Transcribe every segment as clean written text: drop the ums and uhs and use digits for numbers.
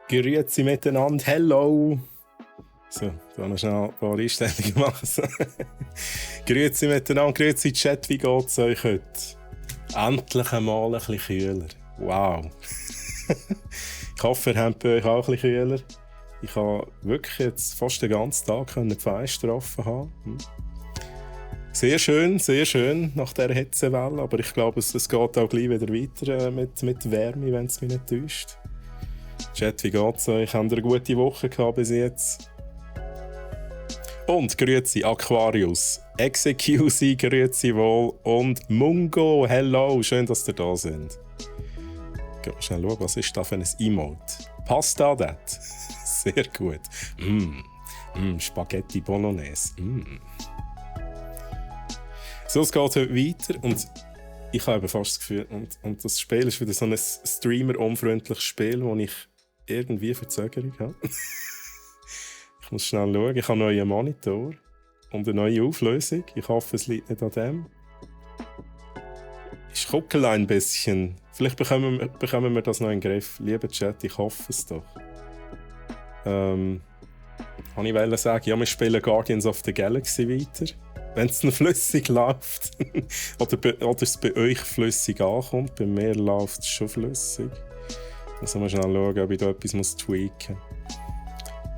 Grüezi miteinander, hello! So, da noch schnell ein paar Einstellungen machen. Grüezi miteinander, grüezi Chat, wie geht's euch heute? Endlich einmal ein bisschen kühler. Wow! Ich hoffe, ihr habt bei euch auch ein bisschen kühler. Ich konnte wirklich jetzt fast den ganzen Tag die Fenster offen haben. Sehr schön nach dieser Hitzewelle, aber ich glaube, es geht auch gleich wieder weiter mit Wärme, wenn es mich nicht täuscht. Chat, wie geht's euch? Habt ihr eine gute Woche gehabt bis jetzt? Und grüezi Aquarius, Execusi, grüezi wohl und Mungo, hello, schön, dass ihr da sind. Gehen wir schnell schauen, was ist da für ein Emote? Pasta dat? Sehr gut. Spaghetti Bolognese. So, es geht heute weiter und ich habe fast das Gefühl, und das Spiel ist wieder so ein streamer-unfreundliches Spiel, wo ich irgendwie Verzögerung habe. Ich muss schnell schauen, ich habe einen neuen Monitor und eine neue Auflösung. Ich hoffe, es liegt nicht an dem. Ich gucke ein bisschen. Vielleicht bekommen wir das noch in den Griff. Lieber Chat, ich hoffe es doch. Kann ich sagen, ja, wir spielen Guardians of the Galaxy weiter. Wenn es noch flüssig läuft. oder es bei euch flüssig ankommt. Bei mir läuft es schon flüssig. Muss mal schnell schauen, ob ich da etwas tweaken muss.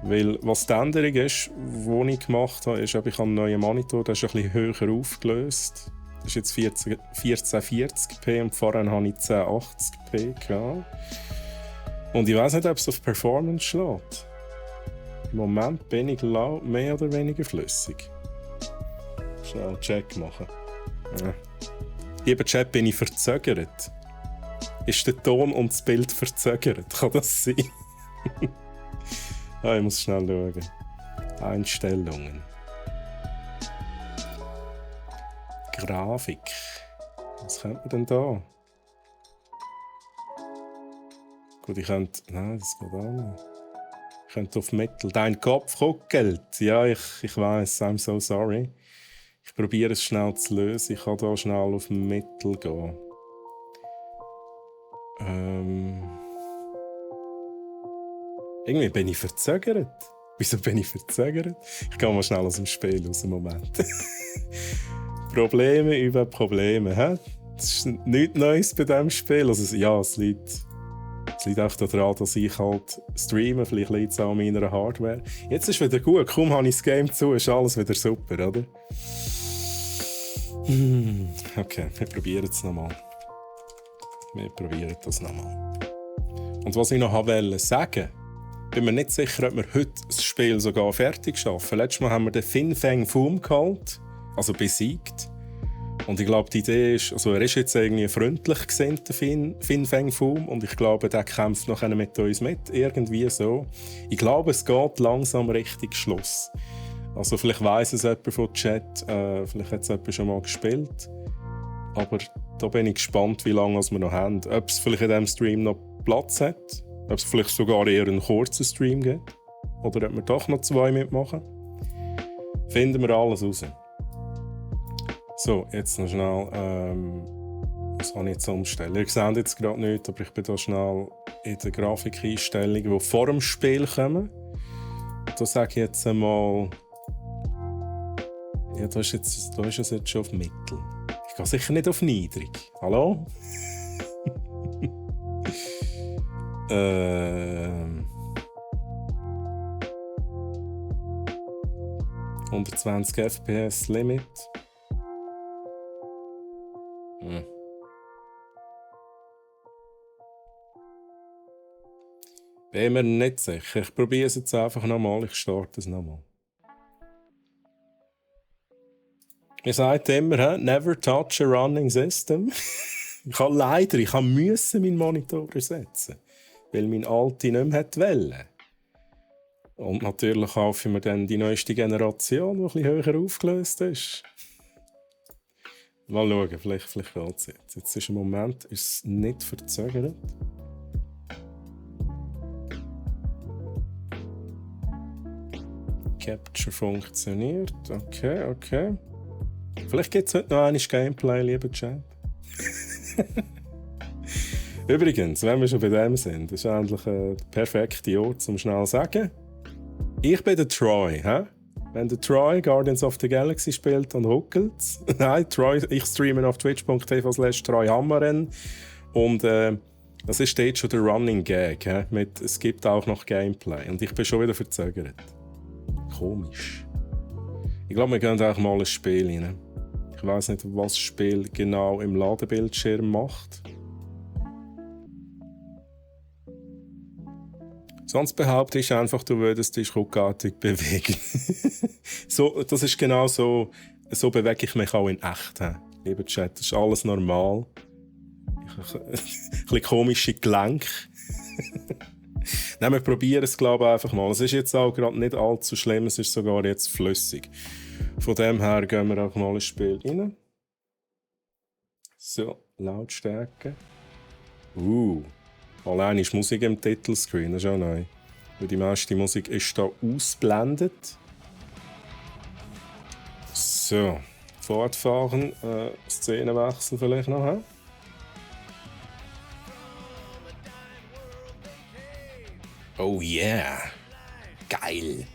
Weil, was die Änderung ist, die ich gemacht habe, ist, ich habe einen neuen Monitor, der ist ein bisschen höher aufgelöst. Das ist jetzt 1440p und vorher hatte ich 1080p gehabt. Und ich weiss nicht, ob es auf Performance schlägt. Im Moment bin ich mehr oder weniger flüssig. Schnell einen Check machen. Ja. Lieber Chat, bin ich verzögert? Ist der Ton und das Bild verzögert? Kann das sein? Ich muss schnell schauen. Einstellungen. Grafik. Was könnte man denn da? Gut, ich könnte... Nein, das geht auch nicht. Ich könnte auf Mittel. Dein Kopf ruckelt. Ja, ich weiss. I'm so sorry. Ich probiere es schnell zu lösen. Ich kann hier schnell auf Mittel gehen. Irgendwie bin ich verzögert. Wieso bin ich verzögert? Ich gehe mal schnell aus dem Spiel aus dem Moment. Probleme über Probleme. Hä? Das ist nichts Neues bei diesem Spiel. Also, ja, es liegt auch daran, dass ich halt streame. Vielleicht liegt es auch an meiner Hardware. Jetzt ist es wieder gut. Kaum habe ich das Game zu, ist alles wieder super, oder? Okay, wir probieren es nochmal. Und was ich noch wollte sagen, bin mir nicht sicher, ob wir heute das Spiel sogar fertig schaffen. Letztes Mal haben wir den Fin Fang Foom geholt, also besiegt. Und ich glaube, die Idee ist, also er ist jetzt irgendwie freundlich gesinnt, der Fin Fang Foom, und ich glaube, der kämpft noch mit uns mit, irgendwie so. Ich glaube, es geht langsam Richtung Schluss. Also vielleicht weiss es jemand von Chat, vielleicht hat es jemand schon mal gespielt. Aber da bin ich gespannt, wie lange wir noch haben. Ob es vielleicht in diesem Stream noch Platz hat. Ob es vielleicht sogar eher einen kurzen Stream gibt. Oder ob wir doch noch 2 mitmachen. Finden wir alles raus. So, jetzt noch schnell. Was kann ich jetzt umstellen? Ihr seht jetzt gerade nichts, aber ich bin da schnell in der Grafikeinstellung, die vor dem Spiel kommen. Da sage ich jetzt einmal. Ja, da ist es jetzt schon auf Mittel. Ich gehe sicher nicht auf niedrig. Hallo? 120 FPS Limit. Bin mir nicht sicher. Ich probiere es jetzt einfach nochmal. Ich starte es nochmal. Ihr sagt immer, never touch a running system. Ich musste meinen Monitor ersetzen, weil mein alter nicht mehr wollte. Und natürlich kaufen wir dann die neueste Generation, die ein bisschen höher aufgelöst ist. Mal schauen, vielleicht geht es jetzt. Jetzt ist im Moment nicht verzögert. Capture funktioniert. Okay. Vielleicht gibt es heute noch ein Gameplay, lieber Chat. Übrigens, wenn wir schon bei dem sind, das ist eigentlich der perfekte Ort, um schnell zu sagen. Ich bin der Troy. Hä? Wenn der Troy Guardians of the Galaxy spielt, dann ruckelt es. Nein, Troy, ich streame auf twitch.tv/TroyHammeren. Und das ist dort schon der Running Gag. Es gibt auch noch Gameplay. Und ich bin schon wieder verzögert. Komisch. Ich glaube, wir gehen auch mal ein Spiel rein. Ich weiß nicht, was das Spiel genau im Ladebildschirm macht. Sonst behaupte ich einfach, du würdest dich ruckartig bewegen. So, das ist genau so. So bewege ich mich auch in echt. Lieber Chat, das ist alles normal. Ein bisschen komische Gelenke. Nein, wir probieren es, glaube ich, einfach mal. Es ist jetzt auch gerade nicht allzu schlimm, es ist sogar jetzt flüssig. Von dem her gehen wir auch mal ins Spiel rein. So, Lautstärke. Allein ist Musik im Titelscreen, das ist auch neu. Weil die meiste Musik ist hier ausblendet. So, fortfahren, Szenenwechsel vielleicht noch. He? Oh yeah, geil.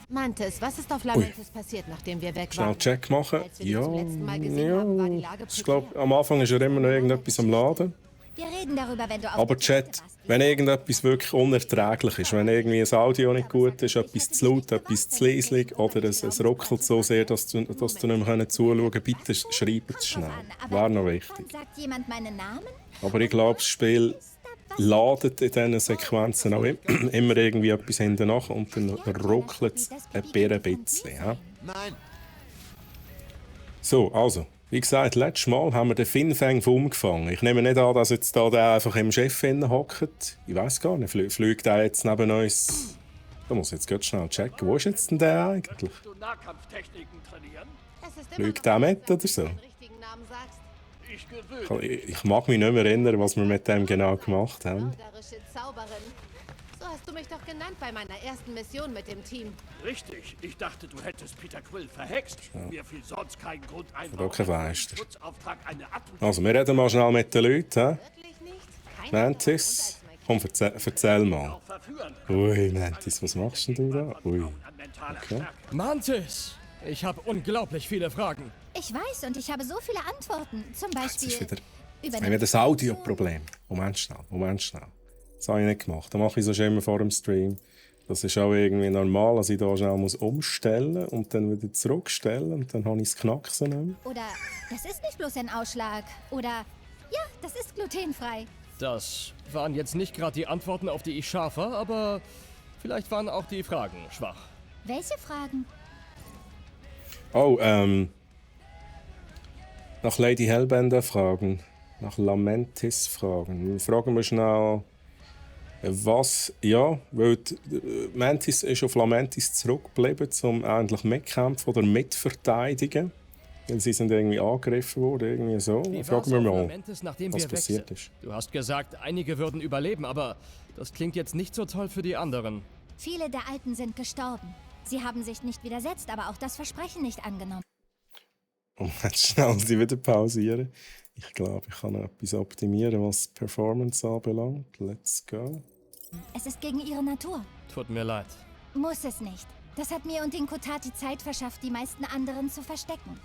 Mantis, was ist auf Lamentis passiert, nachdem wir weg Schnell waren? Check machen. Als wir dich zum letzten Mal gesehen haben, war die Lage Ich glaube, am Anfang ist ja immer noch irgendetwas am Laden. Wir reden darüber, wenn du auf Aber der Toilette Chat, warst. wenn irgendetwas wirklich unerträglich ist, wenn irgendwie ein Audio nicht gut ist, etwas zu laut, etwas zu leislich oder es ruckelt so sehr, dass du nicht mehr zuschauen kannst, bitte schreib es schnell. Wäre noch wichtig. Sagt jemand meinen Namen? Aber ich glaube, das Spiel ladet in diesen Sequenzen auch immer irgendwie etwas hinten nach und dann ruckelt es ein bisschen. Ja? Nein, So, also, wie gesagt, letztes Mal haben wir den Fin Fang Foom gefangen. Ich nehme nicht an, dass jetzt da der einfach im Chef hockt. Ich weiß gar nicht, fliegt der jetzt neben uns? Da muss ich jetzt ganz schnell checken. Wo ist jetzt denn der eigentlich? Du Nahkampftechniken trainieren? Fliegt der mit oder so? Richtigen Namen sagst. Ich gewöhne. Ich mag mich nicht mehr erinnern, was wir mit dem genau gemacht haben. Mörderische Zauberin. So hast du mich doch genannt bei meiner ersten Mission mit dem Team. Richtig, ich dachte, du hättest Peter Quill verhext. Mir fiel sonst kein Grund ein, Hat auch kein Meister. Schutzauftrag eine Also, wir reden mal schnell mit den Leuten. Wirklich nicht? Keine Mantis, komm, erzähl mal. auch verführen. Ui, Mantis, was machst denn du da? Ui. An mentaler Okay. Stärke. Mantis! Ich habe unglaublich viele Fragen. Ich weiß und ich habe so viele Antworten. Zum Jetzt ist Beispiel wieder... über Haben wir das Audioproblem? Moment schnell. Das habe ich nicht gemacht. Das mache ich sonst immer vor dem Stream. Das ist auch irgendwie normal, dass ich da schnell umstellen muss und dann wieder zurückstellen und dann habe ich das Knacksen nicht mehr. Oder das ist nicht bloß ein Ausschlag. Oder ja, das ist glutenfrei. Das waren jetzt nicht gerade die Antworten, auf die ich scharf war, aber vielleicht waren auch die Fragen schwach. Welche Fragen? Oh, nach Lady Hellbender fragen. Nach Lamentis fragen. Dann fragen wir schnell, was... Ja, weil Mantis ist auf Lamentis zurückgeblieben, um endlich mitkämpfen oder mitverteidigen. Weil sie sind irgendwie angegriffen worden, irgendwie so. Wie Fragen war's wir auf mal, Lamentis, nachdem was wir weg passiert sind? ist. Du hast gesagt, einige würden überleben, aber das klingt jetzt nicht so toll für die anderen. Viele der Alten sind gestorben. Sie haben sich nicht widersetzt, aber auch das Versprechen nicht angenommen. Und jetzt schnell sie wieder pausieren. Ich glaube, ich kann noch etwas optimieren, was die Performance anbelangt. Let's go. Es ist gegen ihre Natur. Tut mir leid. Muss es nicht. Das hat mir und den Kotati Zeit verschafft, die meisten anderen zu verstecken.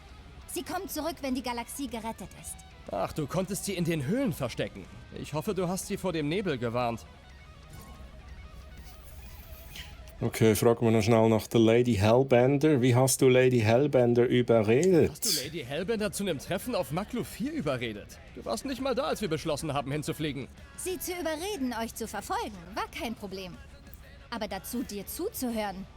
Sie kommt zurück, wenn die Galaxie gerettet ist. Ach, du konntest sie in den Höhlen verstecken. Ich hoffe, du hast sie vor dem Nebel gewarnt. Okay, fragen wir noch schnell nach der Lady Hellbender. Wie hast du Lady Hellbender überredet? Hast du Lady Hellbender zu einem Treffen auf Maklu 4 überredet? Du warst nicht mal da, als wir beschlossen haben, hinzufliegen. Sie zu überreden, euch zu verfolgen, war kein Problem. Aber dazu, dir zuzuhören,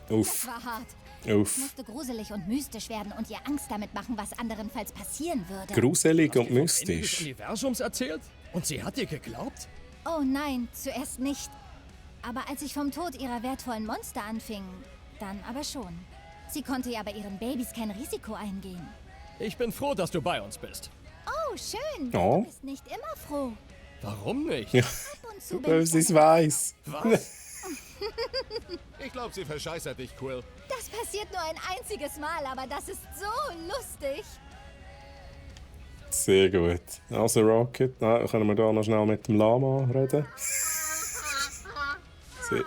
Uff. das war hart. Uff. Musste gruselig und mystisch werden und ihr Angst damit machen, was anderenfalls passieren würde. Gruselig und Ende des mystisch. Universums erzählt? Und sie hat dir geglaubt? Oh nein, zuerst nicht. Aber als ich vom Tod ihrer wertvollen Monster anfing, dann aber schon. Sie konnte ja bei ihren Babys kein Risiko eingehen. Ich bin froh, dass du bei uns bist. Oh, schön. Oh. Du bist nicht immer froh. Warum nicht? Ja, Ab und zu du bin ich böses damit- Weiss. Was? ich glaube, sie verscheißert dich, Quill. Das passiert nur ein einziges Mal, aber das ist so lustig. Sehr gut. Also Rocket, können wir da noch schnell mit dem Lama reden? Sehr.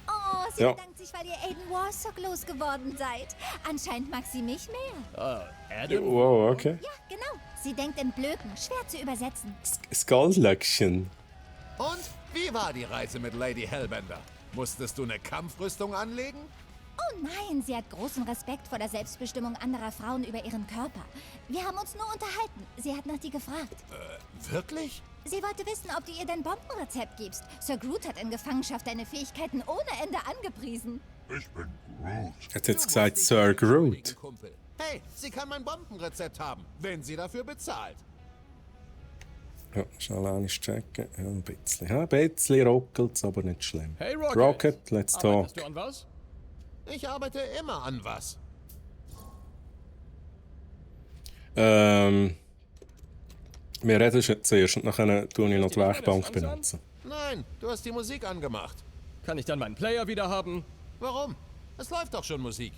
Oh, sie Ja. bedankt sich, weil ihr Aiden Warsock losgeworden seid. Anscheinend mag sie mich mehr. Adam? Wow, okay. Ja, genau. Sie denkt in Blöken. Schwer zu übersetzen. Skullöckchen. Und wie war die Reise mit Lady Hellbender? Musstest du eine Kampfrüstung anlegen? Oh nein, sie hat großen Respekt vor der Selbstbestimmung anderer Frauen über ihren Körper. Wir haben uns nur unterhalten. Sie hat nach dir gefragt. Wirklich? Sie wollte wissen, ob du ihr dein Bombenrezept gibst. Sir Groot hat in Gefangenschaft deine Fähigkeiten ohne Ende angepriesen. Hat jetzt gesagt Sir Groot. Kumpel. Hey, sie kann mein Bombenrezept haben, wenn sie dafür bezahlt. Ja, schnell einmal checken. Ja, ein bisschen. Ja, ein bisschen ruckelt es, aber nicht schlimm. Hey Rocket. Rocket, let's talk. Arbeitest du an was? Ich arbeite immer an was. Wir reden zuerst und dann tue ich noch die Werkbank benutzen. Nein, du hast die Musik angemacht. Kann ich dann meinen Player wieder haben? Warum? Es läuft doch schon Musik.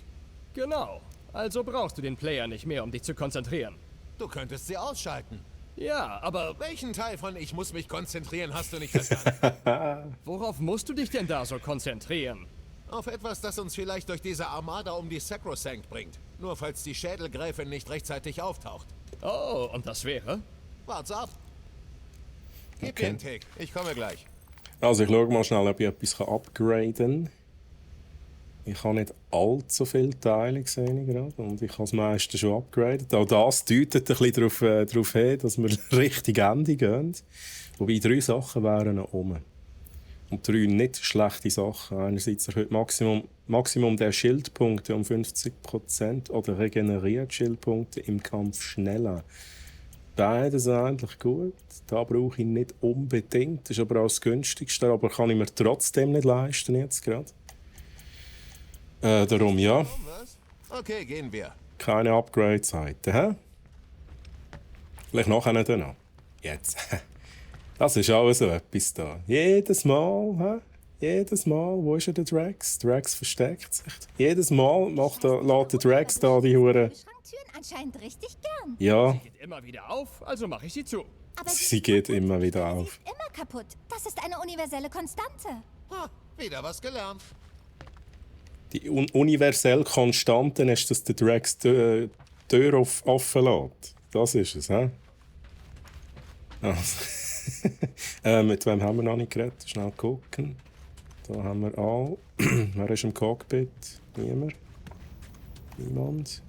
Genau. Also brauchst du den Player nicht mehr, um dich zu konzentrieren. Du könntest sie ausschalten. Ja, aber Welchen Teil von Ich muss mich konzentrieren hast du nicht verstanden? worauf musst du dich denn da so konzentrieren? Auf etwas, das uns vielleicht durch diese Armada um die Sacrosanct bringt. Nur falls die Schädelgräfin nicht rechtzeitig auftaucht. Oh, und das wäre? Wart's ab. Gib Okay. mir einen Tick. Ich komme gleich. Also ich schaue mal schnell, ob ich etwas upgraden kann. Ich habe nicht allzu viele Teile gesehen gerade und ich habe das meiste schon upgradet. Auch das deutet ein bisschen darauf hin, dass wir richtig Ende gehen. Wobei 3 Sachen wären noch rum. Und 3 nicht schlechte Sachen. Einerseits erhöht Maximum der Schildpunkte um 50% oder regeneriert Schildpunkte im Kampf schneller. Beides eigentlich gut. Da brauche ich nicht unbedingt. Das ist aber auch das günstigste, aber kann ich mir trotzdem nicht leisten jetzt gerade. Darum ja, Was? Okay, gehen wir. keine Upgrade-Seite. Hä? Vielleicht nachher dann noch. Jetzt. Das ist auch so etwas da. Jedes Mal, hä? Jedes Mal, wo ist der Drax? Drax versteckt sich. Jedes Mal lässt der Drax da die Hure. Schranktüren anscheinend richtig gern. Ja, Geht immer wieder auf, also mache ich sie zu. Aber sie geht immer wieder Sie auf. ist immer kaputt. Das ist eine universelle Konstante. Ha, wieder was gelernt. Die universelle Konstante ist, dass der Drax die Tür offen lässt. Das ist es, hä? Also. Mit wem haben wir noch nicht geredet? Schnell gucken. Da haben wir alle. Wer ist im Cockpit? Niemand? Niemand?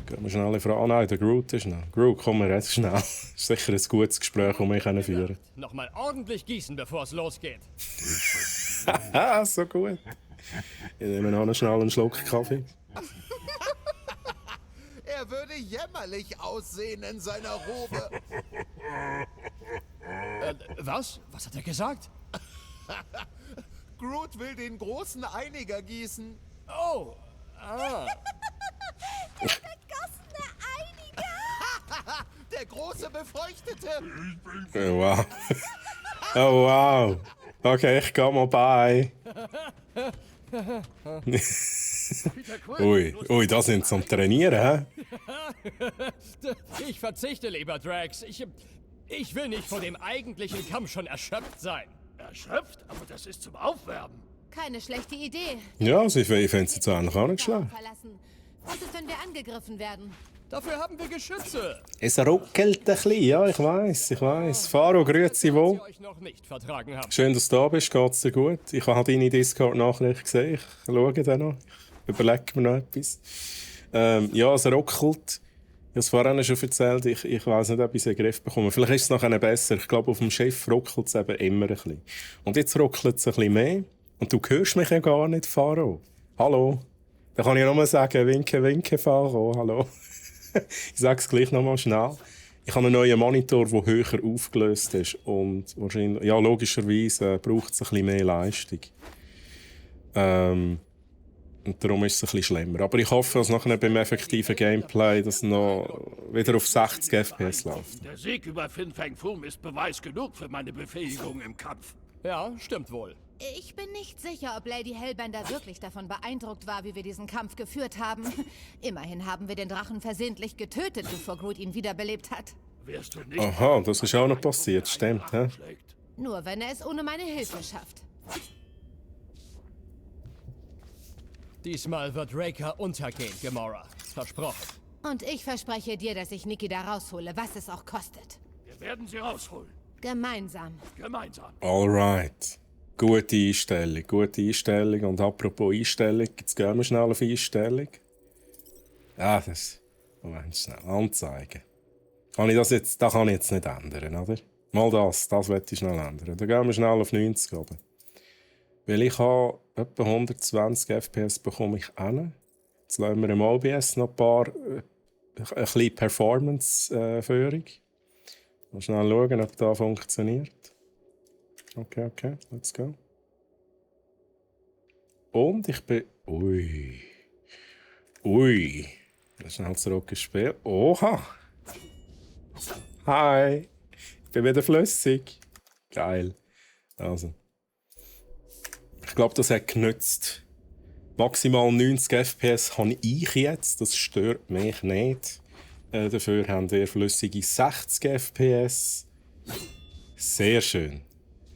Gehen wir schnell fragen. Ah nein, der Groot ist noch. Groot, komm, wir reden schnell. Das ist sicher ein gutes Gespräch, das wir führen können. Nochmal ordentlich gießen, bevor es losgeht. Ah, so gut. Ich nehme noch schnell einen Schluck Kaffee. Er würde jämmerlich aussehen in seiner Robe. Was? Was hat er gesagt? Groot will den großen Einiger gießen. Oh, ah. Vergossene Einiger! Der große Befeuchtete. Oh, wow. Oh, wow. Okay, ich gehe mal bei. Ui, da sind sie am Trainieren, hä? Ich verzichte lieber, Drax. Ich will nicht vor dem eigentlichen Kampf schon erschöpft sein. Erschöpft? Aber das ist zum Aufwärmen. Keine schlechte Idee. Ja, also ich finde es jetzt eigentlich auch nicht schlecht. Verlassen. Was ist, wenn wir angegriffen werden? Dafür haben wir Geschütze. Es ruckelt ein bisschen, ja, ich weiss. Faro, grüezi Falls wohl. ihr euch noch nicht vertragen habt. Schön, dass du da bist, geht's dir gut? Ich habe deine Discord-Nachricht gesehen, ich schaue dann noch. Ich überlege mir noch etwas. Ja, es ruckelt. Ich habe es vorhin schon erzählt, ich weiss nicht, ob ich es in den Griff bekomme. Vielleicht ist es nachher besser. Ich glaube, auf dem Schiff ruckelt es eben immer ein bisschen. Und jetzt ruckelt es ein bisschen mehr. Und du hörst mich ja gar nicht, Faro. Hallo? Da kann ich nur sagen, winke, winke, Faro, hallo. Ich sage es gleich nochmal schnell. Ich habe einen neuen Monitor, der höher aufgelöst ist. Und wahrscheinlich, ja, logischerweise braucht es ein bisschen mehr Leistung. Und darum ist es ein bisschen schlimmer. Aber ich hoffe, dass nachher beim effektiven Gameplay das noch wieder auf 60 FPS läuft. Der Sieg über Fin Fang Foom ist Beweis genug für meine Befähigung im Kampf. Ja, stimmt wohl. Ich bin nicht sicher, ob Lady Hellbender wirklich davon beeindruckt war, wie wir diesen Kampf geführt haben. Immerhin haben wir den Drachen versehentlich getötet, bevor Groot ihn wiederbelebt hat. Wärst du nicht Aha, das ist auch noch passiert, stimmt, hä? schlägt. Nur wenn er es ohne meine Hilfe schafft. Diesmal wird Raker untergehen, Gamora. Versprochen. Und ich verspreche dir, dass ich Nikki da raushole, was es auch kostet. Wir werden sie rausholen. Gemeinsam. Gemeinsam. Alright. Gute Einstellung, gute Einstellung. Und apropos Einstellung, jetzt gehen wir schnell auf Einstellung. Ja, das... Moment, schnell. Anzeigen. Kann ich das jetzt... Das kann ich jetzt nicht ändern, oder? Mal das möchte ich schnell ändern. Dann gehen wir schnell auf 90 oben. Weil ich habe etwa 120 FPS bekomme ich hin. Jetzt lassen wir im OBS noch ein bisschen Performance-Führung. Mal schnell schauen, ob das funktioniert. Okay, let's go. Und ich bin... Ui. Schnell zurück ins Spiel. Oha! Hi! Ich bin wieder flüssig. Geil. Also. Ich glaube, das hat genützt. Maximal 90 FPS habe ich jetzt. Das stört mich nicht. Dafür haben wir flüssige 60 FPS. Sehr schön.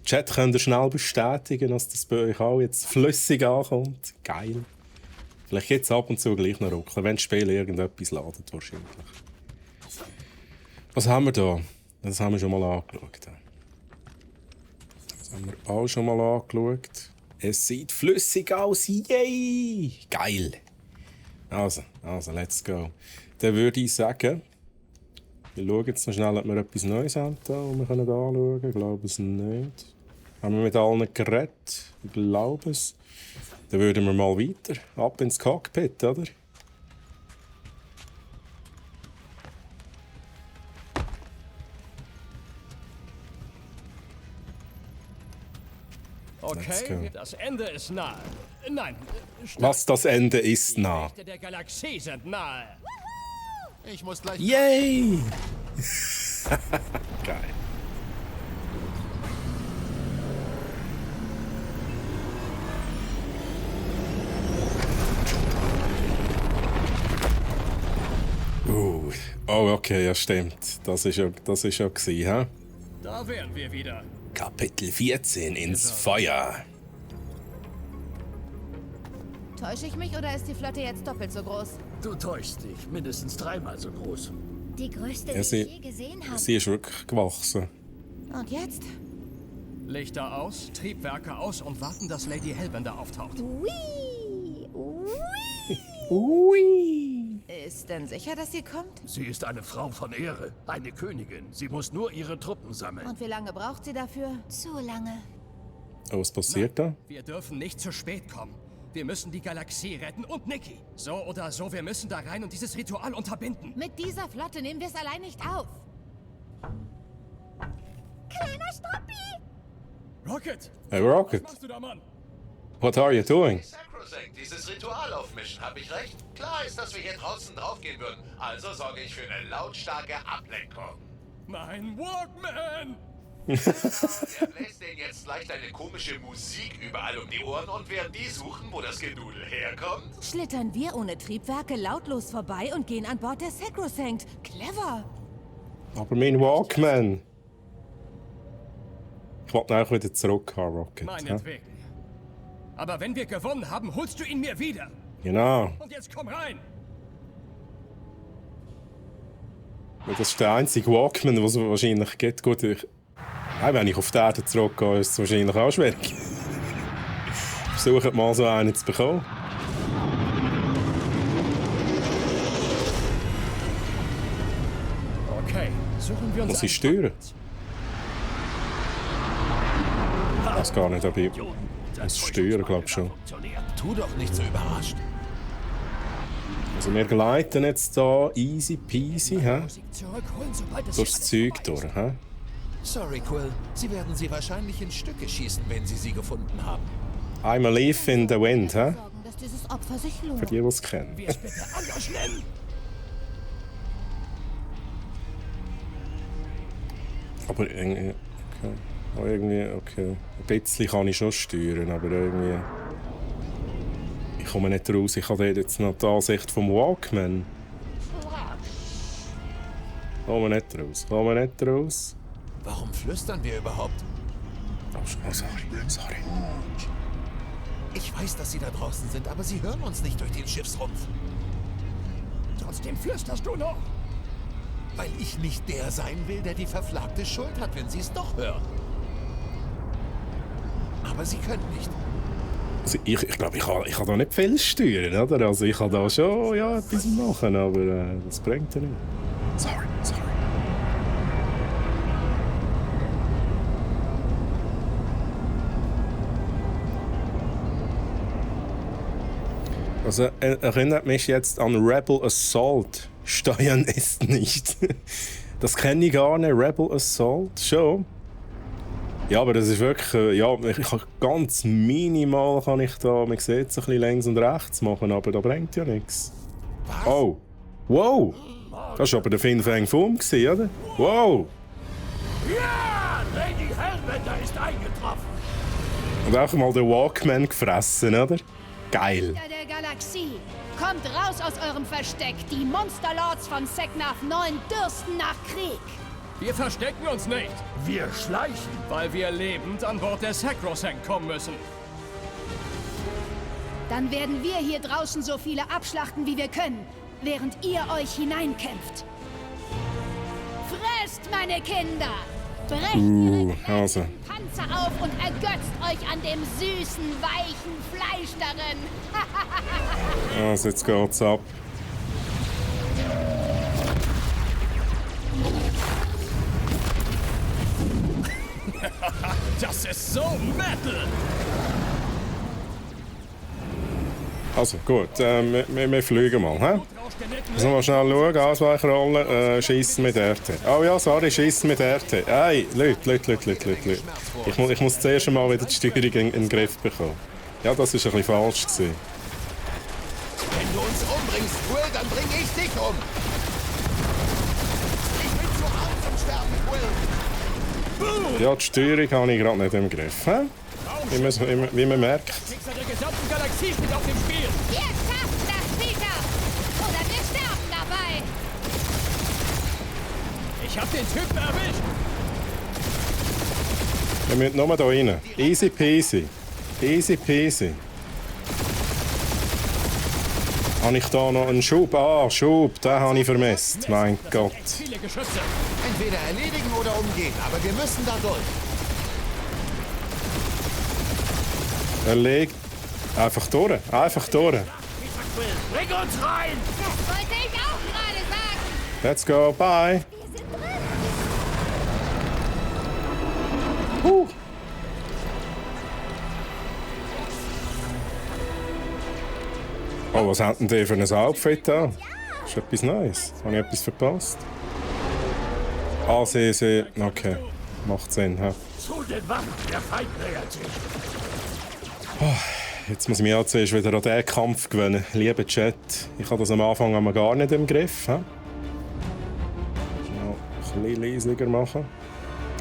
Chat könnt ihr schnell bestätigen, dass das bei euch auch jetzt flüssig ankommt. Geil. Vielleicht gibt es ab und zu gleich noch ruckeln, wenn das Spiel irgendetwas ladet wahrscheinlich. Was haben wir da? Das haben wir schon mal angeschaut. Das haben wir auch schon mal angeschaut. Es sieht flüssig aus. Yay! Geil. Also, let's go. Dann würde ich sagen, wir schauen jetzt noch schnell, ob wir etwas Neues haben, das wir anschauen können. Ich glaube es nicht. Haben wir mit allen geredet? Ich glaube es. Dann würden wir mal weiter. Ab ins Cockpit, oder? Okay, das Ende ist nahe. Nein, Was das Ende ist nah. die Mächte der Galaxie sind nahe. Ich muss gleich... Yay! Geil. Oh, okay, ja stimmt. Das ist ja gewesen, hä? Da wären wir wieder. Kapitel 14 ins Feuer. Täusche ich mich oder ist die Flotte jetzt doppelt so groß? Du täuschst dich. Mindestens 3-mal so groß. Die größte, Ja, die ich je gesehen habe. Sie ist wirklich gewachsen. Und jetzt? Lichter aus, Triebwerke aus und warten, dass Lady Hellbender auftaucht. Ui, ui. Ui. Ist denn sicher, dass sie kommt? Sie ist eine Frau von Ehre. Eine Königin. Sie muss nur ihre Truppen sammeln. Und wie lange braucht sie dafür? Zu lange. Oh, was passiert da? Wir dürfen nicht zu spät kommen. Wir müssen die Galaxie retten und Nikki. So oder so, wir müssen da rein und dieses Ritual unterbinden. Mit dieser Flotte nehmen wir es allein nicht auf. Kleiner Struppi! Rocket! Hey, Rocket, Was machst du da, Mann? what are you doing? Sacrosanct, dieses Ritual aufmischen, hab ich recht? Klar ist, dass wir hier draußen draufgehen würden. Also sorge ich für eine lautstarke Ablenkung. Mein Walkman! Der bläst denen jetzt gleich deine komische Musik überall um die Ohren und werden die suchen, wo das Gedudel herkommt. Schlittern wir ohne Triebwerke lautlos vorbei und gehen an Bord der Sacrosanct. Clever. Aber mein Walkman. Ich wollte auch wieder zurück haben, Rocket. hä? Meinetwegen. Aber wenn wir gewonnen haben, holst du ihn mir wieder. Genau. Und jetzt komm rein! Ja, das ist der einzige Walkman, den es wahrscheinlich gibt. Gut, wenn ich auf die Erde zurückgehe, ist es wahrscheinlich auch schwierig. Versucht mal so einen zu bekommen. Okay, suchen wir uns Muss ich steuern? Ich weiß gar nicht, ob ich muss steuern, glaube ich schon. Tu doch nicht so überrascht. Also wir gleiten jetzt hier easy peasy Musik zurückholen, sobald es durchs Zeug durch. He? Sorry, Quill. Sie werden sie wahrscheinlich in Stücke schießen, wenn sie gefunden haben. I'm a leaf in the wind, he? Sorgen, dass dieses Opfer sich Für lohnt. die, die es kennen. wir es bitte anders nennen. Aber irgendwie... Okay. Oh, irgendwie, okay. Ein bisschen kann ich schon steuern, aber irgendwie... Ich komme nicht raus. Ich habe jetzt noch die Ansicht vom Walkman. Komme nicht raus. Komme nicht raus. Warum flüstern wir überhaupt? Oh, sorry. Ich weiß, dass Sie da draußen sind, aber Sie hören uns nicht durch den Schiffsrumpf. Trotzdem flüsterst du noch. Weil ich nicht der sein will, der die verflagte Schuld hat, wenn Sie es doch hören. Aber Sie können nicht. Also ich glaube, ich kann da nicht viel steuern, oder? Also ich kann da schon etwas machen, aber das bringt ja nicht. Sorry. Also erinnert mich jetzt an Rebel Assault. Steuern ist nicht. Das kenne ich gar nicht. Rebel Assault, schon. Ja, aber das ist wirklich, ich kann ganz minimal kann ich da, man sieht es ein bisschen links und rechts machen, aber da bringt ja nichts. Was? Oh, wow, das war aber der Fin Fang Foom, oder? Wow. Ja, Lady Hellbender ist eingetroffen. Und auch mal den Walkman gefressen, oder? Geil. Ritter der Galaxie, kommt raus aus eurem Versteck. Die Monsterlords von Seknarf 9 dürsten nach Krieg. Wir verstecken uns nicht, Wir schleichen. weil wir lebend an Bord der Sacrosanct kommen müssen. Dann werden wir hier draußen so viele abschlachten, wie wir können, während ihr euch hineinkämpft. Fresst, meine Kinder! Brecht ihre also. Panzer auf und ergötzt euch an dem süßen, weichen Fleisch darin. Also jetzt geht's ab. Das ist so Metal! Also gut, wir fliegen mal, hä? Müssen wir mal schnell schauen, Ausweichrolle, schiessen mit RT. Oh ja, sorry, schiessen mit RT. Hey, Leute. Ich muss zuerst einmal wieder die Steuerung in den Griff bekommen. Ja, das war ein bisschen falsch gewesen. Wenn du uns umbringst, Quill, dann bring ich dich um. Ich bin zu arm zum Sterben, Quill. Ja, die Steuerung habe ich gerade nicht im Griff, hä? Wie man merkt. Schicksal der gesamten Galaxie steht auf dem Spiel! Wir schaffen das, Peter! Oder wir sterben dabei! Ich hab den Typen erwischt! Wir müssen nur hier rein. Easy peasy. Habe ich da noch einen Schub? Ah, Schub, den habe ich vermisst. Mein Gott. Viele Geschütze! Entweder erledigen oder umgehen, aber wir müssen da durch. Erlegt. Einfach durch. Peter Quill, bring uns rein. Das wollte ich auch gerade sagen! Let's go, bye. Wir sind drin. Oh, was hat denn der für ein Outfit da? Das ist etwas Neues. Habe ich etwas verpasst? Ah, sie. Okay. Macht Sinn, hä? Zu den Waffen, der Feind nähert sich. Jetzt muss ich mich auch zuerst wieder an diesen Kampf gewöhnen. Lieber Chat, ich habe das am Anfang einmal gar nicht im Griff. He? Schnell ein bisschen leisiger machen.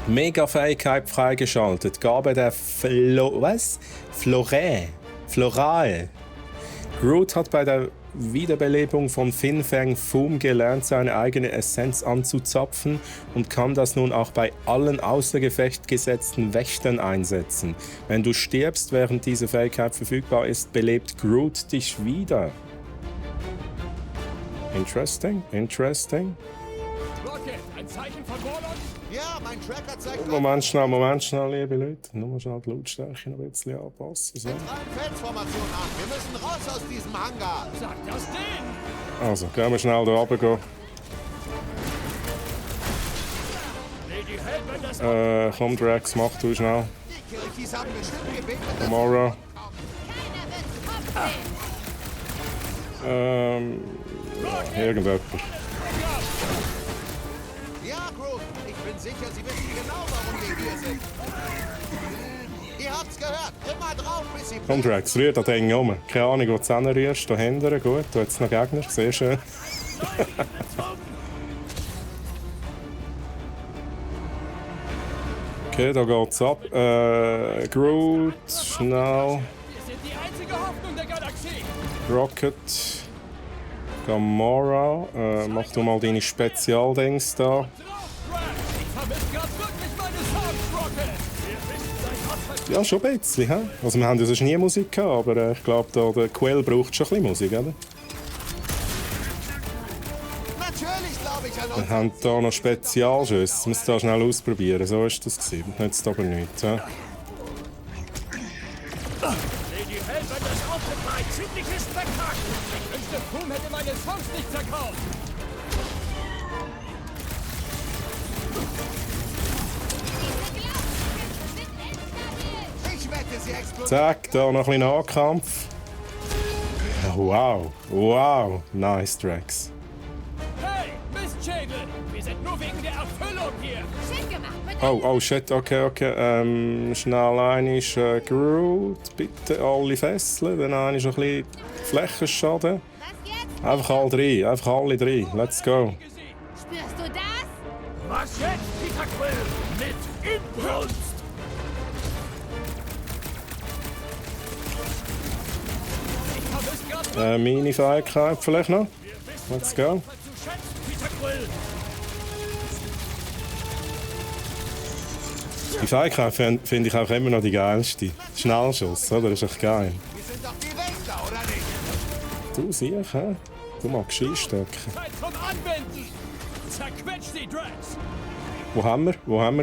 Mega-Fähigkeit freigeschaltet. Gabe der Florae. Groot hat bei der Wiederbelebung von Fin Fang Foom gelernt, seine eigene Essenz anzuzapfen und kann das nun auch bei allen außer Gefecht gesetzten Wächtern einsetzen. Wenn du stirbst, während diese Fähigkeit verfügbar ist, belebt Groot dich wieder. Interesting. Rocket, ein Zeichen von Warlock? Ja, mein Tracker zeigt Moment schnell, liebe Leute. Nur schnell die Lautstärke noch ein bisschen anpassen. So. Feldformation an. Wir müssen raus aus diesem Hangar. Sag das Ding. Also, gehen wir schnell hier runter. Lady Hellbender Komm, Drax, mach du schnell. Die Kirchis haben bestimmt gebeten, dass Gamora. Keiner wird Kopf sehen! Irgendjemand. Ja, Groot, ich bin sicher, Sie wissen genau, warum wir hier sind. Ihr habt's gehört. Immer drauf, bis Sie... Komm, Drax, rühr das Ding um. Keine Ahnung, wo du zusammen rührst. Da hinten, gut. Du hast noch Gegner, sehr schön. Okay, da geht's ab. Groot, schnell. Wir sind die einzige Hoffnung der Galaxie. Rocket. Gamora. Mach du mal deine Spezialdings da. Drauf, Drax! Ich vermisse gerade wirklich meine Songs, Rocket! Wir wissen seit Gott Ja, schon ein bisschen. He? Also wir haben ja sonst nie Musik gehabt, aber ich glaube, da der Quell braucht schon ein bisschen Musik, oder? Natürlich glaube ich an Wir uns. haben hier noch Spezialschüsse. Das müssen wir da schnell ausprobieren. So ist das gewesen. Nützt aber nichts. He? Lady Hellbenders Auftritt war ein ziemliches Spektakel. Ich wünschte, Boom hätte meine Songs nicht verkauft. Ich wette, sie explodiert. Zack, da noch ein bisschen Nahkampf. Wow, wow, nice Drax. Hey, Miss Chadle! Wir sind nur wegen der Erfüllung hier. Schön gemacht. Mit Oh shit, okay. Schnell einisch Groot. Bitte alle fesseln, dann einisch ein bisschen Flächenschaden. was jetzt? Einfach alle drei. Let's go. Spürst du das? Was jetzt, Peter Quill? Mit Inbrunst! Ich vermisse gerade Meine Fähigkeit vielleicht noch. Let's go. Zu schätzen, Peter Quill! Die Fähigkeit finde ich auch immer noch die geilste. Schnellschuss, oder? Das ist echt geil. Wir sind doch die Wächter, oder nicht? Du siehst, hä? Du magst Skistöcke. Zeit zum Anwenden. Zerquetsch sie, Drax. Wo haben wir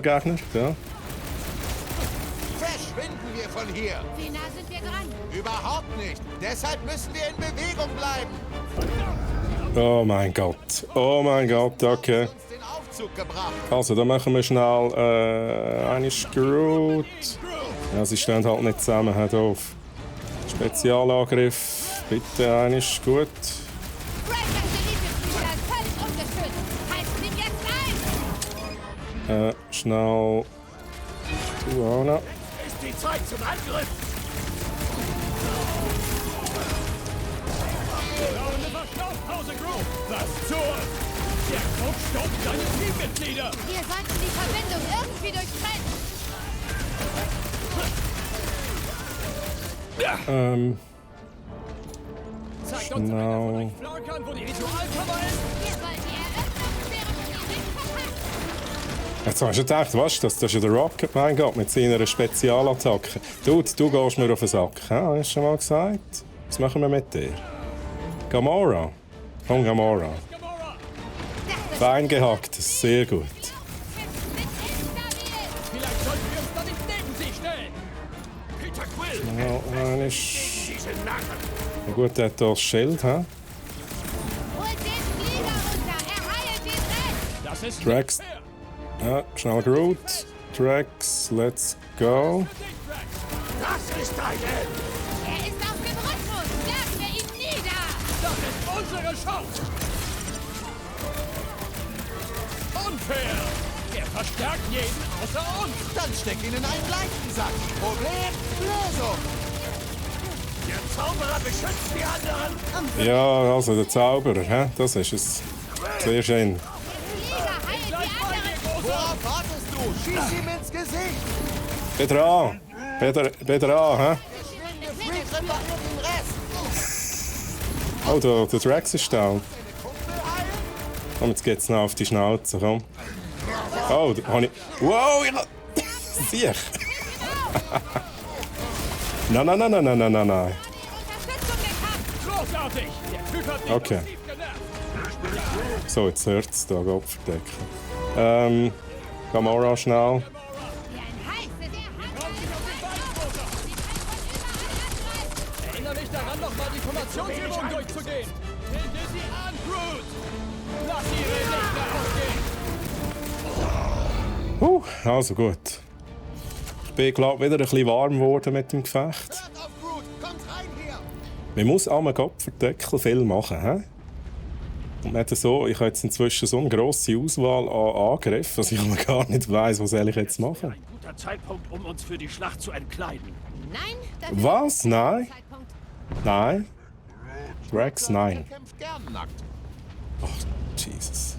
Gegner? Ja. Verschwinden wir von hier. Wie nah sind wir dran? Überhaupt nicht. Deshalb müssen wir in Bewegung bleiben. Oh mein Gott, okay. Uns den Aufzug gebracht. Also, dann machen wir schnell eine Groot. Ja, sie stehen halt nicht zusammen, hört auf. Spezialangriff, bitte, eine ist gut. Drax als Elite-Spieler ist völlig ungeschützt. Heizen ihn jetzt ein! Schnell. Du auch noch. Ist die Zeit zum Angriff! Dauernde Verschnaufpause, Groot. Was zur... Der Kopf stoppt seine Teammitglieder. Wir sollten die Verbindung irgendwie durchtrennen. Zeigt uns einer von euch Flankern, wo die Ritualkammer ist. Wir wollen die Eröffnung, während wir die Ring verpassen. Jetzt hast du gedacht, was? Das ist ja der Rocket, mein Gott, mit seiner Spezialattacke. Du gehst mir auf den Sack. Ja, hast du schon mal gesagt? Was machen wir mit dir? Gamora. Komm, Gamora. Gamora. Fein gehackt, sehr gut. Vielleicht sollten wir uns da nicht neben sie stellen. Peter Quill! Ja, eine ist... Diese Narren! Na gut, der hat hier das Schild, hä? Holt den Flieger runter. Er heilt den Rest. Das ist Drax. nicht fair. Ja, schnell Groot. Drax, let's go. Das ist deine! Er ist auf dem Rhythmus. Schlagen wir ihn nieder. Das ist unsere Chance. Unfair. Er verstärkt jeden außer uns. Dann steck ihn in einen Leichensack. Problem, Lösung. Der Zauberer beschützt die anderen! Ja, also der Zauberer, hä? Das ist es. Sehr schön. Flieger heilt die anderen. Worauf wartest du? Schieß ihm ins Gesicht. Bitte an, hä? Der Freak repariert den Rest. Oh, der Drax ist down. Komm, jetzt geht's noch auf die Schnauze, komm. Oh, da hab ich... Wow, ich hab... Sieh. Nein. Unterstützung gehabt. Großartig. Der Typ hat mich Okay. massiv genervt. So, jetzt hört's da, Gott verdecken. Gamora schnell. Wie ein heißes Kommt sich auf den Beinen, Großer. Erinnere mich daran, nochmal die Formationsübung durchzugehen. Hilde sie an, Groot. Lass ihre Lichter ausgehen. Also gut. Ich bin, glaube wieder ein bisschen warm geworden mit dem Gefecht. Hört auf Groot. Kommt rein hier. Man muss am Kopfverdeckel viel machen, hä? Und nicht so, ich habe jetzt inzwischen so eine grosse Auswahl an Angriffen, dass ich aber gar nicht weiss, was soll ich jetzt machen. Ein guter Zeitpunkt, um uns für die Schlacht zu entkleiden. Nein, das Was? Nein? ist der Zeitpunkt. Nein? Drax, nein. Er kämpft gern nackt. Jesus.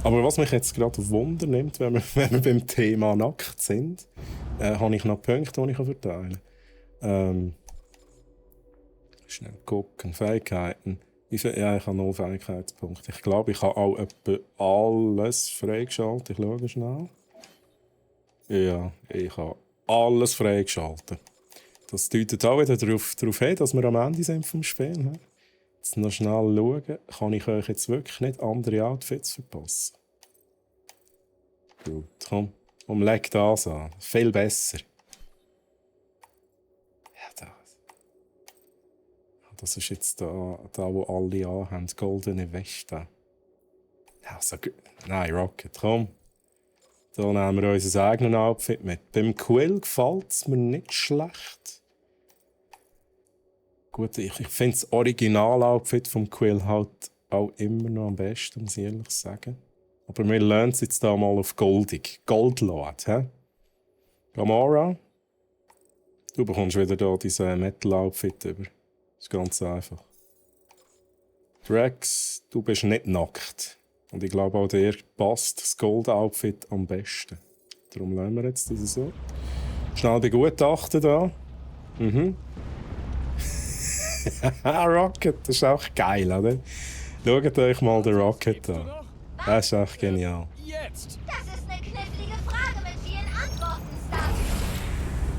Aber was mich jetzt gerade Wunder nimmt, wenn wir beim Thema nackt sind, habe ich noch Punkte, die ich verteilen kann. Schnell gucken. Fähigkeiten. Ja, ich habe 0 Fähigkeitspunkte. Ich glaube, ich habe auch etwa alles freigeschaltet. Ich schaue schnell. Ja, ich habe alles freigeschaltet. Das deutet auch wieder darauf hin, dass wir am Ende sind vom Spiel. Jetzt noch schnell schauen. Kann ich euch jetzt wirklich nicht andere Outfits verpassen? Gut, komm. Und leg das an. Viel besser. Ja, das. Das ist jetzt da wo alle anhaben. Goldene Weste. Ja, so gut. Nein, Rocket, komm. Da nehmen wir unser eigenes Outfit mit. Beim Quill gefällt es mir nicht schlecht. Gut, ich finde das Original-Outfit vom Quill halt auch immer noch am besten, muss ich ehrlich sagen. Aber wir lernen es jetzt da mal auf goldig. Goldlord, hä? Gamora, du bekommst wieder da dieses Metal-Outfit über. Das ist ganz einfach. Drax, du bist nicht nackt. Und ich glaube, auch dir passt das Gold-Outfit am besten. Darum lassen wir jetzt das so. Schnell begutachten da. Rocket, das ist auch geil, oder? Schaut euch mal den Rocket an. Das ist echt genial. Jetzt! Das ist eine knifflige Frage mit vielen Antworten, Star.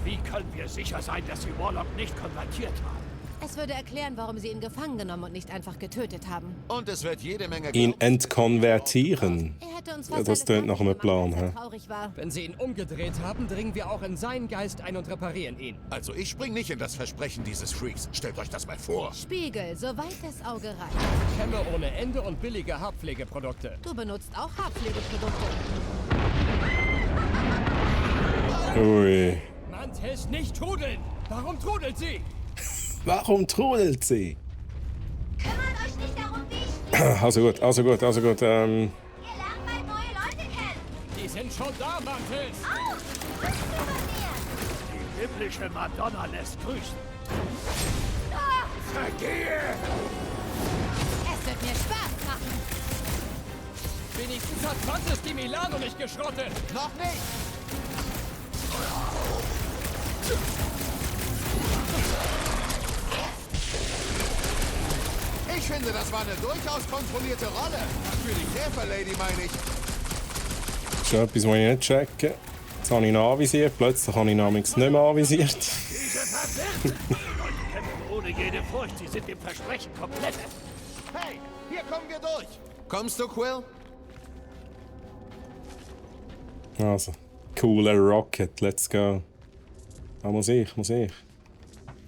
Wie können wir sicher sein, dass sie Warlock nicht konvertiert haben? Es würde erklären, warum sie ihn gefangen genommen und nicht einfach getötet haben. Und es wird jede Menge Ihn entkonvertieren. Er hätte uns Ja, fast das alles tönt nach einem fertig gemacht, Plan, als er hä? traurig war. Wenn sie ihn umgedreht haben, dringen wir auch in seinen Geist ein und reparieren ihn. Also ich spring nicht in das Versprechen dieses Freaks. Stellt euch das mal vor. Spiegel, soweit das Auge reicht. Kämme ohne Ende und billige Haarpflegeprodukte. Du benutzt auch Haarpflegeprodukte. Ui. Mantis, nicht trudeln! Warum trudelt sie? Warum trudelt sie? Kümmert euch nicht darum, wie ich spiele. Also gut. Ihr lernt bald neue Leute kennen. Die sind schon da, Mantis! Oh, was ist über mir? Die himmlische Madonna lässt grüßen. Vergehe! Es wird mir Spaß machen. Wenigstens hat Mantis die Milano nicht geschrottet! Noch nicht! Ich finde, das war eine durchaus kontrollierte Rolle. Für die Käferlady, meine ich. Das ist etwas, was ich nicht checke. Jetzt habe ich ihn anvisiert, plötzlich habe ich ihn namens nicht mehr anvisiert. Diese verwirrten Leute kämpfen ohne jede Furcht. Sie sind dem Versprechen komplett. Hey, hier kommen wir durch. Kommst du, Quill? Also, cooler Rocket, let's go. Ah, muss ich.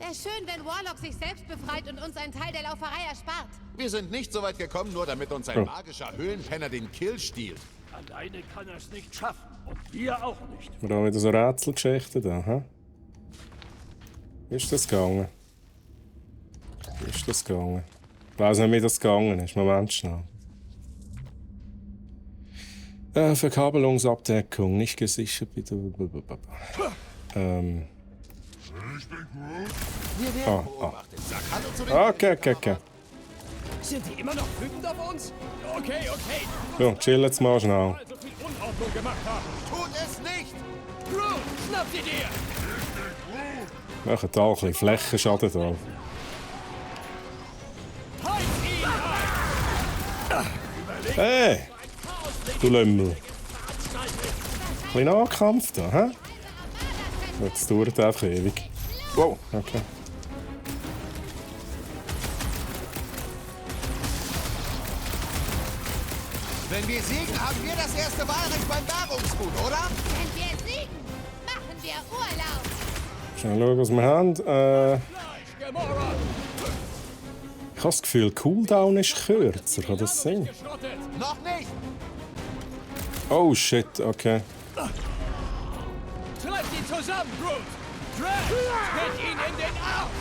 Wäre schön, wenn Warlock sich selbst befreit und uns einen Teil der Lauferei erspart. Wir sind nicht so weit gekommen, nur damit uns ein magischer Höhlenpenner den Kill stiehlt. Alleine kann er es nicht schaffen. Und wir auch nicht. Wir haben wieder so Rätselgeschichten da, hä? Wie ist das gegangen? Ich weiß nicht, wie das gegangen ist. Moment schnell. Verkabelungsabdeckung nicht gesichert, bitte. Wir werden beobachtet. Sag Hallo zu den Okay. Sind die immer noch wütend auf uns? Okay. So, chill jetzt mal schnell. Mal so viel Unordnung gemacht haben. Tut es nicht! Groot, schnapp sie dir! Machen da ein bisschen Flächenschaden drauf. Halt ihn! Hey! Du Lümmel. Ein bisschen Nahkampf da, hä? Jetzt dauert einfach ewig. Wow, okay. Wenn wir siegen, haben wir das erste Wahlrecht beim Nahrungsgut, oder? Wenn wir siegen, machen wir Urlaub. Schnell schauen, was wir haben. Gamora! Ich habe das Gefühl, Cooldown ist kürzer. Kann das sein? Geschrottet! Noch nicht! Oh shit, okay. Treibt ihn zusammen, Groot! Drax! Tritt ihn in den Arsch!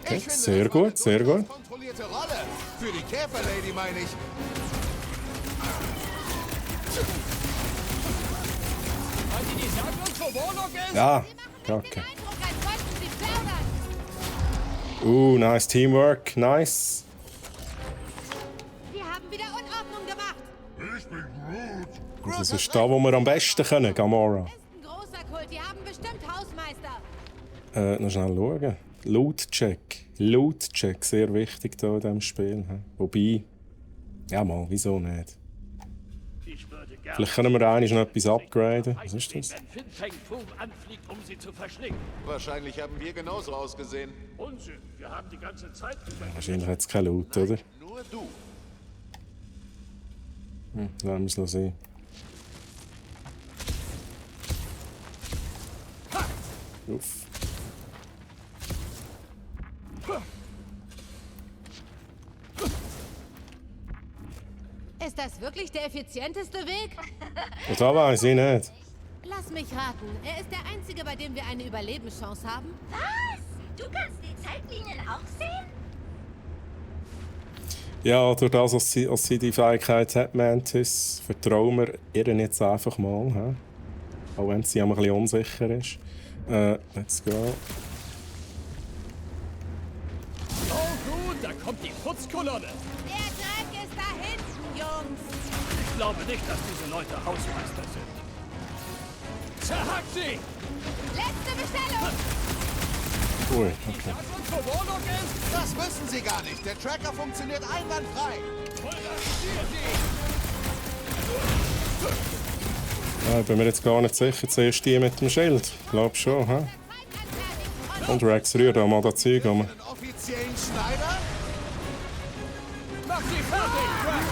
Okay, Ich finde, sehr das war gut, sehr eine gut. durchaus kontrollierte Rolle. Für die Käferlady, meine ich. Weil die sagen uns, wo Warlock ist? Ja, Den okay. Eindruck, als wollten sie plaudern. Nice Teamwork, nice. haben wieder Unordnung gemacht. Ich bin Groot. Das ist da, wo wir am besten können, Gamora. Ist ein großer Kult, die haben bestimmt Hausmeister. Noch schnell schauen. Loot-Check. Loot-Check, sehr wichtig hier in diesem Spiel. Wobei, ja mal, wieso nicht? Ich würde gerne Vielleicht können wir eigentlich noch etwas upgraden. Was ist das? wenn Fin Fang Foom anfliegt, um sie zu verschlingen. Wahrscheinlich haben wir genauso ausgesehen. Unsinn, wir haben die ganze Zeit über... Wahrscheinlich hat es kein Loot, oder? Nur du. Lassen wir es noch sehen. Uff. Ist das wirklich der effizienteste Weg? Und da weiß ich nicht. Lass mich raten. Er ist der Einzige, bei dem wir eine Überlebenschance haben. Was? Du kannst die Zeitlinien auch sehen? Ja, durch das, dass sie die Fähigkeit hat, Mantis, vertrauen wir ihr jetzt einfach mal. He? Auch wenn sie ein bisschen unsicher ist. Let's go. Oh gut, da kommt die Putzkolonne. Der Dreck ist da hinten, Jungs. Ich glaube nicht, dass diese Leute Hausmeister sind. Zerhack sie! Letzte Bestellung. Ui, okay. Das uns für Warlock ist? Das müssen Sie gar nicht. Der Tracker funktioniert einwandfrei. Polarisier sie! Ja, ich bin mir jetzt gar nicht sicher. Zuerst die mit dem Schild. Ich glaube schon. He? Und Rex rührt auch mal das Zeug um. Einen offiziellen Schneider? Mach sie fertig, Drax!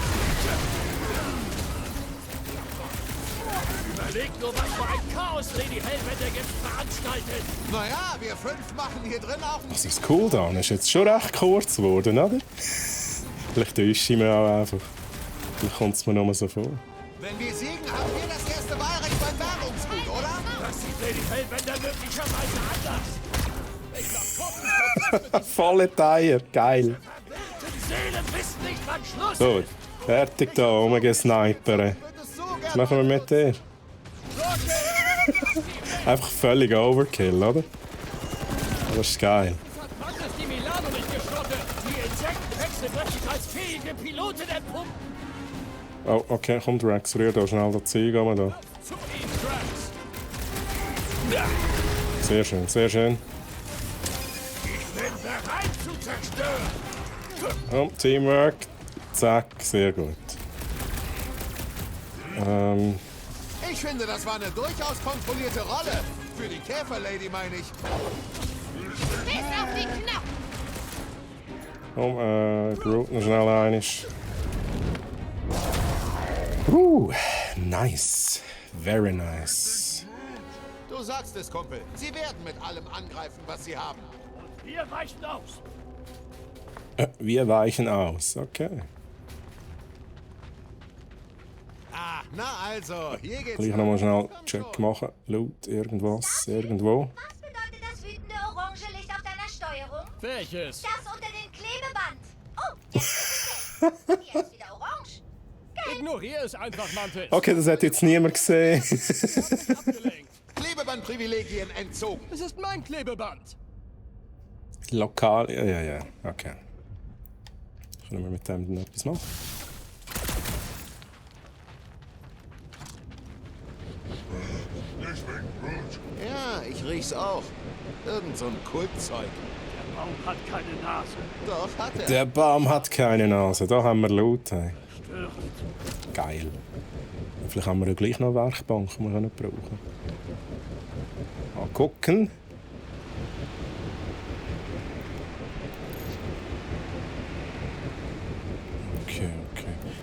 Überlegt nur, was für ein Chaos Lady Hellbender jetzt veranstaltet. Naja, wir 5 machen hier drin auch Das ist cool da. Ist jetzt schon recht kurz geworden, oder? Vielleicht täusche ich mich auch einfach. Vielleicht kommt es mir nur so vor. Wenn wir siegen, haben wir das erste Wahlrecht beim Währungsgut, oder? Das sieht Lady Hellbender möglicherweise anders. Volle Teier, geil. Die Seelen wissen nicht, wann Schluss So, ist. fertig da, rumgesnipern. Würde es so Was gerne machen wir mit dir? Einfach völlig Overkill, oder? Das ist geil. Was ist die Milano nicht geschrottet? Die Insektenhexe wird sich als fähige Pilotin entpumpen. Oh, okay, kommt Rex, rühr da schnell das Zeug um. Da. Zu ihm, Drax. Sehr schön, sehr schön. Ich bin bereit zu zerstören. Oh, Teamwork. Zack, sehr gut. Ich finde, das war eine durchaus kontrollierte Rolle. Für die Käferlady, meine ich. Bis auf die Knochen. Groot noch schnell einisch. Nice. Very nice. Du sagst es, Kumpel. Sie werden mit allem angreifen, was sie haben. Wir weichen aus. Wir weichen aus, okay. Ah, na also, hier geht's. Gleich nochmal schnell Check machen. Loot, irgendwas, irgendwo. Was bedeutet das wütende orange Licht auf deiner Steuerung? Welches? Das unter dem Klebeband. Oh, jetzt ist es weg. Jetzt wieder orange. Ignoriere es einfach, Mantis. Okay, das hat jetzt niemand gesehen. Abgelenkt. Klebebandprivilegien entzogen. Es ist mein Klebeband. Lokal, ja, okay. Können wir mit dem dann etwas machen? Ich bin Groot. Ja, ich riech's auch. Irgend so ein Kultzeug. Der Baum hat keine Nase. Doch, hat er. Der Baum hat keine Nase, da haben wir Loot. Hey. Störend. Geil. Vielleicht haben wir ja gleich noch eine Werkbank, die wir brauchen können. Mal gucken. Okay.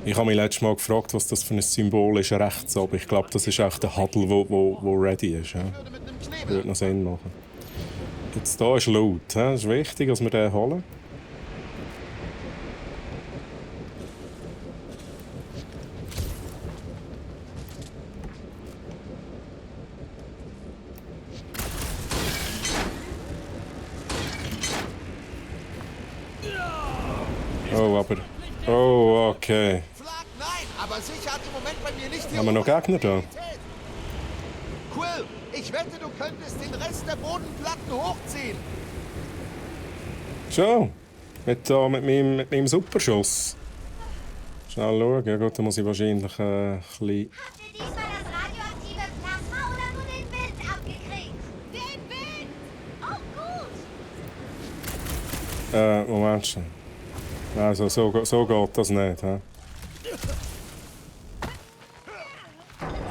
Ich habe mich letztes Mal gefragt, was das für ein Symbol ist rechts oben. Ich glaube, das ist echt der Huddle, wo ready ist. Ja. Würde mit einem Kleber. Würde noch Sinn machen. Jetzt hier ist Loot. Ja. Es ist wichtig, dass wir den holen. Oh, aber... Oh, okay. Flag, nein, aber sicher hat im Moment bei mir nicht die Haben wir noch Gegner da? Quill, ich wette, du könntest den Rest der Bodenplatten hochziehen. Schon. Mit meinem Superschuss. Schnell schauen. Ja gut, dann muss ich wahrscheinlich ein bisschen... Habt ihr diesmal das radioaktive Plasma oder nur den Wind abgekriegt? Den Wind! Oh, gut! Moment schon. Also, so geht das nicht. He?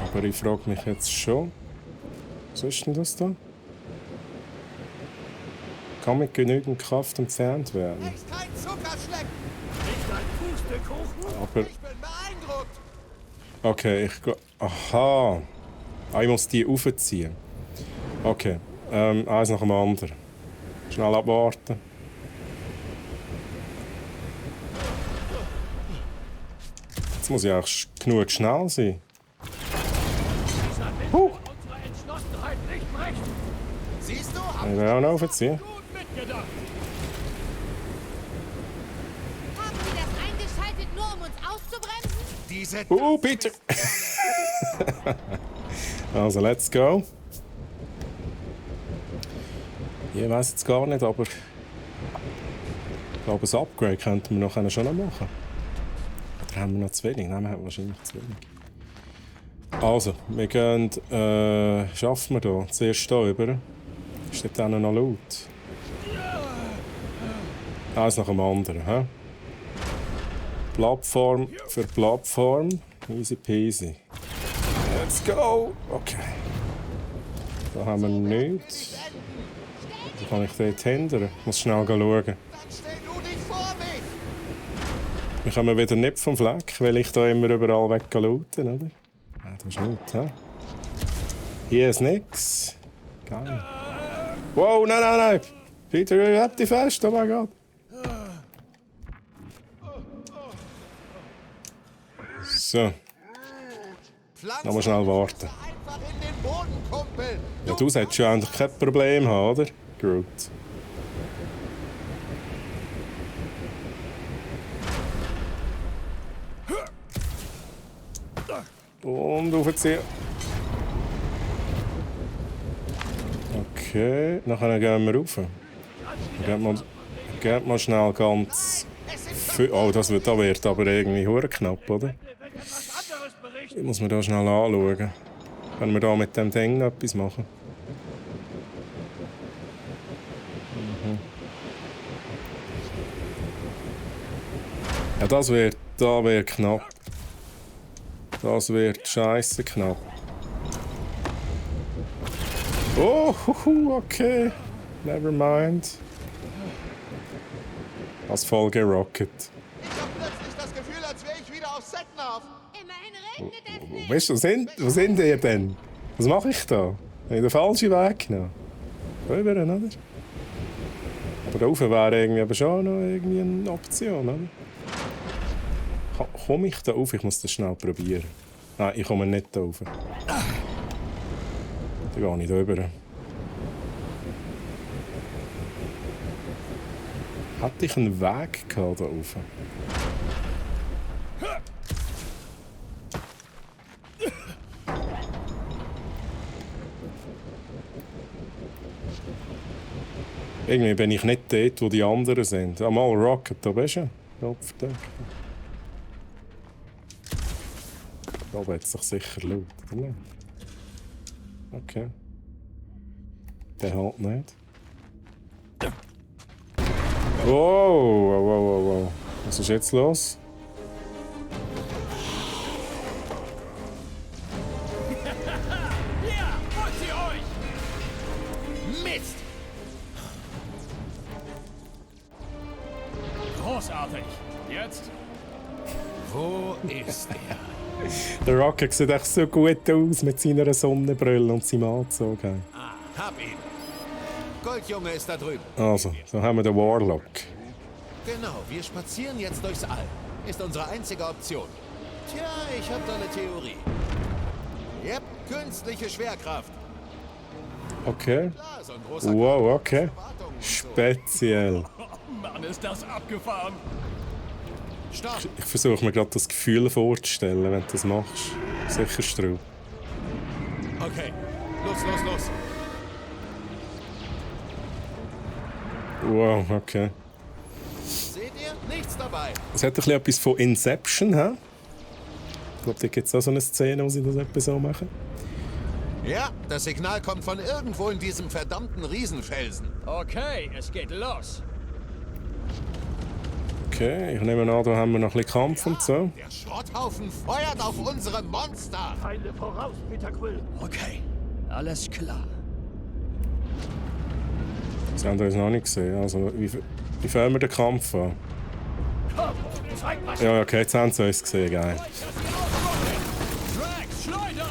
Aber ich frage mich jetzt schon. Was ist denn das da? Kann mit genügend Kraft entfernt werden. Echt kein Zuckerschleck. Nicht ein Pustekuchen? Aber... Ich bin beeindruckt. Okay, ich gehe... Aha! Ah, ich muss die aufziehen. Okay. Eins nach dem anderen. Schnell abwarten. Jetzt muss ich auch genug schnell sein. Unsere Entschlossenheit nicht brechen. Siehst du? Ich will auch noch aufziehen. Gut mitgedacht. Haben Sie das eingeschaltet, nur um uns auszubremsen? Diese Peter! Also, let's go. Ich weiß jetzt gar nicht, aber... Ich glaube, ein Upgrade könnten wir noch schon noch machen. Oder haben wir noch zu wenig? Nein, wir haben wahrscheinlich zu wenig. Also, wir gehen... schaffen wir da? Zuerst hier rüber. Ist dort auch noch laut? Eins nach dem anderen, hä? Plattform für Plattform. Easy peasy. Let's go! Okay. Da haben wir nichts. Wie kann ich dort hindern? Ich muss schnell schauen. Dann stell du dich vor mich. Wir kommen wieder nicht vom Fleck, weil ich da immer überall weglooten, oder? Ah, das ist nichts, hä? Hier ist nix. Geil. Wow, nein! Peter, halt dich fest, oh mein Gott. So, noch mal schnell warten. Einfach in den Boden, Kumpel. Ja, du solltest schon eigentlich kein Problem haben, oder? Groot. Und aufziehen. Okay, nachher gehen wir rauf. Geht mal schnell ganz... Oh, da wird aber irgendwie hure knapp, oder? Was anderes berichten. Ich muss mir da schnell anschauen. Können wir da mit dem Ding noch etwas machen? Ja, da wird knapp. Das wird scheisse knapp. Oh, okay. Never mind. Als voll gerockt. Ich hab plötzlich das Gefühl, als wäre ich wieder auf Setnaf. Immerhin regnet es nicht. Weißt du, wo sind ihr denn? Was mache ich da? Habe ich den falschen Weg genommen? Rüber, oder? Aber rauf wäre irgendwie aber schon noch irgendwie eine Option, oder? Komme ich da auf? Ich muss das schnell probieren. Nein, ich komme nicht da rauf. Da gehe ich nicht rüber. Hatte ich einen Weg gehabt da rauf? Irgendwie bin ich nicht dort, wo die anderen sind. Einmal Rocket, da bist du. Verdeckt. Da oben hat es sich sicher laut, oder nicht? Okay. Der halt nicht. Wow. Was ist jetzt los? Ja, holt sie euch! Mist! Großartig. Jetzt? Wo ist er? Der Rocket sieht echt so gut aus mit seiner Sonnenbrille und seinem Anzug. Hab ihn. Goldjunge ist da drüben. Also, da haben wir den Warlock. Genau, wir spazieren jetzt durchs All. Ist unsere einzige Option. Tja, ich hab da eine Theorie. Yep, künstliche Schwerkraft. Okay. Klar, so ein großer Wow, okay. Erwartungen und so. Speziell. Oh Mann, ist das abgefahren. Stopp! Ich versuche mir gerade das Gefühl vorzustellen, wenn du das machst. Sicher Strau. Okay, los. Wow, okay. Seht ihr? Nichts dabei. Es hat ein bisschen etwas von Inception, hä? Ich glaube, da gibt es auch so eine Szene, wo sie das etwa so machen. Ja, das Signal kommt von irgendwo in diesem verdammten Riesenfelsen. Okay, es geht los. Okay, ich nehme an, da haben wir noch ein bisschen Kampf und so. Der Schrotthaufen feuert auf unsere Monster. Feinde voraus, Peter Quill. Okay, alles klar. Das haben wir uns noch nicht gesehen. Also, wie fangen wir den Kampf an? Komm, zeig was. Ja, okay, jetzt haben sie uns gesehen, geil. Drax, Schleuder!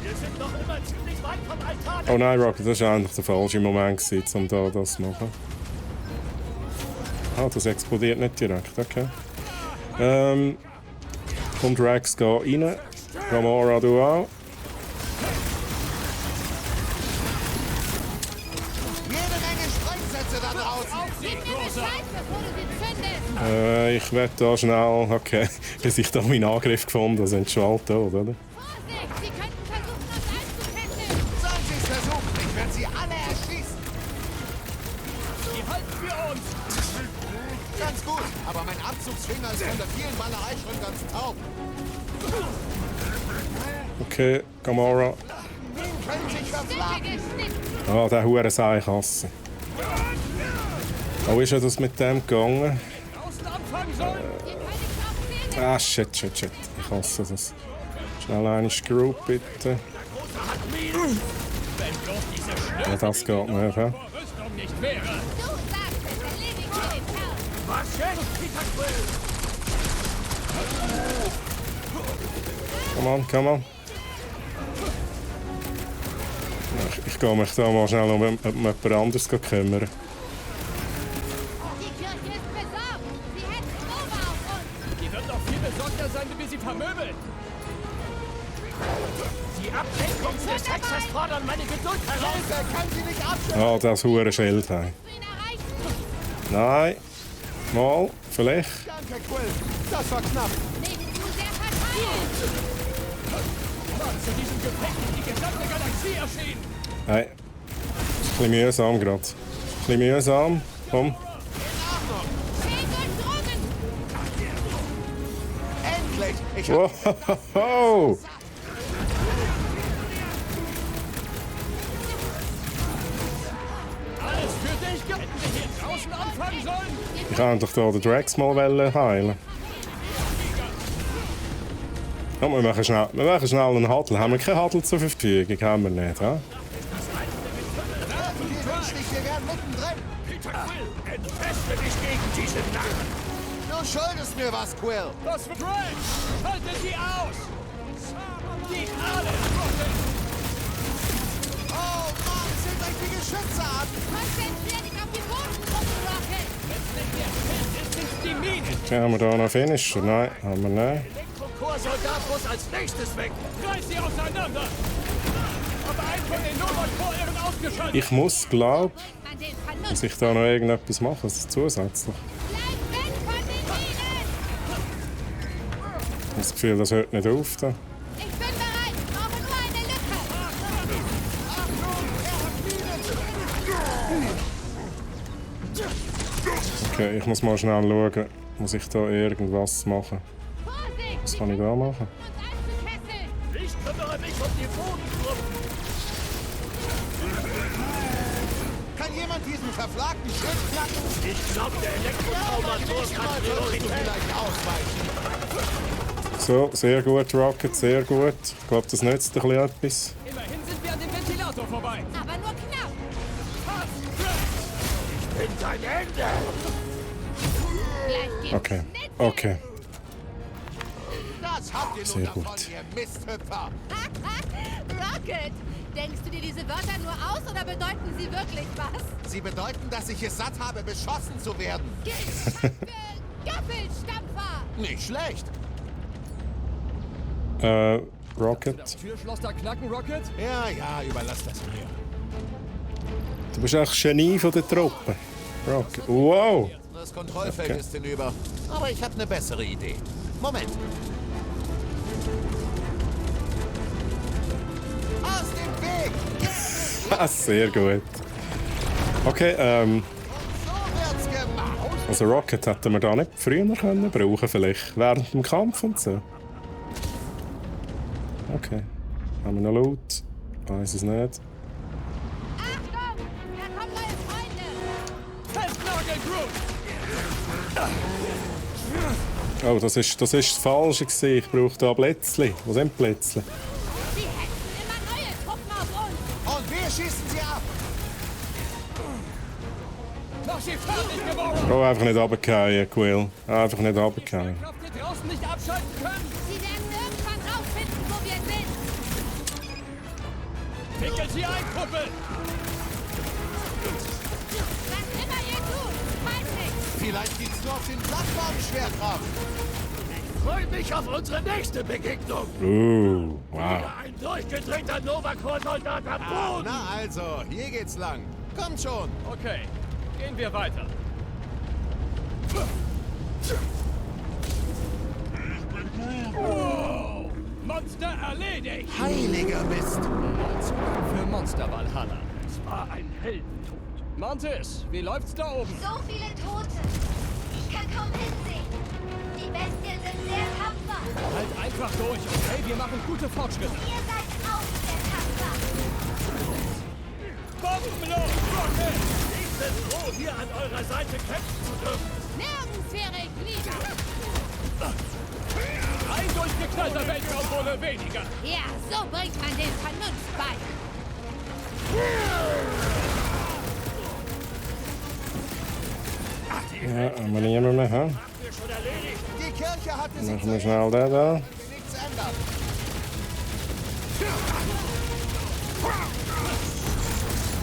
Wir sind noch immer ziemlich weit vom Altar. Oh nein, Rocket, das war eigentlich der falsche Moment, um da das zu machen. Ah, das explodiert nicht direkt, okay. Kommt Drax rein. Gamora, du auch. Jede Menge Sprengsätze da draußen. Gib mir Bescheid, bevor du sie zündest. Ich werde da schnell. Okay, bis ich da meinen Angriff gefunden habe, sind schon alt tot, oder? Vorsicht, sie könnten versuchen, uns einzukesseln. Sollen sie es versuchen? Ich werde sie alle erschießen. Die halten wir uns! Ganz gut, aber mein Abzugsfinger ist von der vielen Ballerei schon ganz taub. Okay, Gamora. Den können sich verflagen. Ah, der Hurenseich hasse. Wo ist ja das mit dem gegangen? Außen anfangen sollen! Ah, shit. Ich hasse das. Schnell eine Screw, bitte. Wenn bloß diese Schnürchen Ja, das geht nicht, hä? Rüstung nicht wäre! Du sagst es, erledigt wir den Kerl. Was jetzt, Peter Quill? Come on. Ich gehe mich da mal schnell um jemand anderes kümmern. Die Kirche ist besorgt. Sie hätten Probe auf uns. Die wird noch viel besorgter sein, wie wir sie vermöbeln! Die Ablenkung des Hexers fordern meine Geduld heraus. Er kann sie nicht abschütteln. Ah, das Hurenschild. Hey. Du ihn erreichen. Nein. Mal, vielleicht. Danke, Quill. Das war knapp. Nicht zu sehr verteilen. Mann, zu diesem Gefecht ist die gesamte Galaxie erschienen! Nein. Ist ein bisschen mühsam gerade. Ein bisschen mühsam. Komm. Schön durchdrungen. Endlich. Ich hab Wow. Alles für dich! Hätten wir hier draußen anfangen sollen? Ich kann doch hier den Drax mal heilen. Ja, wir machen schnell einen Huddle. Haben wir keinen Huddle zur Verfügung? Haben wir nicht, hä? die Wünschlich, wir wären mittendrin. Peter Quill, entfeste dich gegen diese Narren. Du schuldest mir was, Quill. Das wird Drax! Schaltet sie aus! Die alle! Oh Mann, zieht euch die Geschütze ab. Konzentrier dich auf die Bodengruppe, Rocket. Wenn's nicht der Schild ist, sind's die Minen! Haben wir da noch Finisher? Nein, haben wir nicht. Elektrochor-Soldat muss als nächstes weg. Reiß sie auseinander! Aber ein von den Nova-Chor-Irren ausgeschaltet! Ich muss glauben, An den Vernunft. dass ich da noch irgendetwas mache, also zusätzlich. Bleib weg von den Minen. Ich habe das Gefühl, das hört nicht auf. Da. Ich bin bereit. Brauche nur eine Lücke. Okay, ich muss mal schnell schauen. Muss ich da irgendwas machen? Vorsicht. Was kann ich da machen? Uns einzukesseln. Ich kümmere mich um die Bodengruppen. Kann jemand diesen verflagten Schild knacken? Ich glaube, der Elektrotraumator Nächstes hat Mal solltest du Priorität. vielleicht ausweichen. So, sehr gut, Rocket, sehr gut. Ich glaube, das nützt ein bisschen etwas. Immerhin sind wir an dem Ventilator vorbei! Aber nur knapp. In dein Ende. Gleich gibt's Okay, Schnitzel. okay. Das habt ihr Sehr nun davon, gut. ihr Misthüpfer. Rocket, denkst du dir diese Wörter nur aus oder bedeuten sie wirklich was? Sie bedeuten, dass ich es satt habe, beschossen zu werden. Gaffelstampfer! Nicht schlecht. Rocket, Türschloss da knacken, Rocket? Ja, überlass das mir. du bist echt Genie von der Truppe. Rocket, wow! Das Kontrollfeld Okay. ist hinüber. Aber ich habe eine bessere Idee. Moment. Aus dem Weg! Ah, sehr gut. Okay, Vorwärts gemacht. also Rocket hätten wir da nicht früher können brauchen, vielleicht während dem Kampf und so. Okay. Haben wir noch Loot? Weiß es nicht. Achtung! Da kommen neue Freunde! Festnageln, Groot! Oh, das ist das Falsche gewesen. Ich brauche da Plätzchen. Wo sind Plätzchen? Sie hetzen immer neue Truppen auf uns! Und wir schießen sie ab. Mach sie fertig geworden! Oh, einfach nicht runterfallen, Quill. Einfach nicht runterfallen. Kraft hier draußen nicht abschalten können! Sie werden irgendwann rausfinden, wo wir sind! Wickel sie ein, Kumpel! Was immer ihr tut, weiß nicht! Vielleicht gibt's nur auf den Plattformen Schwerkraft. Freue mich auf unsere nächste Begegnung. Wow. Ein durchgedrehter Nova-Core-Soldat am Boden. Na also, hier geht's lang. Kommt schon. Okay, gehen wir weiter. Wow. Monster erledigt! Heiliger Mist. Für Monster Valhalla. Es war ein Heldentod. Mantis, wie läuft's da oben? So viele Tote. Ich kann kaum hinsehen. Die Bestien sind sehr tapfer. Halt einfach durch, okay? Wir machen gute Fortschritte. Ihr seid auch sehr tapfer. Bombenlos, Rocket! Ich bin froh, hier an eurer Seite kämpfen zu dürfen. Nirgends wäre ich lieber! Ein durchgeknallter Weltraumbulle weniger. Ja, so bringt man den Vernunft bei! Ja, haben wir niemanden mehr, hä? Wir schon erledigt. Die Kirche hatte sich Machen wir schnell den da. nichts ändert.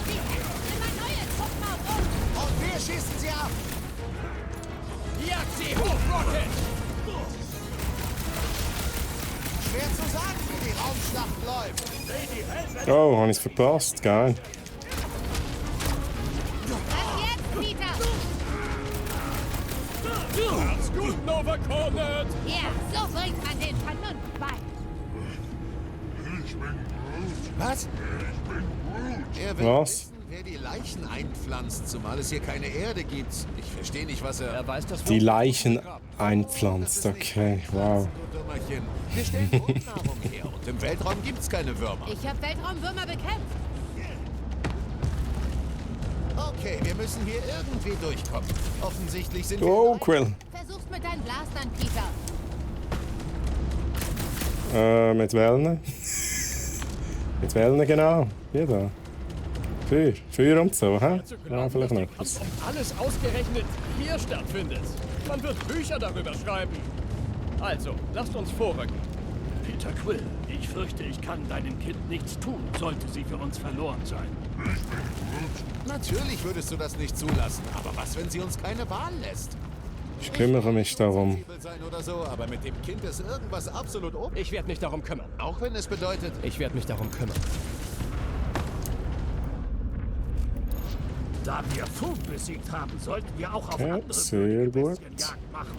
Sie hetzen immer neue Truppen auf uns! Und wir schießen sie ab. Jag sie hoch, Rocket! Schwer zu sagen, wie die Raumschlacht läuft. Oh, habe ich es verpasst. Geil. Was jetzt, Peter? Macht's gut, Nova Cornet! Ja, so bringt man den Vernunft bei! Ich bin Groot. Was? Ich bin Groot. Er will Was? wissen, wer die Leichen einpflanzt, zumal es hier keine Erde gibt. Ich verstehe nicht, was er... Er weiß das Die Leichen einpflanzt. Okay, wow. Du Dummerchen. Wir stellen Grundnahrung her und im Weltraum gibt's keine Würmer. Ich habe Weltraumwürmer bekämpft! Okay, wir müssen hier irgendwie durchkommen. Offensichtlich sind Oh, wir... Quill. Versuch's mit deinen Blastern, Peter! Mit Wellen. Mit Wellen, genau. Hier da. Feuer und so, hä? Ja, vielleicht noch etwas. Ob alles ausgerechnet hier stattfindet. Man wird Bücher darüber schreiben. Also, lasst uns vorrücken. Peter Quill, ich fürchte, ich kann deinem Kind nichts tun, sollte sie für uns verloren sein. Natürlich würdest du das nicht zulassen. Aber was, wenn sie uns keine Wahl lässt? Ich kümmere mich darum. Sensibel sein oder so, aber mit dem Kind ist irgendwas absolut oben. Ich werde mich darum kümmern. Auch wenn es bedeutet... Ich werde mich darum kümmern. Da wir Fum besiegt haben, sollten wir auch auf Ja, andere sehr gut. Jagd machen.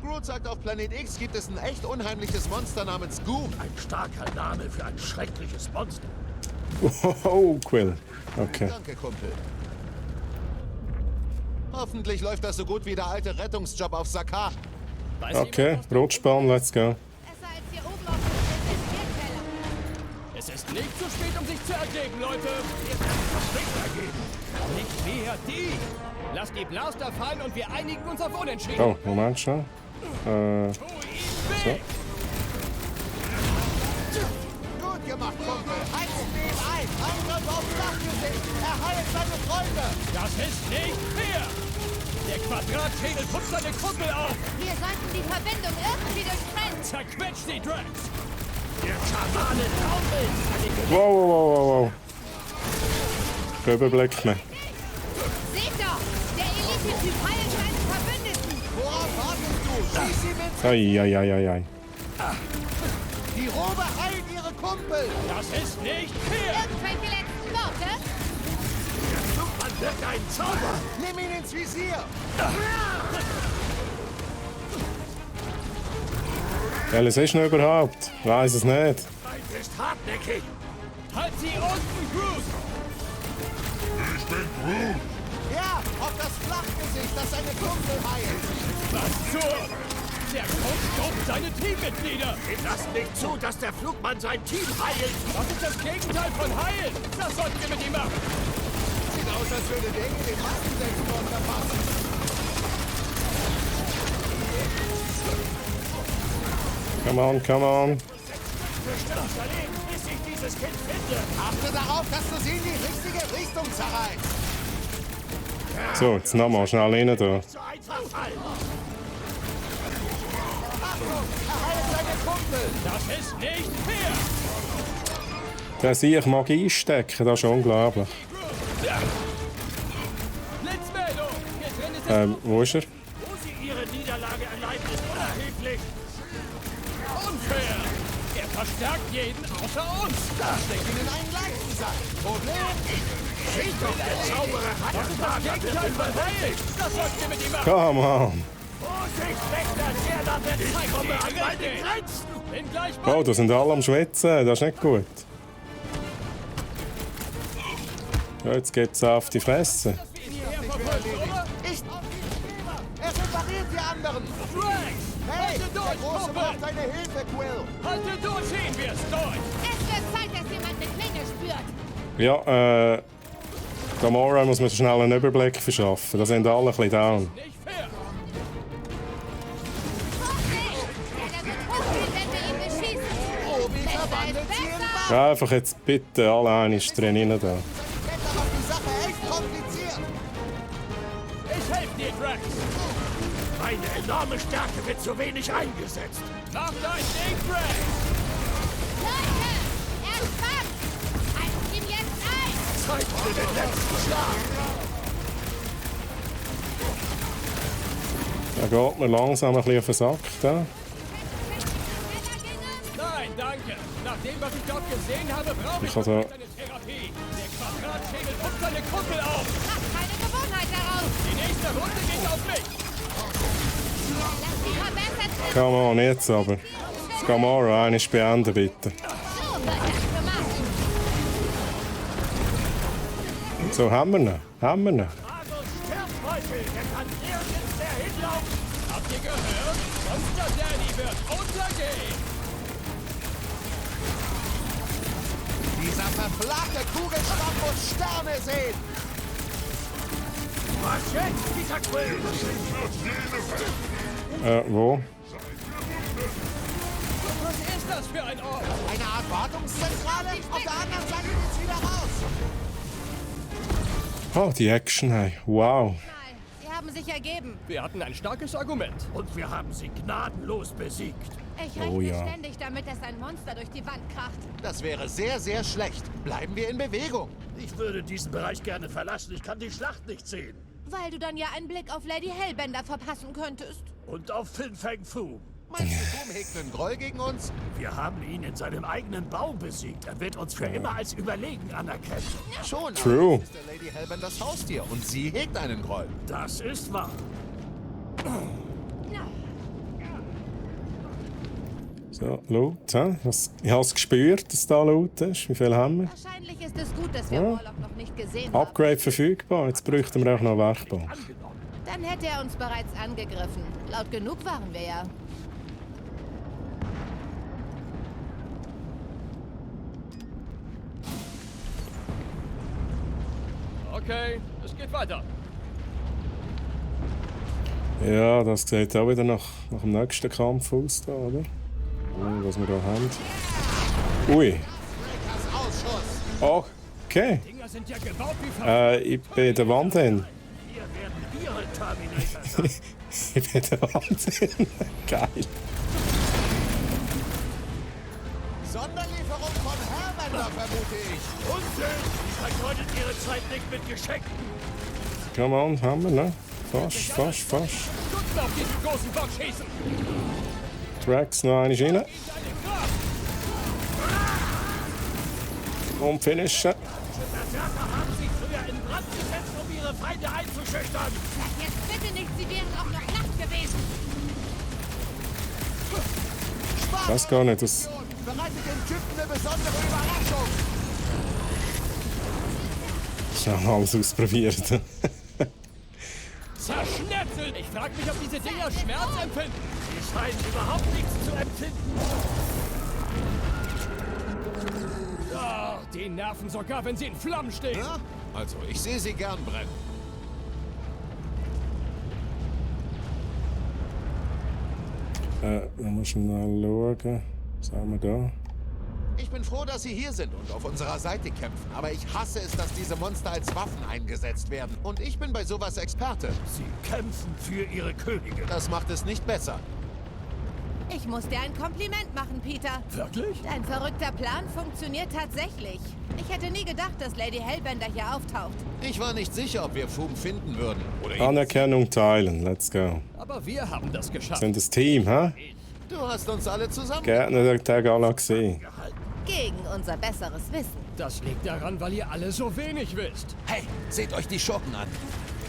Groot sagt, auf Planet X gibt es ein echt unheimliches Monster namens Goom. Ein starker Name für ein schreckliches Monster. Oh, Quill. Okay. Danke, Kumpel. Hoffentlich läuft das so gut wie der alte Rettungsjob auf Sakaar. Weiß Okay, jemand, Brotspann, let's go. Besser als hier oben auf dem Desinfizierkeller! es ist nicht zu spät, um sich zu ergeben, Leute. Wir werden das nicht ergeben. Nicht wir, die. Lasst die Blaster fallen und wir einigen uns auf Unentschieden. Oh, Moment schon. Tu ihn weg. Gut gemacht, Kumpel. Heizen wir ihn ein. Angriff aufs Dachgesicht. Er heilt seine Freunde. Das ist nicht fair. Der Quadratschädel putzt seine Kuppel auf. Wir sollten die Verbindung irgendwie durchtrennen! Zerquetscht die Drags. Der Schamane Traumbild kann ich Wow, wow, wow, wow, wow. Überblick mehr. Seht doch! Der Elite-Typ heilt seinen Verbündeten! Worauf wartest du? Schieß sie mit. Ei. Die Robe heilt ihre Kumpel. Das ist nicht fair. Irgendwelche letzten Worte? Man wirkt einen Zauber. Nimm ihn ins Visier. Welches ist denn überhaupt? Weiß es nicht. Feind ist hartnäckig. Halt sie unten, Groot. Ich bin Groot. Ja, auf das Flachgesicht, das seine Kumpel heilt. Was zur... Der Coach dopt seine Teammitglieder! Wir lassen nicht zu, dass der Flugmann sein Team heilt. Was ist das Gegenteil von heilen? Das sollten wir mit ihm machen! Sieht aus, als würde Dinge den Massenexport verpassen. Come on, come on. Bestimmt verlegen, bis ich dieses Kind finde. Achte darauf, dass du sie in die richtige Richtung zerreißt. So, jetzt nochmal schnell rein da. So einfach fallen. Achtung, er heilt seine Kumpel. Das ist nicht fair! Der Sieg mag einstecken, das ist unglaublich. Blitzmeldung! Hier drin ist Wo ist er? Wo sie ihre Niederlage erleiden, ist unerheblich. unfair! Er verstärkt jeden außer uns! Steck ihn in einen Leichensack. Problem? Sieh doch, der Zauberer hat Das ist das Gegenteil von heilen! Das sollten wir mit ihm machen! Come on. Vorsicht, Wächter, der da wird ich komme an meine Grenzen. Bin gleich Oh, da sind alle am Schwitzen, das ist nicht gut. Ja, jetzt geht's auf die Fresse. Ich... Er separiert die anderen. Hey, der Große braucht deine Hilfe, Quill. Halte durch, sehen wir's durch! Es wird Zeit, dass jemand eine Klinge spürt. Ja, Gamora muss man schnell einen Überblick verschaffen. Da sind alle ein bisschen down. Nicht fair! Vorsicht! Der wird hochgehen, wenn wir ihn beschießen. Obi Besser verwandelt ist sie in besser. Bach. Ja, einfach jetzt bitte alle einmal drin rein da. Wetter macht die Sache echt kompliziert. Ich helfe dir, Drax! Meine enorme Stärke wird zu wenig eingesetzt. Macht euch Ding, Drax! Leute, er ist fast. Haltet ihn jetzt ein. Zeit für den letzten Schlag. Da geht mir langsam ein bisschen auf den Sack. Da. Nein, danke! Nach dem, was ich dort gesehen habe, brauche ich Ich also- seine Therapie! Der Quadratschädel pumpt seine Kuppel auf! Macht keine Gewohnheit daraus. Die nächste Runde geht auf mich! Lass die verbessert werden. Come on, jetzt aber. Das Gamora einmal beenden, bitte. So wird das gemacht. So, haben wir ihn. Haben wir ihn. Dragon Sternteufel, der kann nirgends mehr hinlaufen. Habt ihr gehört? Monster Daddy wird untergehen! Dieser verflachte Kugelschwamm muss Sterne sehen. Was jetzt, dieser Quill? Wo? Was ist das für ein Ort? Eine Art Wartungszentrale. Auf der anderen Seite geht's wieder raus. Oh, die Action, hey. Wow. Mal, sie haben sich ergeben. Wir hatten ein starkes Argument. Und wir haben sie gnadenlos besiegt. Ich rechne Oh ja. ständig damit, dass ein Monster durch die Wand kracht. Das wäre sehr, sehr schlecht. Bleiben wir in Bewegung. Ich würde diesen Bereich gerne verlassen. Ich kann die Schlacht nicht sehen. Weil du dann ja einen Blick auf Lady Hellbender verpassen könntest. Und auf Fin Fang Fu. Meinst du, Doom hegt einen Groll gegen uns? Wir haben ihn in seinem eigenen Bau besiegt. Er wird uns für immer als überlegen anerkennen. Schon. True. allerdings ist der Lady Hellbenders Haustier und sie hegt einen Groll. Das ist wahr. So, laut. He? Ich habe es gespürt, dass da laut ist. Wie viel haben wir? Wahrscheinlich ist es gut, dass wir Warlock noch nicht gesehen haben. Upgrade verfügbar. Jetzt bräuchten wir auch noch Werkbank. Angenommen. Dann hätte er uns bereits angegriffen. Laut genug waren wir ja. Okay, es geht weiter. Ja, das sieht auch wieder nach dem nächsten Kampf aus, da, oder? Oh, was wir da haben. Ui. Das Ausschuss. Okay. Dinger sind ja gebaut wie Ich bin der Wand hin. Wir werden ihre Terminator sein. Ich bin der Wand hin. Geil. Sonderlieferung von Hellbender, vermute ich. Unsinn! Vergeudet ihre Zeit nicht mit Geschenken. Come on, haben wir, ne? Fast. Stunden auf diesen großen Bock schießen! Drax noch eine rein. Seine Kraft! Und finishen. Berserker haben sie früher in Brand gesetzt, um ihre Feinde einzuschüchtern. Sag jetzt bitte nicht, sie wären auch noch Nacht gewesen. Das gar nicht. Das Bereitet dem Typen eine besondere Überraschung. schnell alles ausprobieren. Zerschnetzelt! Ich frage mich, ob diese Dinger Schmerz empfinden. Sie scheinen überhaupt nichts zu empfinden. Ah, die nerven sogar, wenn sie in Flammen stehen. Ja? Also, ich sehe sie gern brennen. Dann muss ich schnell schauen. Was haben wir da? Ich bin froh, dass Sie hier sind und auf unserer Seite kämpfen. Aber ich hasse es, dass diese Monster als Waffen eingesetzt werden. Und ich bin bei sowas Experte. Sie kämpfen für ihre Könige. Das macht es nicht besser. Ich muss dir ein Kompliment machen, Peter. Wirklich? Dein verrückter Plan funktioniert tatsächlich. Ich hätte nie gedacht, dass Lady Hellbender hier auftaucht. Ich war nicht sicher, ob wir Fum finden würden. Oder ihn. Anerkennung teilen. Let's go. Aber wir haben das geschafft. Wir sind das Team, hä? Du hast uns alle zusammen. Gärtner der Galaxie. Gegen unser besseres Wissen. Das liegt daran, weil ihr alle so wenig wisst. Hey, seht euch die Schurken an.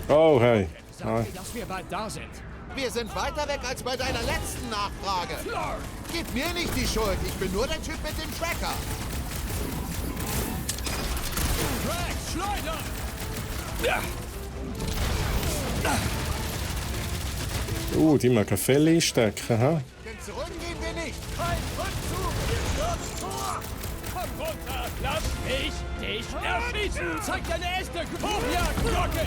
Oh, hey. Sagt Hi. ihr, dass wir bald da sind? Wir sind weiter weg als bei deiner letzten Nachfrage. Gib mir nicht die Schuld. Ich bin nur der Typ mit dem Tracker. Drax, Schleuder! Die mag Fell einstecken, hä? Denn zurück gehen wir nicht. Kein Rückzug! Wir stürzen vor! Komm runter! Lass mich dich erschießen! Zeig deine echte Hochjagdglocke!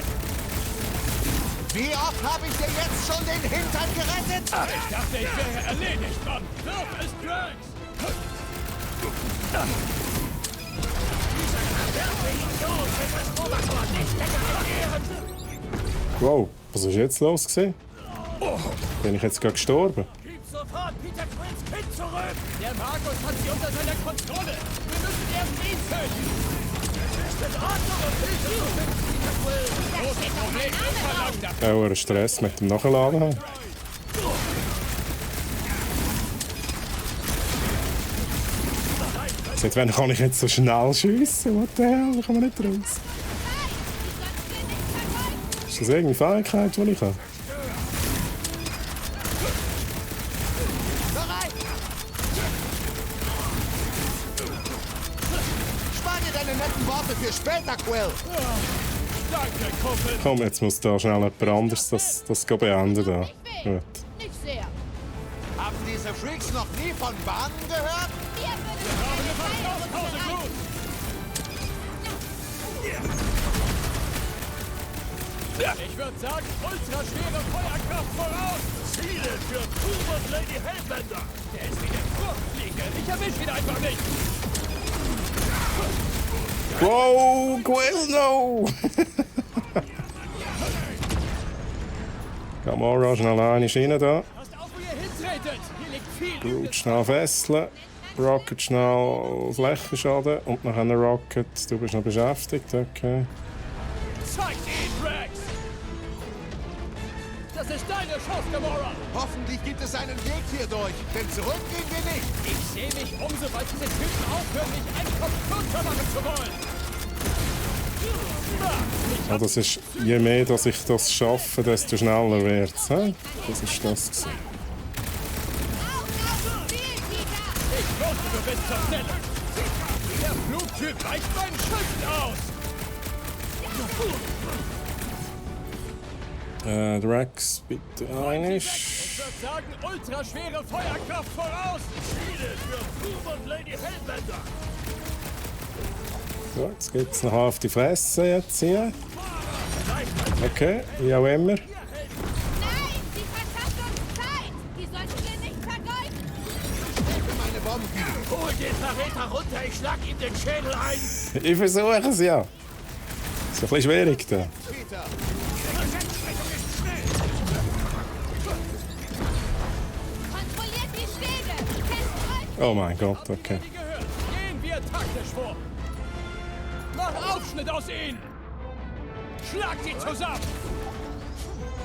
Wie oft habe ich dir jetzt schon den Hintern gerettet? Ich dachte, ich wäre erledigt, Mann! Wirf es, Drax! Wow, was ist jetzt los gewesen? Bin ich jetzt gerade gestorben? Gib sofort Peter Quills Kind zurück! Der Markus hat sie unter seiner Kontrolle! Wir müssen erst ihn töten! Es ist in Ordnung und Hilfe zu finden, Peter Quill! Großes Problem, unverlangt ab! Auch einen Stress mit dem Nachladen haben. Seit wann kann ich jetzt so schnell schiessen? What the hell? Da kann man nicht raus. Ist das irgendeine Fähigkeit, die ich habe? Bereit! Spar dir deine netten Worte für später, Quill. Danke, Kumpel! Komm, jetzt muss da schnell jemand anderes das beenden. Da. Gut. Nicht sehr. Haben diese Freaks noch nie von Bahnen gehört? Pause, Blut! Ich würde sagen, ultraschwere Feuerkraft voraus! Ziele für Fum und Lady Hellbender! Der ist wie eine Fruchtfliege! Ich erwisch ihn einfach nicht! Wow, Quill, no! Gamora, schnell eine rein da. Passt auf, wo ihr hintretet! Hier liegt viel Groot schnell fesseln. Rocket schnell Flächenschaden. Und nachher Rocket, du bist noch beschäftigt, okay. Zeig ihn, Drax! Das ist deine Chance, Gamora! Hoffentlich gibt es einen Weg hier durch, denn zurück gehen wir nicht. Ich sehe mich um, sobald diese Typen aufhören, mich einen Kopf kürzer machen zu wollen! Ja, das ist, je mehr dass ich das schaffe, desto schneller wird es. Das ist das gewesen. Ich wusste, du bist zur Stelle! Der Flugtyp weicht meinen Schüssen aus! Drax, bitte einisch. Ich würde sagen, ultraschwere Feuerkraft voraus! Ziele für Fum und Lady Hellbender! So, jetzt gibt es noch auf die Fresse jetzt hier. Okay, wie auch immer. Nein, sie verschafft uns Zeit. Die sollten wir nicht vergeuden. Für meine Bomben. Hol den Verräter runter, ich schlag ihm den Schädel ein! Ich versuche es ja. Ist ein bisschen schwierig da. Peter, Kontrolliert die Stege. Fest Oh mein Gott, okay. Die gehört. Gehen wir taktisch vor! Mach Aufschnitt aus ihnen! Schlag sie zusammen!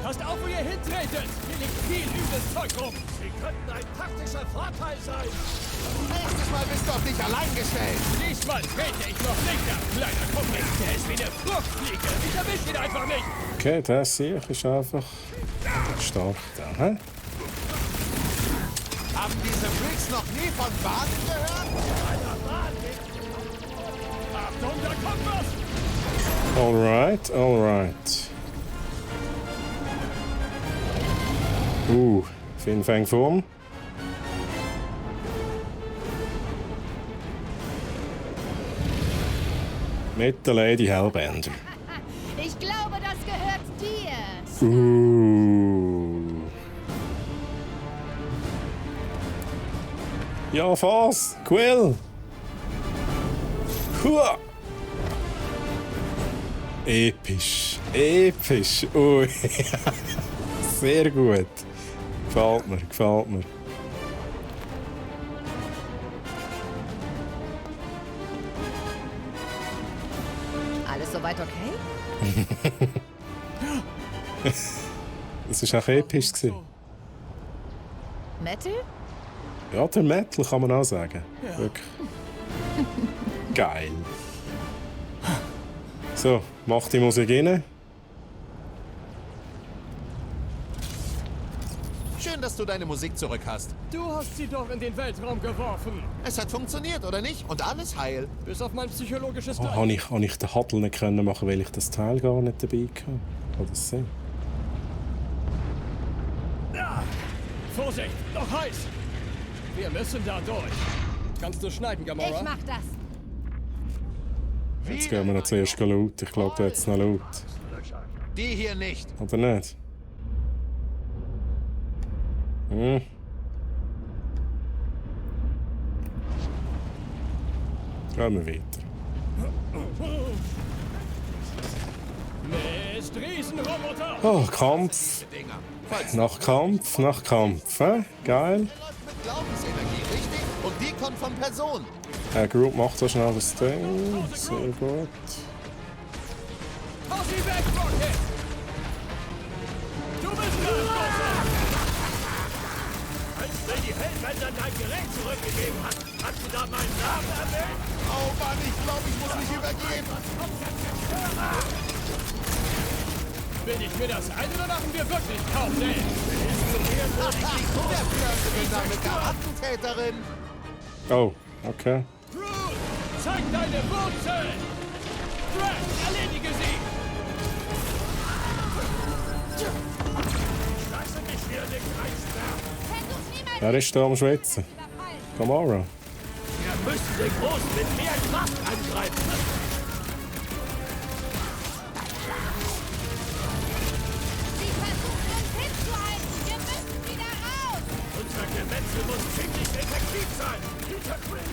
Passt auf, wo ihr hintretet! Hier liegt viel übles Zeug rum! Sie könnten ein taktischer Vorteil sein! nächstes Mal bist du auf dich allein gestellt. Diesmal trete ich noch nicht ab, kleiner Kumpel! Der ist wie eine Fruchtfliege! Ich erwisch ihn einfach nicht! Okay, der Sieg ist einfach stark da. Hä? Haben diese Freaks noch nie von Bahnen gehört? Achtung, da kommt was! Alright, alright. Fin Fang Foom. Mit der Lady Hellbender. Ich glaube, das gehört dir. Ja, was? Quill! Hua! Episch. Episch. Ui. Sehr gut. Gefällt mir, gefällt mir. Alles soweit okay? Das war auch episch. Metal? Ja, der Metal kann man auch sagen. Ja. Wirklich. Geil. So, mach die Musik rein. Schön, dass du deine Musik zurück hast. Du hast sie doch in den Weltraum geworfen. Es hat funktioniert, oder nicht? Und alles heil. Bis auf mein psychologisches Teil. Habe ich den Huddle nicht können machen, weil ich das Teil gar nicht dabei hatte? Kann das sein? Vorsicht, noch heiß. Wir müssen da durch. Kannst du schneiden, Gamora? Ich mach das. Jetzt gehen wir noch zuerst laut. Ich glaube, da jetzt noch laut. Die hier nicht. Oder nicht? Hm. Gehen wir weiter. Mist, Riesenroboter! Oh, Kampf. Nach Kampf, nach Kampf. Geil. Mit Glaubensenergie, richtig? Und die kommt von Person. Groot macht so schnell das Ding. Sehr gut. Hau sie weg, Rocket! Du bist dran, als Lady Hellbender dein Gerät zurückgegeben hat, hast du da meinen Namen erwähnt? Oh Mann, ich glaube, ich muss mich übergeben. Bin ich mir das ein oder machen wir wirklich kaum sehen? Der Flirte mit der Attentäterin. Oh, okay. Groot, zeig deine Wurzeln! Drax, erledige sie! Lasse mich hier nicht reinsperren! Versuch niemals Wer ist da am Schwitzen? Gamora. Wir müssen den Großen mit mehr Kraft angreifen! Sie versuchen uns hinzuhalten. Wir müssen wieder raus. Unser Gemetzel muss ziemlich effektiv sein! Hinter Quill!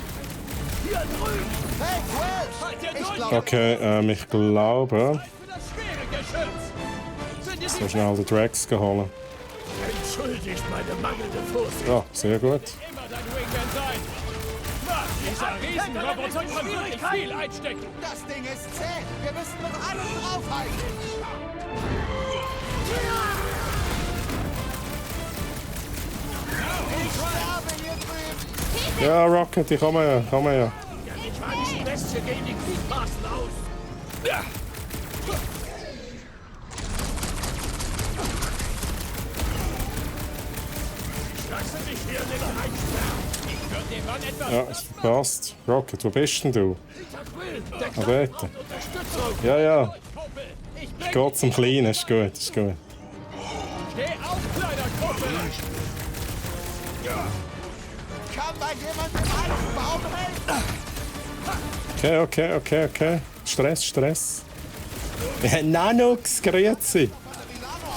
Hier drüben! Hey, Quill! Halt dir Ich durch! glaube, Okay, ich glaube, Für das schwere Geschütz! Sind ihr so nicht schnell den Drax geholt. entschuldigt meine mangelnde Vorsicht? Ja, sehr gut. Immer dein Wingman sein! Na, dieser Riesenroboter kann wirklich viel einstecken! das Ding ist zäh. Wir müssen mit allem draufhalten. Ich sterbe hier drüben. Ja, Rocket, ich komme ja, komme ja. Der mechanischen Bestie gehen die Gliedmaßen aus! Ja. Lasse mich hier nicht einsperren! Ich würde dem Mann etwas Ja, es passt. Rocket, wo bist denn du? hinter Quill! Der Ah, dort. braucht Unterstützung! Ja, ja. Kumpel! Ich Ich bring gehe zum Kleinen, ist gut, ist gut. Steh auf, kleiner Kumpel! Kann mal jemand im alten Baum helfen? Okay. Stress, Stress. Nanox, grüezi.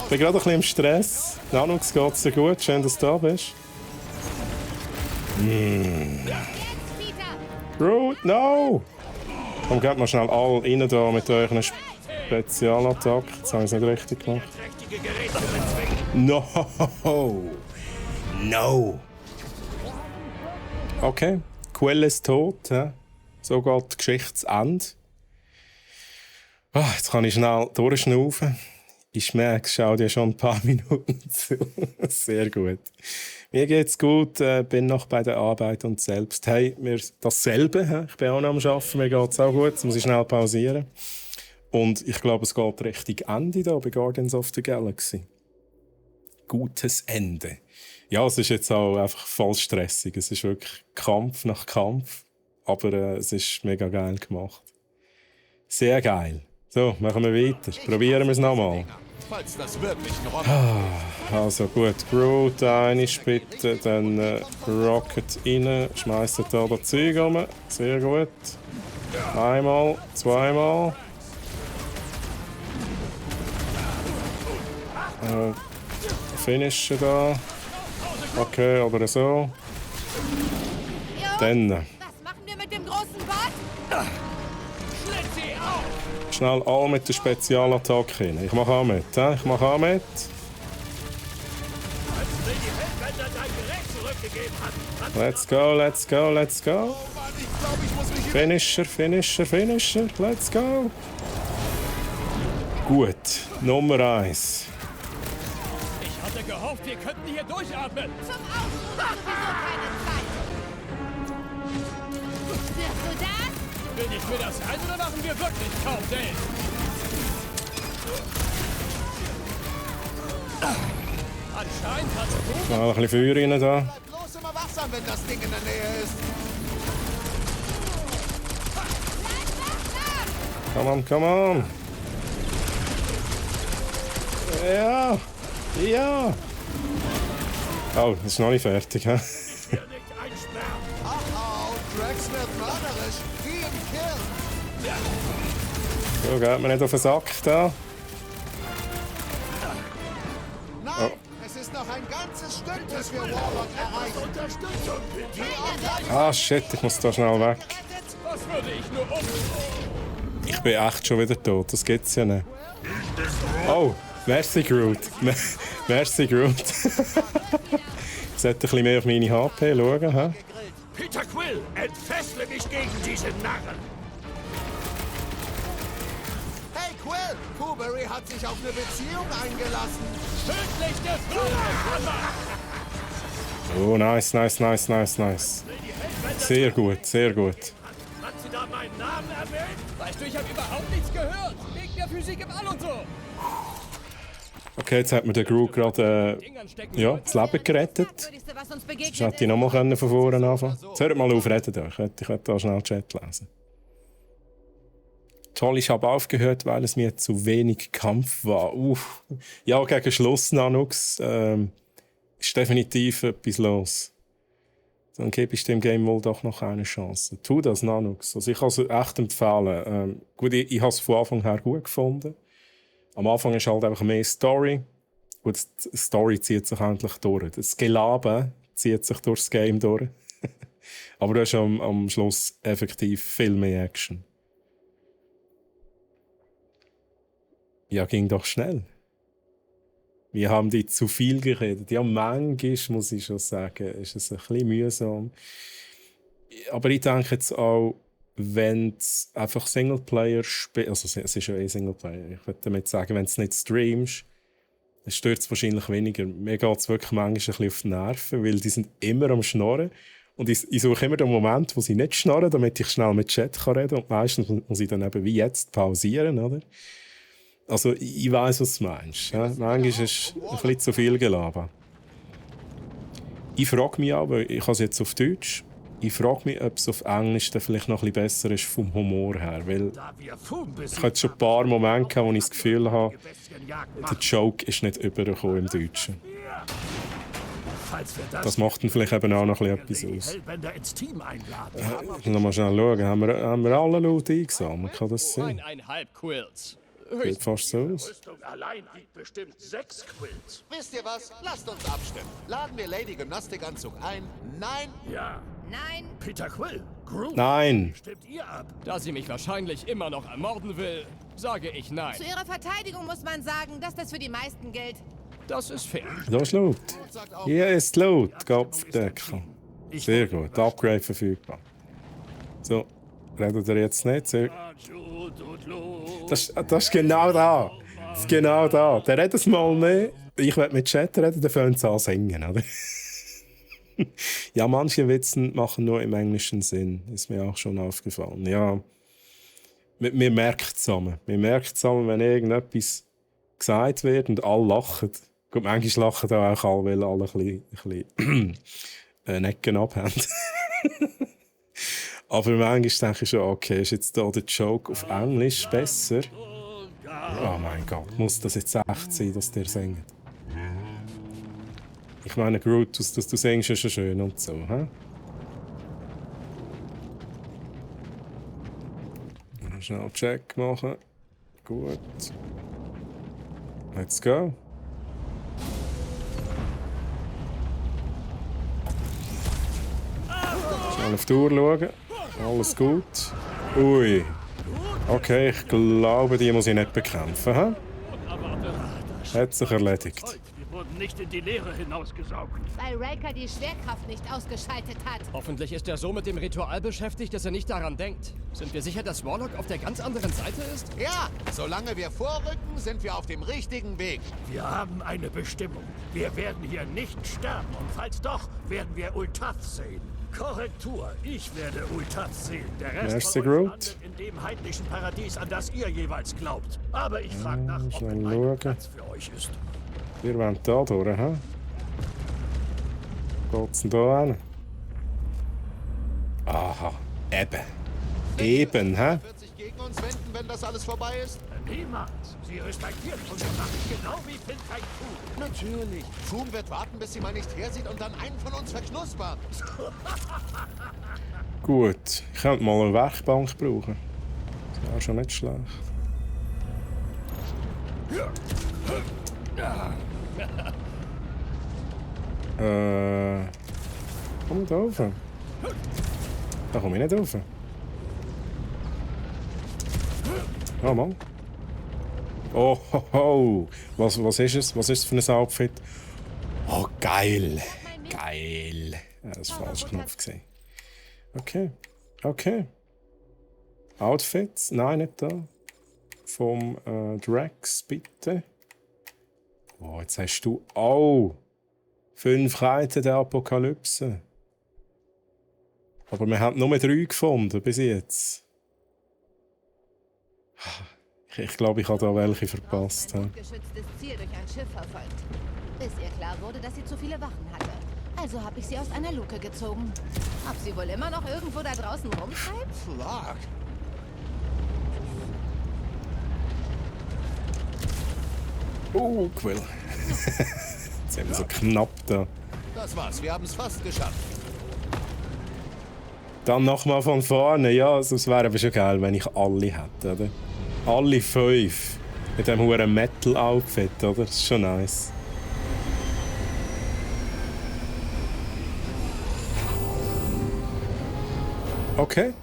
Ich bin gerade ein bisschen im Stress. Nanox, geht's dir gut? Schön, dass du da bist. Jetzt, Peter. Groot, no! Komm, geht mal schnell alle rein da mit euren Spezialattacken. Jetzt habe ich es nicht richtig gemacht. Trächtige Geräte bezwingen! No! No! Okay, Quill ist tot. Ja. So geht die Geschichte zu Ende. Jetzt kann ich schnell durchschnaufen. Ich merke, es schaut ja schon ein paar Minuten zu. Sehr gut. Mir geht's gut, bin noch bei der Arbeit und selbst. Hey, mir dasselbe. He? Ich bin auch noch am Arbeiten, mir geht's auch gut. Jetzt muss ich schnell pausieren. Und ich glaube, es geht richtig Ende da bei Guardians of the Galaxy. Gutes Ende. Ja, es ist jetzt auch einfach voll stressig. Es ist wirklich Kampf nach Kampf. Aber es ist mega geil gemacht. Sehr geil. So, machen wir weiter. Probieren wir es nochmal. Falls das wirklich ein Roboter Also gut, Groot eine bitte, dann Rocket rein, schmeißt da das Zeug rum. Sehr gut. Einmal, zweimal. Finishen da. Okay, oder so. Dann Was machen wir mit dem großen Bot? Schlitt sie auf! schnell auch mit der Spezialattacke rein. Ich mache auch mit. Ich mache auch mit. Als mir die Hellbänder dein Gerät zurückgegeben hat, Let's go, let's go, let's go. Mann, ich glaube, ich muss mich Finisher, Finisher, Finisher. Let's go. Gut, Nummer 1. Ich hatte gehofft, wir könnten hier durchatmen. Zum Aufrufen sowieso keine Zeit. Wirst du das? Bin ich mir das ein oder machen wir wirklich kaum Geld? Anscheinend hat's gut. Schnell ein bisschen Feuer rein da. Bleib bloß immer wachsam, wenn das Ding in der Nähe ist. Come on, come on. Ja, ja. Oh, das ist noch nicht fertig. He? hier nicht einsperren. Drax wird mörderisch. Wie im Kill. So, geht mir nicht auf den Sack da. Nein, es ist noch ein ganzes Stück, bis wir Warlock erreichen. Unterstützung bitte. Ah, shit, ich muss da schnell weg. Was würde ich nur Ich bin echt schon wieder tot, das gibt's ja nicht. Oh, merci Groot. Merci Groot. Ich sollte ein bisschen mehr auf meine HP schauen. He? Peter Quill, entfessle mich gegen diese Narren. Hey Quill, Poohberry hat sich auf eine Beziehung eingelassen. tödliche Feuerhammer! Oh, nice, nice, nice, nice, nice. Sehr gut, sehr gut. Hat sie da meinen Namen erwähnt? Weißt du, ich habe überhaupt nichts gehört. Wegen der Physik im All und so. Okay, jetzt hat mir der Groot gerade Dingern stecken das Leben gerettet. Merkwürdigste, was uns Jetzt begegnet hätte ich noch mal von vorne anfangen können. Jetzt hört mal auf, reden da. Ich könnte da schnell Chat lesen. Toll, ich habe aufgehört, weil es mir zu wenig Kampf war. Ja, gegen Schluss, Nanox, ist definitiv etwas los. Dann gebe ich dem Game wohl doch noch eine Chance. Tu das, Nanox. Also ich kann es echt empfehlen. Gut, ich habe es von Anfang her gut gefunden. Am Anfang ist halt einfach mehr Story. Gut, die Story zieht sich endlich durch. Das Gelaben zieht sich durchs Game durch. Aber du hast am Schluss effektiv viel mehr Action. Ja, ging doch schnell. Wir haben die zu viel geredet. Ja, manchmal, muss ich schon sagen, ist es ein bisschen mühsam. Aber ich denke jetzt auch, wenn es einfach Singleplayer spielt, also es ist ja Singleplayer, ich würde damit sagen, wenn du es nicht streamst, dann stört es wahrscheinlich weniger. Mir geht es wirklich manchmal ein bisschen auf die Nerven, weil die sind immer am Schnurren. Und ich suche immer den Moment, wo sie nicht schnurren, damit ich schnell mit Chat reden kann. Und meistens muss ich dann eben wie jetzt pausieren, oder? Also ich weiss, was du meinst. Ja? Manchmal ist es ein bisschen zu viel gelabert. Ich frage mich aber, ich habe es jetzt auf Deutsch, ich frage mich, ob es auf Englisch dann vielleicht noch ein bisschen besser ist vom Humor her. Weil Da wir Fuhm ich hatte schon ein paar Momente gehabt, wo ich das Gefühl habe, Bestien der Joke ist nicht übergekommen im Deutschen. Falls wir Das macht dann vielleicht eben auch noch ein bisschen die etwas aus. Hellbänder ins Team einladen. Lass mal schnell schauen, haben wir alle Leute eingesammelt? Kann das sein? 1,5 Quills. Sieht fast so aus. Rüstung allein wiegt bestimmt 6 Quills. Wisst ihr was? Lasst uns abstimmen. Laden wir Lady Gymnastikanzug ein? Nein? Ja, Nein, Peter Quill, Groot, Nein! stimmt ihr ab. Da sie mich wahrscheinlich immer noch ermorden will, sage ich nein. zu ihrer Verteidigung muss man sagen, dass das für die meisten gilt. Das ist fair. Da ist laut. Hier ist laut. Kopfdeckel. Sehr gut. Upgrade verfügbar. So, redet ihr jetzt nicht? Sehr... Das ist genau da. Das ist genau da. Der redet es mal nicht. Ich will mit Chat reden, dann fangen sie an zu singen, oder? Ja, manche Witze machen nur im englischen Sinn. Ist mir auch schon aufgefallen. Ja, wir merken es zusammen. Wir merken zusammen, wenn irgendetwas gesagt wird und alle lachen. Gut, manchmal lachen da auch alle, weil alle ein bisschen Necken abhaben. Aber manchmal denke ich schon, okay, ist jetzt da der Joke auf Englisch besser? Oh mein Gott, muss das jetzt echt sein, dass der singt? Ich meine, Groot, dass du singst, ist schon schön und so, hä? Schnell Check machen. Gut. Let's go. Schnell auf die Uhr schauen. Alles gut. Ui. Okay, ich glaube, die muss ich nicht bekämpfen. He? Hat sich erledigt. Wir wurden nicht in die Leere hinausgesaugt. Weil Riker die Schwerkraft nicht ausgeschaltet hat. Hoffentlich ist er so mit dem Ritual beschäftigt, dass er nicht daran denkt. Sind wir sicher, dass Warlock auf der ganz anderen Seite ist? Ja, solange wir vorrücken, sind wir auf dem richtigen Weg. Wir haben eine Bestimmung. Wir werden hier nicht sterben. Und falls doch, werden wir Ultath sehen. Korrektur, ich werde Ultath sehen. Der Rest von euch landet in dem heidnischen Paradies, an das ihr jeweils glaubt. Aber ich frage nach, ob ein Platz für euch ist. Wir wollen da durch, hä? Geht's denn da hin? Aha, eben, hä? Wird sich gegen uns wenden, wenn das alles vorbei ist? Niemand. Sie respektiert unsere Macht, genau wie Finfang Foom. Natürlich. Foom wird warten, bis sie mal nicht hersieht und dann einen von uns verknuspert. Gut, ich könnte mal eine Werkbank brauchen. Das wäre schon nicht schlecht. Komm ich da rauf? Da komme ich nicht rauf. Oh Mann. Oh, ho, ho. Was ist es? Was ist es für ein Outfit? Oh, geil. Geil. Ja, das war falsch Knopf gesehen. Okay. Okay. Outfits? Nein, nicht da. Vom Drax, bitte. Oh, jetzt hast du auch 5 Reiter der Apokalypse. Aber wir haben nur 3 gefunden bis jetzt. Ich glaube, ich habe da welche verpasst. Ein geschütztes Ziel durch ein Schiff verfolgt. Bis ihr klar wurde, dass sie zu viele Wachen hatte. Also habe ich sie aus einer Luke gezogen. Ob sie wohl immer noch irgendwo da draußen rumtreibt? Flark. Oh, Quill. Jetzt sind wir so knapp da. Das war's, wir haben es fast geschafft. Dann nochmal von vorne. Ja, es wäre aber schon geil, wenn ich alle hätte, oder? Alle 5. Mit dem hohen Metal-Outfit, oder? Das ist schon nice. Okay.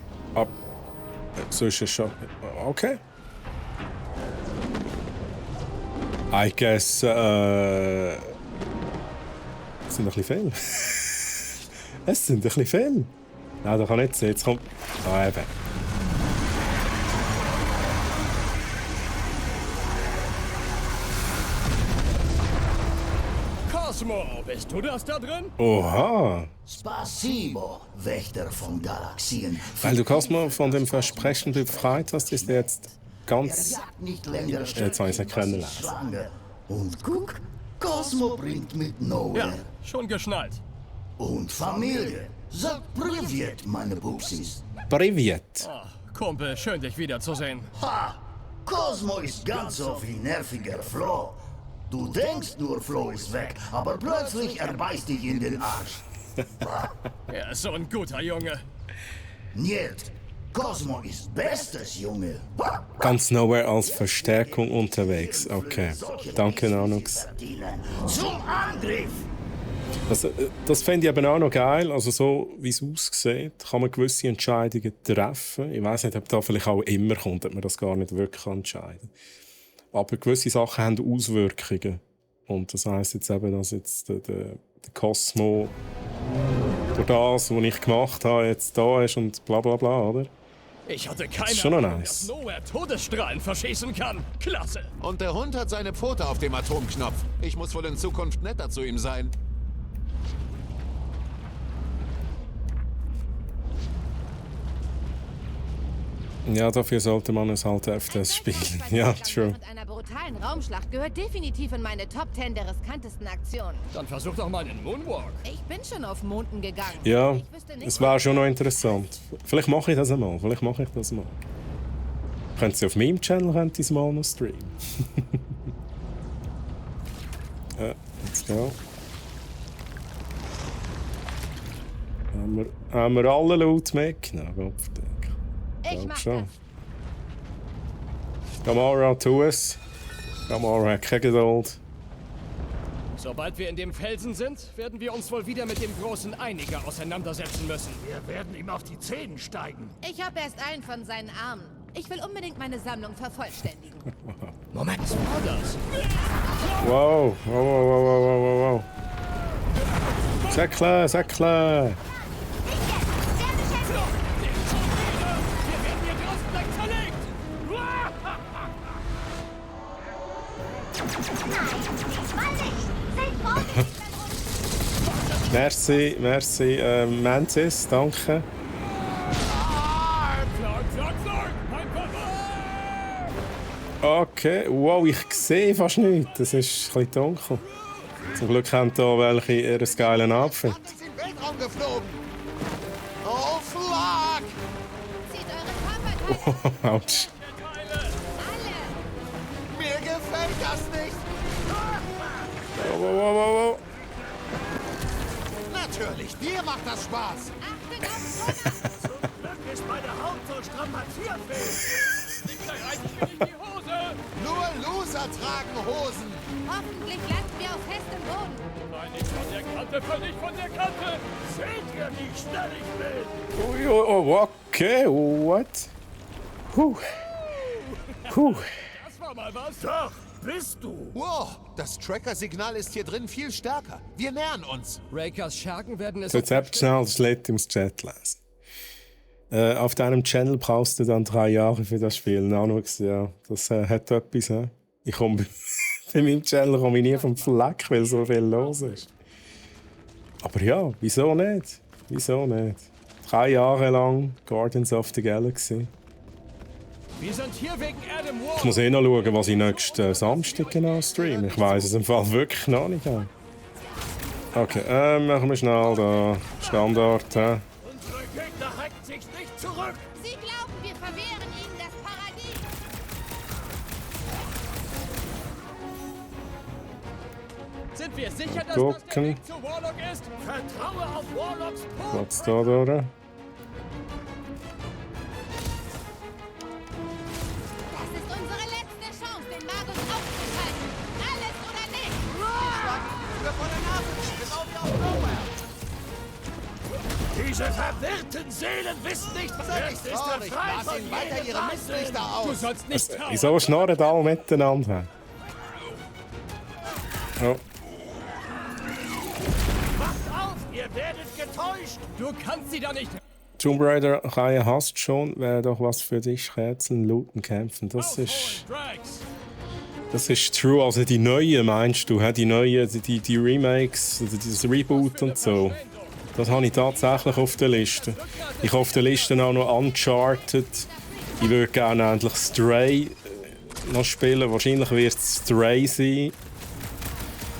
So ist es schon. Okay. I guess, es sind ein bisschen viel. Es sind ein bisschen viel. Nein, das kann nicht sein. Jetzt kommt... Ah, eben. Cosmo, bist du das da drin? Oha. Spasibo, Wächter von Galaxien. Weil du Cosmo von dem Versprechen befreit hast, ist er jetzt ganz... Nicht länger Jetzt habe ich es nicht kennenlernen. Und guck, Cosmo bringt mit Noah. Ja, schon geschnallt. Und Familie. Sag Privet, meine Pupsis. Privet. Oh, Kumpel, schön dich wiederzusehen. Ha! Cosmo ist ganz so wie nerviger Flo. Du denkst nur, Flo ist weg, aber plötzlich er beißt dich in den Arsch. Er ist so ein guter Junge. Niet. Cosmo ist bestes Junge. Ganz Nowhere als Verstärkung unterwegs. Okay. Danke, Nanux. Zum Angriff! Das fände ich eben auch noch geil. Also so, wie es aussieht, kann man gewisse Entscheidungen treffen. Ich weiss nicht, ob da vielleicht auch immer kommt, ob man das gar nicht wirklich entscheiden kann. Aber gewisse Sachen haben Auswirkungen. Und das heisst jetzt eben, dass jetzt der Cosmo durch das, was ich gemacht habe, jetzt da ist und bla bla bla, oder? Ich hatte keine schon Ahnung, nice. dass Nowhere Todesstrahlen verschießen kann. Klasse. Und der Hund hat seine Pfote auf dem Atomknopf. Ich muss wohl in Zukunft netter zu ihm sein. Ja, dafür sollte man es halt öfters spielen. Ja, true. Während einer brutalen Raumschlacht gehört definitiv in meine Top 10 der riskantesten Aktionen. Dann versuch doch mal den Moonwalk. Ich bin schon auf Monden gegangen. Ja, Ich wüsste nicht, es wäre schon noch interessant. Vielleicht mache ich das einmal. Können Sie auf meinem Channel mal noch streamen? Let's go. Haben wir alle Loot mitgenommen? Ich mach schon. das. Gamora, tu es. Gamora hat keine Geduld. Sobald wir in dem Felsen sind, werden wir uns wohl wieder mit dem großen Einiger auseinandersetzen müssen. Wir werden ihm auf die Zähne steigen. Ich habe erst einen von seinen Armen. Ich will unbedingt meine Sammlung vervollständigen. Moment. Was war das? Wow, wow. Sehr klar. Wir werden hier draußen gleich zerlegt! Merci, Mantis, danke. Clark, mein Papa! Okay, wow, ich sehe fast nichts. Das ist ein bisschen dunkel. Zum Glück haben da welche ihr geilen Outfit. Ist in den Weltraum geflogen. Oh, Flag! Zieht eure Körperteile Autsch. alle! Mir gefällt das nicht. Wow. Natürlich, dir macht das Spaß. Achtet auf Zum Glück ist meine Haut so strapazierfähig. Gleich reißt mir nicht die Hose! Nur Loser tragen Hosen. Hoffentlich landen wir auf festem Boden. Nein, nicht von der Kante, völlig von der Kante! Seht ihr, wie schnell ich bin? Oh, okay, what? Das war mal was! Doch, bist du. Wow, das Tracker-Signal ist hier drin viel stärker. Wir nähern uns. Rakers Schergen werden es... So, jetzt habt ihr schnell das Letter im Chat lesen. Auf deinem Channel brauchst du dann 3 Jahre für das Spiel. Nanox, ja, das hat etwas. Ich komme bei meinem Channel komme ich nie vom Fleck, weil so viel los ist. Aber ja, wieso nicht? 3 Jahre lang Guardians of the Galaxy. Wir sind hier wegen Adam Warlock. Ich muss noch schauen, was ich nächsten Samstag genau streame. Ich weiss es im Fall wirklich noch nicht. Okay, machen wir schnell da. Standard. Unsere Gegner reckt sich nicht zurück. Sie glauben, wir verwehren ihnen das Paradies. Sind wir sicher, dass das Gucken. der Weg zu Warlock ist? Vertraue auf Warlocks Punkt. Was da, oder? Das ist unsere letzte Chance, den Magus aufzuschalten. Alles oder nichts. Wir vor der Nase, genau wie auf Nowhere. Diese verwirrten Seelen wissen nicht, was Seid nicht traurig, lass ihnen weiter ihre Mistlichter Du aus. sollst nicht trauen. Wieso schnarren alle miteinander? Oh. Wacht auf, ihr werdet getäuscht. Du kannst sie da nicht... Tomb Raider-Reihe hast schon, wäre doch was für dich. Rätseln, looten, kämpfen. Das ist true. Also die neuen meinst du? Die neuen, die Remakes, das Reboot und so. Das habe ich tatsächlich auf der Liste. Ich habe auf der Liste auch noch Uncharted. Ich würde gerne endlich Stray noch spielen. Wahrscheinlich wird es Stray sein.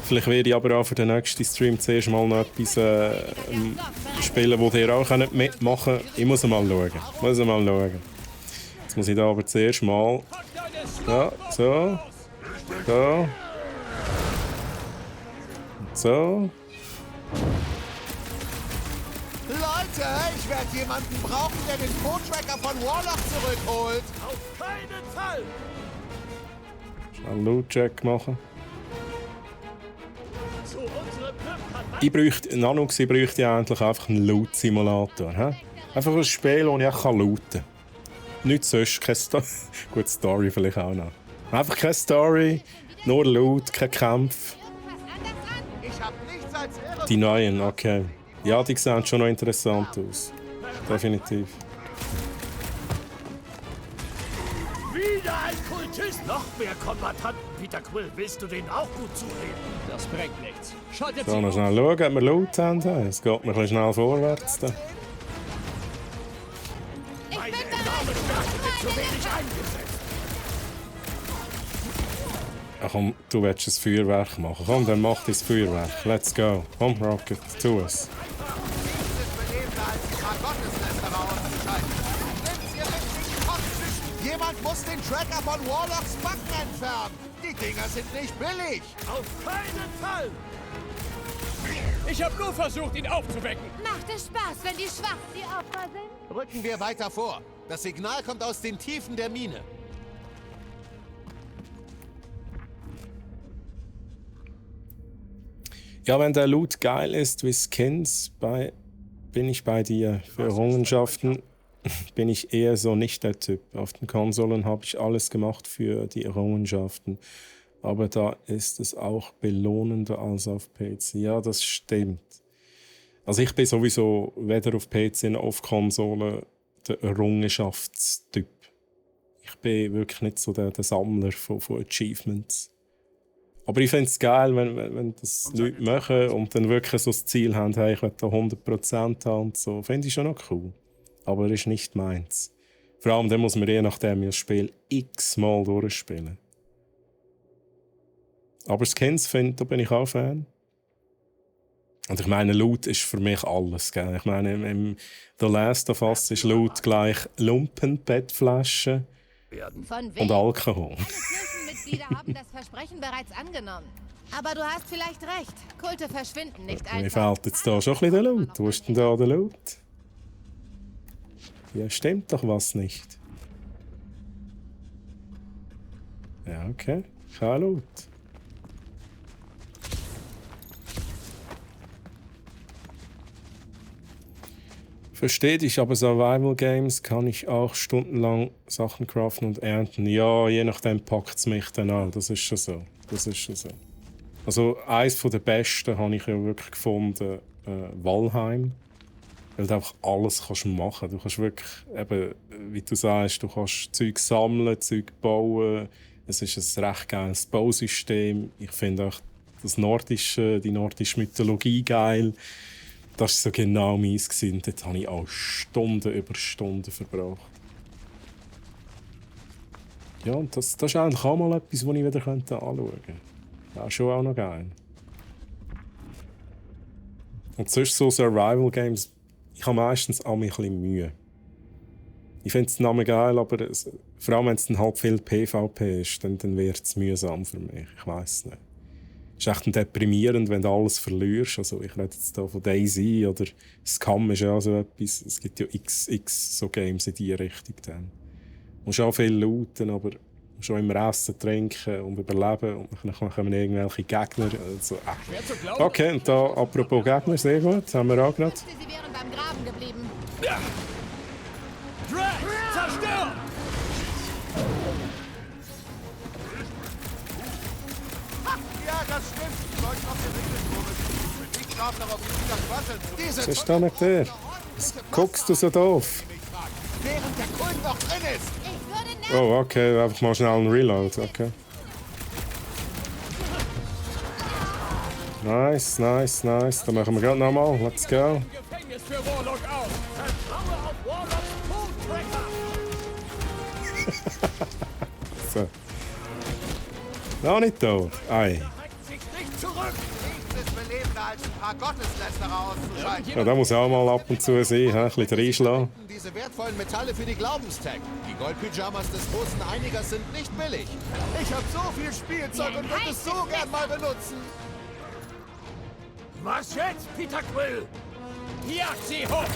Vielleicht werde ich aber auch für den nächsten Stream zuerst mal noch etwas spielen, wo ihr auch mitmachen könnt. Ich muss mal schauen. Jetzt muss ich da aber zuerst mal... Ja, so. Leute, ich werde jemanden brauchen, der den Code-Tracker von Warlock zurückholt. Auf keinen Fall. Schnell Loot-Check machen. Zu unserem Glück hat Ich bräuchte ja endlich einfach einen Loot-Simulator. He? Einfach ein Spiel, wo ich auch looten kann. Nichts sonst, keine Story. Gut, Story vielleicht auch noch. Einfach keine Story, nur Loot, kein Kampf. Ich hab nichts als Irre. Die neuen, okay. Ja, die sehen schon noch interessant aus. Definitiv. wieder ein Kultist. Noch mehr Kombattanten. Peter Quill, willst du denen auch gut zureden? Das bringt nichts. Schaltet So, sie noch um. schnell schauen, ob wir Loot haben. Es geht mir ein bisschen schnell vorwärts. Da. Meine enorme Stärke wird zu wenig eingesetzt. Ach komm, du willst ein Feuerwerk machen. Komm, dann mach das Feuerwerk. Let's go. Komm, Rocket, tu es. Jemand Jemand muss den Tracker von Warlocks Backen entfernen. Die Dinger sind nicht billig. Auf keinen Fall! Ich habe nur versucht, ihn aufzuwecken. Macht es Spaß, wenn die Schwachen die Opfer sind? Rücken wir weiter vor. Das Signal kommt aus den Tiefen der Mine. Ja, wenn der Loot geil ist wie Skins, bin ich bei dir. Für Errungenschaften bin ich eher so nicht der Typ. Auf den Konsolen habe ich alles gemacht für die Errungenschaften. Aber da ist es auch belohnender als auf PC. Ja, das stimmt. Also ich bin sowieso weder auf PC noch auf Konsole der Errungenschaftstyp. Ich bin wirklich nicht so der Sammler von Achievements. Aber ich finde es geil, wenn das Leute machen und dann wirklich so das Ziel haben, hey, ich will da 100% haben und so. Finde ich schon noch cool. Aber das ist nicht meins. Vor allem, dann muss man je nachdem das Spiel x-mal durchspielen. Aber Skins, da bin ich auch Fan. Und ich meine, Loot ist für mich alles. Gell? Ich meine, im The Last of Us ist Loot gleich Lumpen, Bettflaschen und Alkohol. Alle Kirchenmitglieder haben das Versprechen bereits angenommen. Aber du hast vielleicht recht. Kulte verschwinden nicht einfach. Mir fehlt jetzt da schon ein bisschen der Loot. Wo ist denn da der Loot? Ja, stimmt doch was nicht. Ja, okay. Kein Loot. Verstehe dich, aber Survival Games kann ich auch stundenlang Sachen craften und ernten. Ja, je nachdem packt es mich dann an. Das ist schon so. Also eines der besten habe ich ja wirklich gefunden, Valheim. Weil du einfach alles kannst machen. Du kannst wirklich, eben, wie du sagst, du kannst Zeug sammeln, Zeug bauen. Es ist ein recht geiles Bausystem. Ich finde auch die nordische Mythologie geil. Das war so genau meins. Dort habe ich auch Stunden über Stunden verbracht. Ja, und das ist eigentlich auch mal etwas, das ich wieder anschauen könnte. Ja, schon auch noch geil. Und sonst so Survival Games, ich habe meistens auch ein bisschen Mühe. Ich finde den Namen geil, aber vor allem wenn es dann halt viel PvP ist, dann wird es mühsam für mich. Ich weiss nicht. Es ist echt deprimierend, wenn du alles verlierst. Also ich rede jetzt hier von DayZ oder Scum ist ja auch so etwas. Es gibt ja x so Games in diese Richtung. Dann. Du musst auch viel looten, aber du musst auch immer essen, trinken und überleben. Und dann kommen irgendwelche Gegner. Also, okay, und da apropos Gegner, sehr gut. Haben wir auch gerade. Sie wären beim Graben geblieben. Drax, zerstört! Ja, das stimmt. Die sollten auf den Regelprobe. Ich darf darauf nicht quasseln. Was ist da nicht der? Was guckst du so doof? Während der Kult noch drin ist. Ich würde Oh, okay, einfach mal schnell einen Reload, okay. Nice. Dann machen wir gerade nochmal. Let's go. Gefängnis für Warlock aus. Vertraue auf Warlocks Tool-Tracker. So. Noch nicht tot. Ei. Nicht zurück. Nichts ist belebender als ein paar Gotteslästerer auszuschalten. Ja, da muss auch mal ab und zu sein, ein bisschen reinschlagen. Diese wertvollen Metalle für die Glaubenstag. Die Goldpyjamas des großen Einigers sind nicht billig. Ich habe so viel Spielzeug und würde es so gern mal benutzen. Was jetzt, Peter Quill? Jagt sie hoch!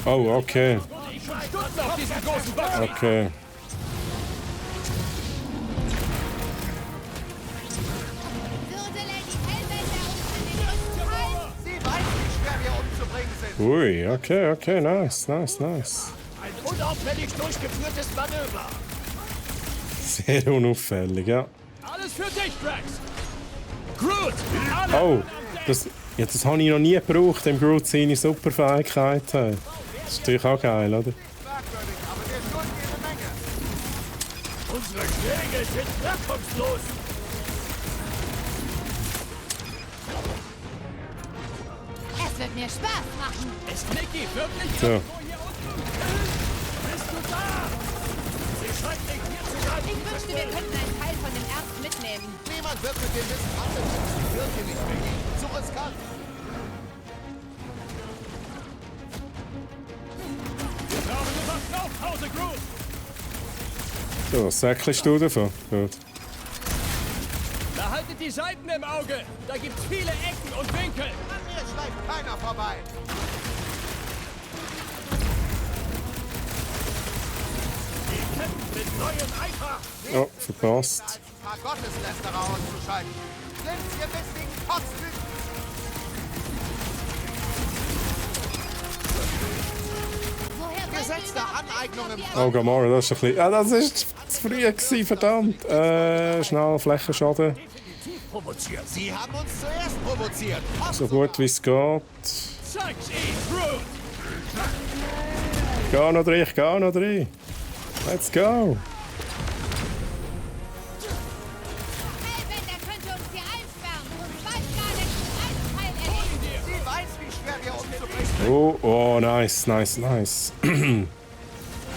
Oh, okay. Ich schon Stunden auf diesen großen Boxen! Okay. Würde Lady Hellbender uns in den Rücken fallen? Sie weiß, wie schwer wir umzubringen sind. Ui, okay, nice. Ein unauffällig durchgeführtes Manöver. Sehr unauffällig, ja. Alles für dich, Drax! Groot! Alle Oh, das habe ich noch nie gebraucht, dem Groot seine Superfähigkeit hat. Das ist natürlich auch geil, oder? Merkwürdig, aber wir schulden jede Menge. Unsere Schläge sind wirkungslos. Es wird mir Spaß machen. Ist Nicky wirklich So. irgendwo hier unten? Bist du da? Sie scheint nicht hier zu sein. Ich wünschte, wir könnten einen Teil von dem Erz mitnehmen. Niemand wird mit dem Wissen handeln. Die Kirche nicht mehr. Zu riskant. Wir brauchen nur was auf Hause, Groot! So, was säckelst du davon? Gut. Behaltet die Seiten im Auge. Da gibt's viele Ecken und Winkel. An mir schleicht keiner vorbei. Die kämpfen mit neuem Eifer. Oh, verpasst. Als ein paar Gotteslästerer auszuschalten. Sind ihr deswegen kotzwütend? Gesetz der Aneignung im Oh, Gamora, das ist ein bisschen... das ist zu früh gewesen, verdammt. Schnell Flächenschaden. Provoziert. Sie haben uns zuerst provoziert. So gut wie es geht. Zeig's ihm, Groot. Ich geh noch drin, ich geh noch drin. Let's go. Hellbender könnte uns hier einsperren und weiß gar nicht, einen Teil erledigen. Sie weiß, wie schwer wir umzubringen. Oh, nice, nice, nice.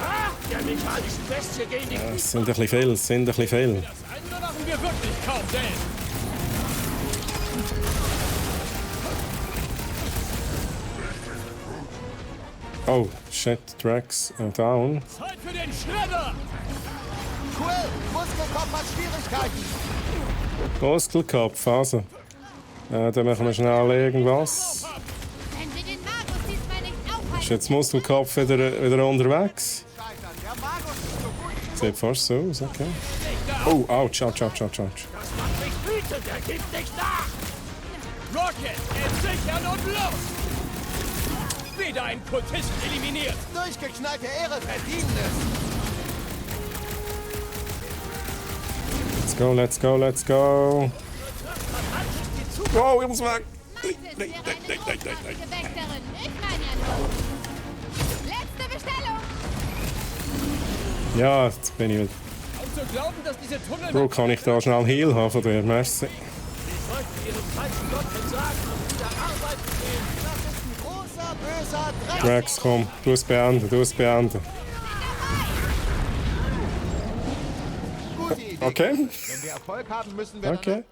Ah, der mechanischen Bestie gehen die Es sind ein bisschen viel, es sind ein bisschen viel. Das andere machen wir wirklich kaum selbst. Oh, shit, Drax down. Zeit für den Schredder. Quill, Muskelkopf hat Schwierigkeiten. Muskelkopf, also. Dann machen wir schnell irgendwas. Wenn wir den Magus diesmal nicht aufhalten. Ist jetzt Muskelkopf wieder unterwegs? Scheitern. Der Magus ist so gut. Sieht fast so aus, okay. Oh, ouch, ouch, ouch, ouch, ouch. Das macht mich wütend, er gibt nicht nach. Rocket, entsichern und los. Wieder ein Kultist eliminiert. Durchgeknallte Ehre verdienen es. Let's go, let's go, let's go. Wow, ich muss weg. Mantis wäre eine großartige Wächterin. Ich meine ja nur. Letzte Bestellung. Ja, jetzt bin ich wieder. Und zu glauben, dass diese Tunnel... Bro, kann ich da schnell Heal haben von dir? Merci. Sie sollten ihren falschen Gott entsagen und wieder arbeiten gehen. Das ist ein großer, böser Dreck. Drax, komm, du es beenden, du es beenden. Gute Idee. Okay. Wenn wir Erfolg haben, müssen wir Okay.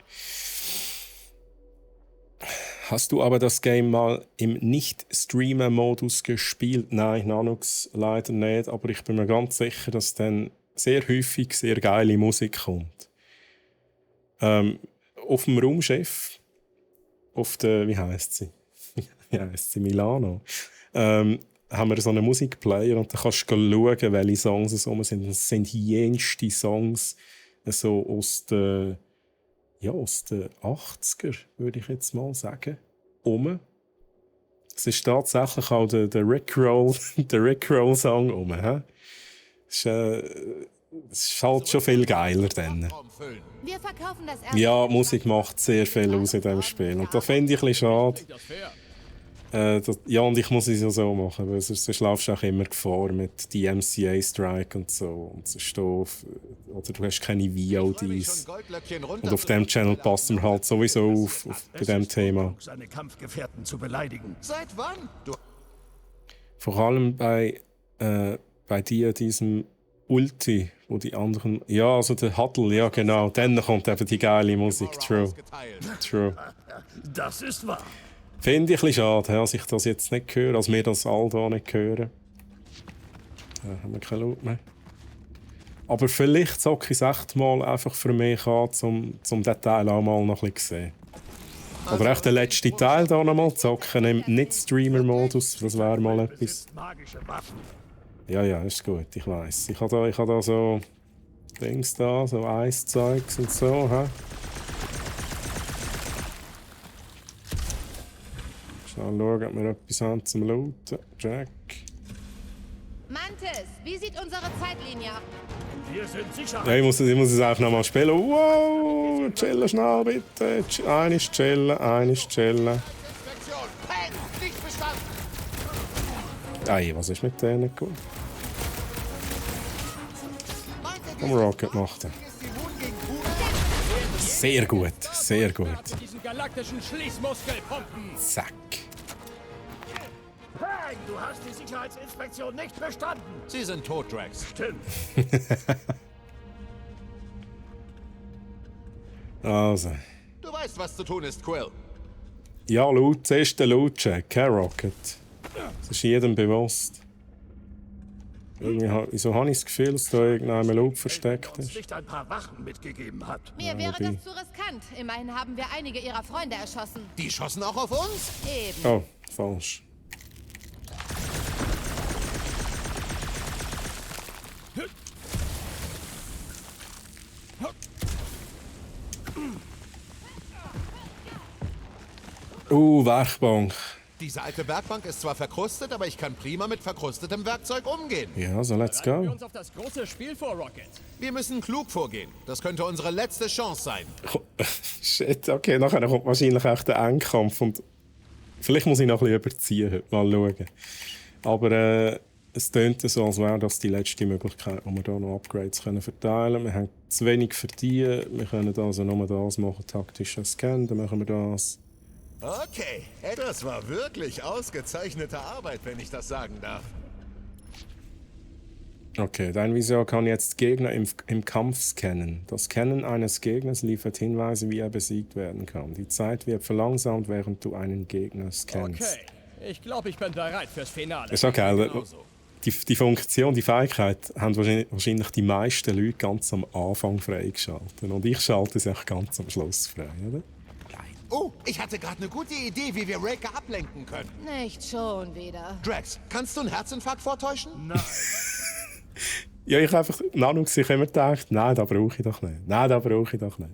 Hast du aber das Game mal im Nicht-Streamer-Modus gespielt? Nein, Nanux leider nicht, aber ich bin mir ganz sicher, dass dann sehr häufig sehr geile Musik kommt. Auf dem Raumschiff, auf der, wie heisst sie? Wie heisst sie? Milano. Haben wir so einen Musikplayer und da kannst du schauen, welche Songs es sind. Es sind jenste Songs so aus den 80er, würde ich jetzt mal sagen. Es ist tatsächlich auch der Rickroll-Song He? Es ist halt schon viel geiler dann. Wir verkaufen das erste. Ja, die Musik macht sehr viel aus in diesem Spiel. Und das finde ich ein bisschen schade. Ja, und ich muss es ja so machen, weil sonst laufst du auch immer Gefahr mit DMCA-Strike und so. Und so Stoff. Oder du hast keine VODs. Und auf dem Channel passen wir halt sowieso auf bei diesem Thema. Seine Kampfgefährten zu beleidigen. Seit wann? Du Vor allem bei dir, diesem Ulti, wo die anderen... Ja, also der Huddle, ja genau. Dann kommt eben die geile Musik. True. True. Das ist wahr. Finde ich ein bisschen schade, dass ich das jetzt nicht höre, als wir das all hier nicht hören. Da haben wir keinen Laut mehr. Aber vielleicht zocke ich es echt mal einfach für mich an, um den Teil auch mal noch ein bisschen zu sehen. Oder echt den letzten Teil hier noch mal zocken, im Nicht-Streamer-Modus, das wäre mal etwas. Magische Waffen. Ja, ist gut, ich weiss. Ich habe da so Dings da, so Eiszeugs und so. He? Schnell schauen, ob wir etwas haben zum Looten. Jack. Mantis, wie sieht unsere Zeitlinie aus? Wir sind sicher. Ja, ich muss es einfach noch mal spielen. Wow, chillen schnell bitte. Eines chillen. Inspektion. Peng, nicht bestanden. Ey, was ist mit denen gut? Komm, Rocket macht er. Sehr gut, sehr gut. Diesen galaktischen Schließmuskel pumpen. Zack. Hey, du hast die Sicherheitsinspektion nicht bestanden. Sie sind tot, Drax. Stimmt. Also. Du weißt, was zu tun ist, Quill. Ja, zuerst der Loot-Check, Rocket. Das ist jedem bewusst. Wieso habe ich das Gefühl, dass da irgendein Loop versteckt ist? Nicht ein paar Wachen mitgegeben hat. Mir wäre das zu riskant. Immerhin haben wir einige ihrer Freunde erschossen. Die schossen auch auf uns? Eben. Oh, falsch. Werkbank. Diese alte Werkbank ist zwar verkrustet, aber ich kann prima mit verkrustetem Werkzeug umgehen. Ja, also let's Bereiten wir go. uns auf das große Spiel vor, Rocket. Wir müssen klug vorgehen. Das könnte unsere letzte Chance sein. Shit, okay, nachher kommt wahrscheinlich echt der Endkampf und vielleicht muss ich noch ein bisschen überziehen heute, mal schauen. Aber es tönt so, als wäre das die letzte Möglichkeit, wo wir hier noch Upgrades können verteilen können. Wir haben zu wenig verdient, wir können also nur das machen, taktischer Scan, dann machen wir das. Okay, das war wirklich ausgezeichnete Arbeit, wenn ich das sagen darf. Okay, dein Visor kann jetzt Gegner im Kampf scannen. Das Scannen eines Gegners liefert Hinweise, wie er besiegt werden kann. Die Zeit wird verlangsamt, während du einen Gegner scannst. Okay, ich glaube, ich bin bereit fürs Finale. Das ist auch geil. Die Funktion, die Fähigkeit haben wahrscheinlich die meisten Leute ganz am Anfang freigeschaltet. Und ich schalte sie auch ganz am Schluss frei, oder? Oh, ich hatte gerade eine gute Idee, wie wir Raker ablenken können. Nicht schon wieder. Drax, kannst du einen Herzinfarkt vortäuschen? Nein. Ja, ich habe einfach sich immer gedacht, nein, das brauche ich doch nicht. Nein, das brauche ich doch nicht.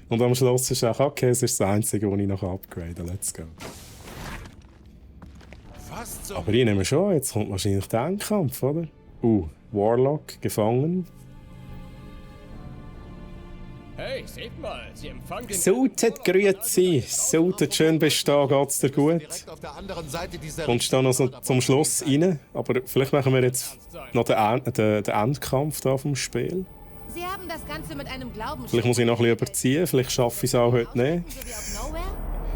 Und am Schluss ist auch, okay, es ist das Einzige, was ich noch upgraden. Let's go. Fast so. Aber ich nehme schon, jetzt kommt wahrscheinlich der Endkampf, oder? Warlock, gefangen. Hey, seht mal, sie empfangen den... Sautet, grüezi. Sautet, schön bist du da, geht's dir gut? Direkt auf der anderen Seite dieser Kommst du da noch so zum Schluss rein? Aber vielleicht machen wir jetzt noch den Endkampf da vom Spiel. Sie haben das Ganze mit einem Glauben. Vielleicht muss ich noch ein bisschen überziehen, vielleicht schaffe ich es auch heute nicht. So wie auf Nowhere?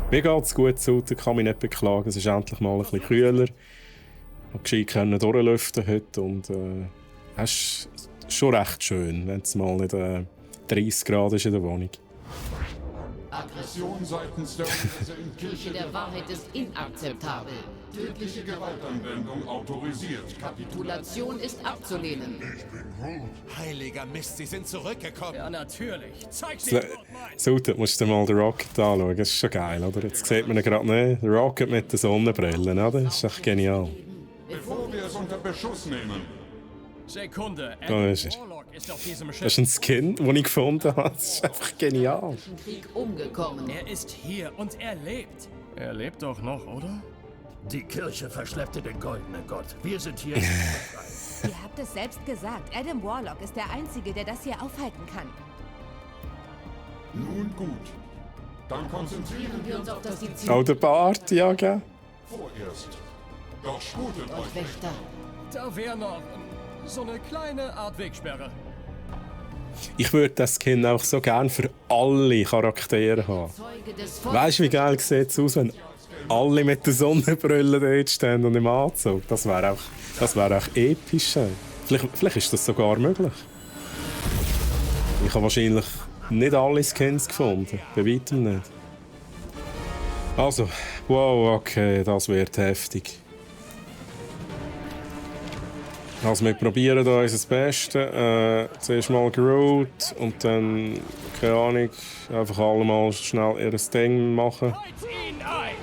Mir geht's gut, Sauter, kann mich nicht beklagen. Es ist endlich mal ein bisschen kühler. Ich konnte gescheit durchlüften heute und es ist schon recht schön, wenn es mal nicht 30 Grad ist in der Wohnung. Aggression seitens der universellen Kirche Der Wahrheit ist inakzeptabel. Tödliche Gewaltanwendung autorisiert. Kapitulation ist abzulehnen. Heiliger Mist, sie sind zurückgekommen. Ja, natürlich. Zeig sie Sauter, musst du dir mal den Rocket anschauen. Das ist schon geil, oder? Jetzt sieht man ihn gerade nicht. Der Rocket mit den Sonnenbrillen, oder? Das ist echt genial. Bevor wir es unter Beschuss nehmen. Sekunde. Da ist er. Warlock ist auf diesem Schiff. Das ist ein Skin, den ich gefunden habe. Das ist einfach genial. Krieg umgekommen. Er ist hier und er lebt. Er lebt doch noch, oder? Die Kirche verschleppte den goldenen Gott. Wir sind hier. Ihr habt es selbst gesagt. Adam Warlock ist der Einzige, der das hier aufhalten kann. Nun gut. Dann konzentrieren wir uns auf das Ziel. Auch der Bart, ja, gell? vorerst. Doch sputet euch. Wächter. Da wäre noch so eine kleine Art Wegsperre. Ich würde das Skin auch so gern für alle Charaktere haben. Zeuge des Weißt du, wie geil sieht es aus, wenn alle mit der Sonnenbrille dort stehen und im Anzug? Das wäre auch episch. Vielleicht ist das sogar möglich. Ich habe wahrscheinlich nicht alle Skins gefunden. Bei weitem nicht. Also, wow, okay, das wird heftig. Also wir probieren da unser Bestes. Zuerst mal Groot und dann, keine Ahnung, einfach alle mal schnell ihr Ding machen. Heiz ihn ein!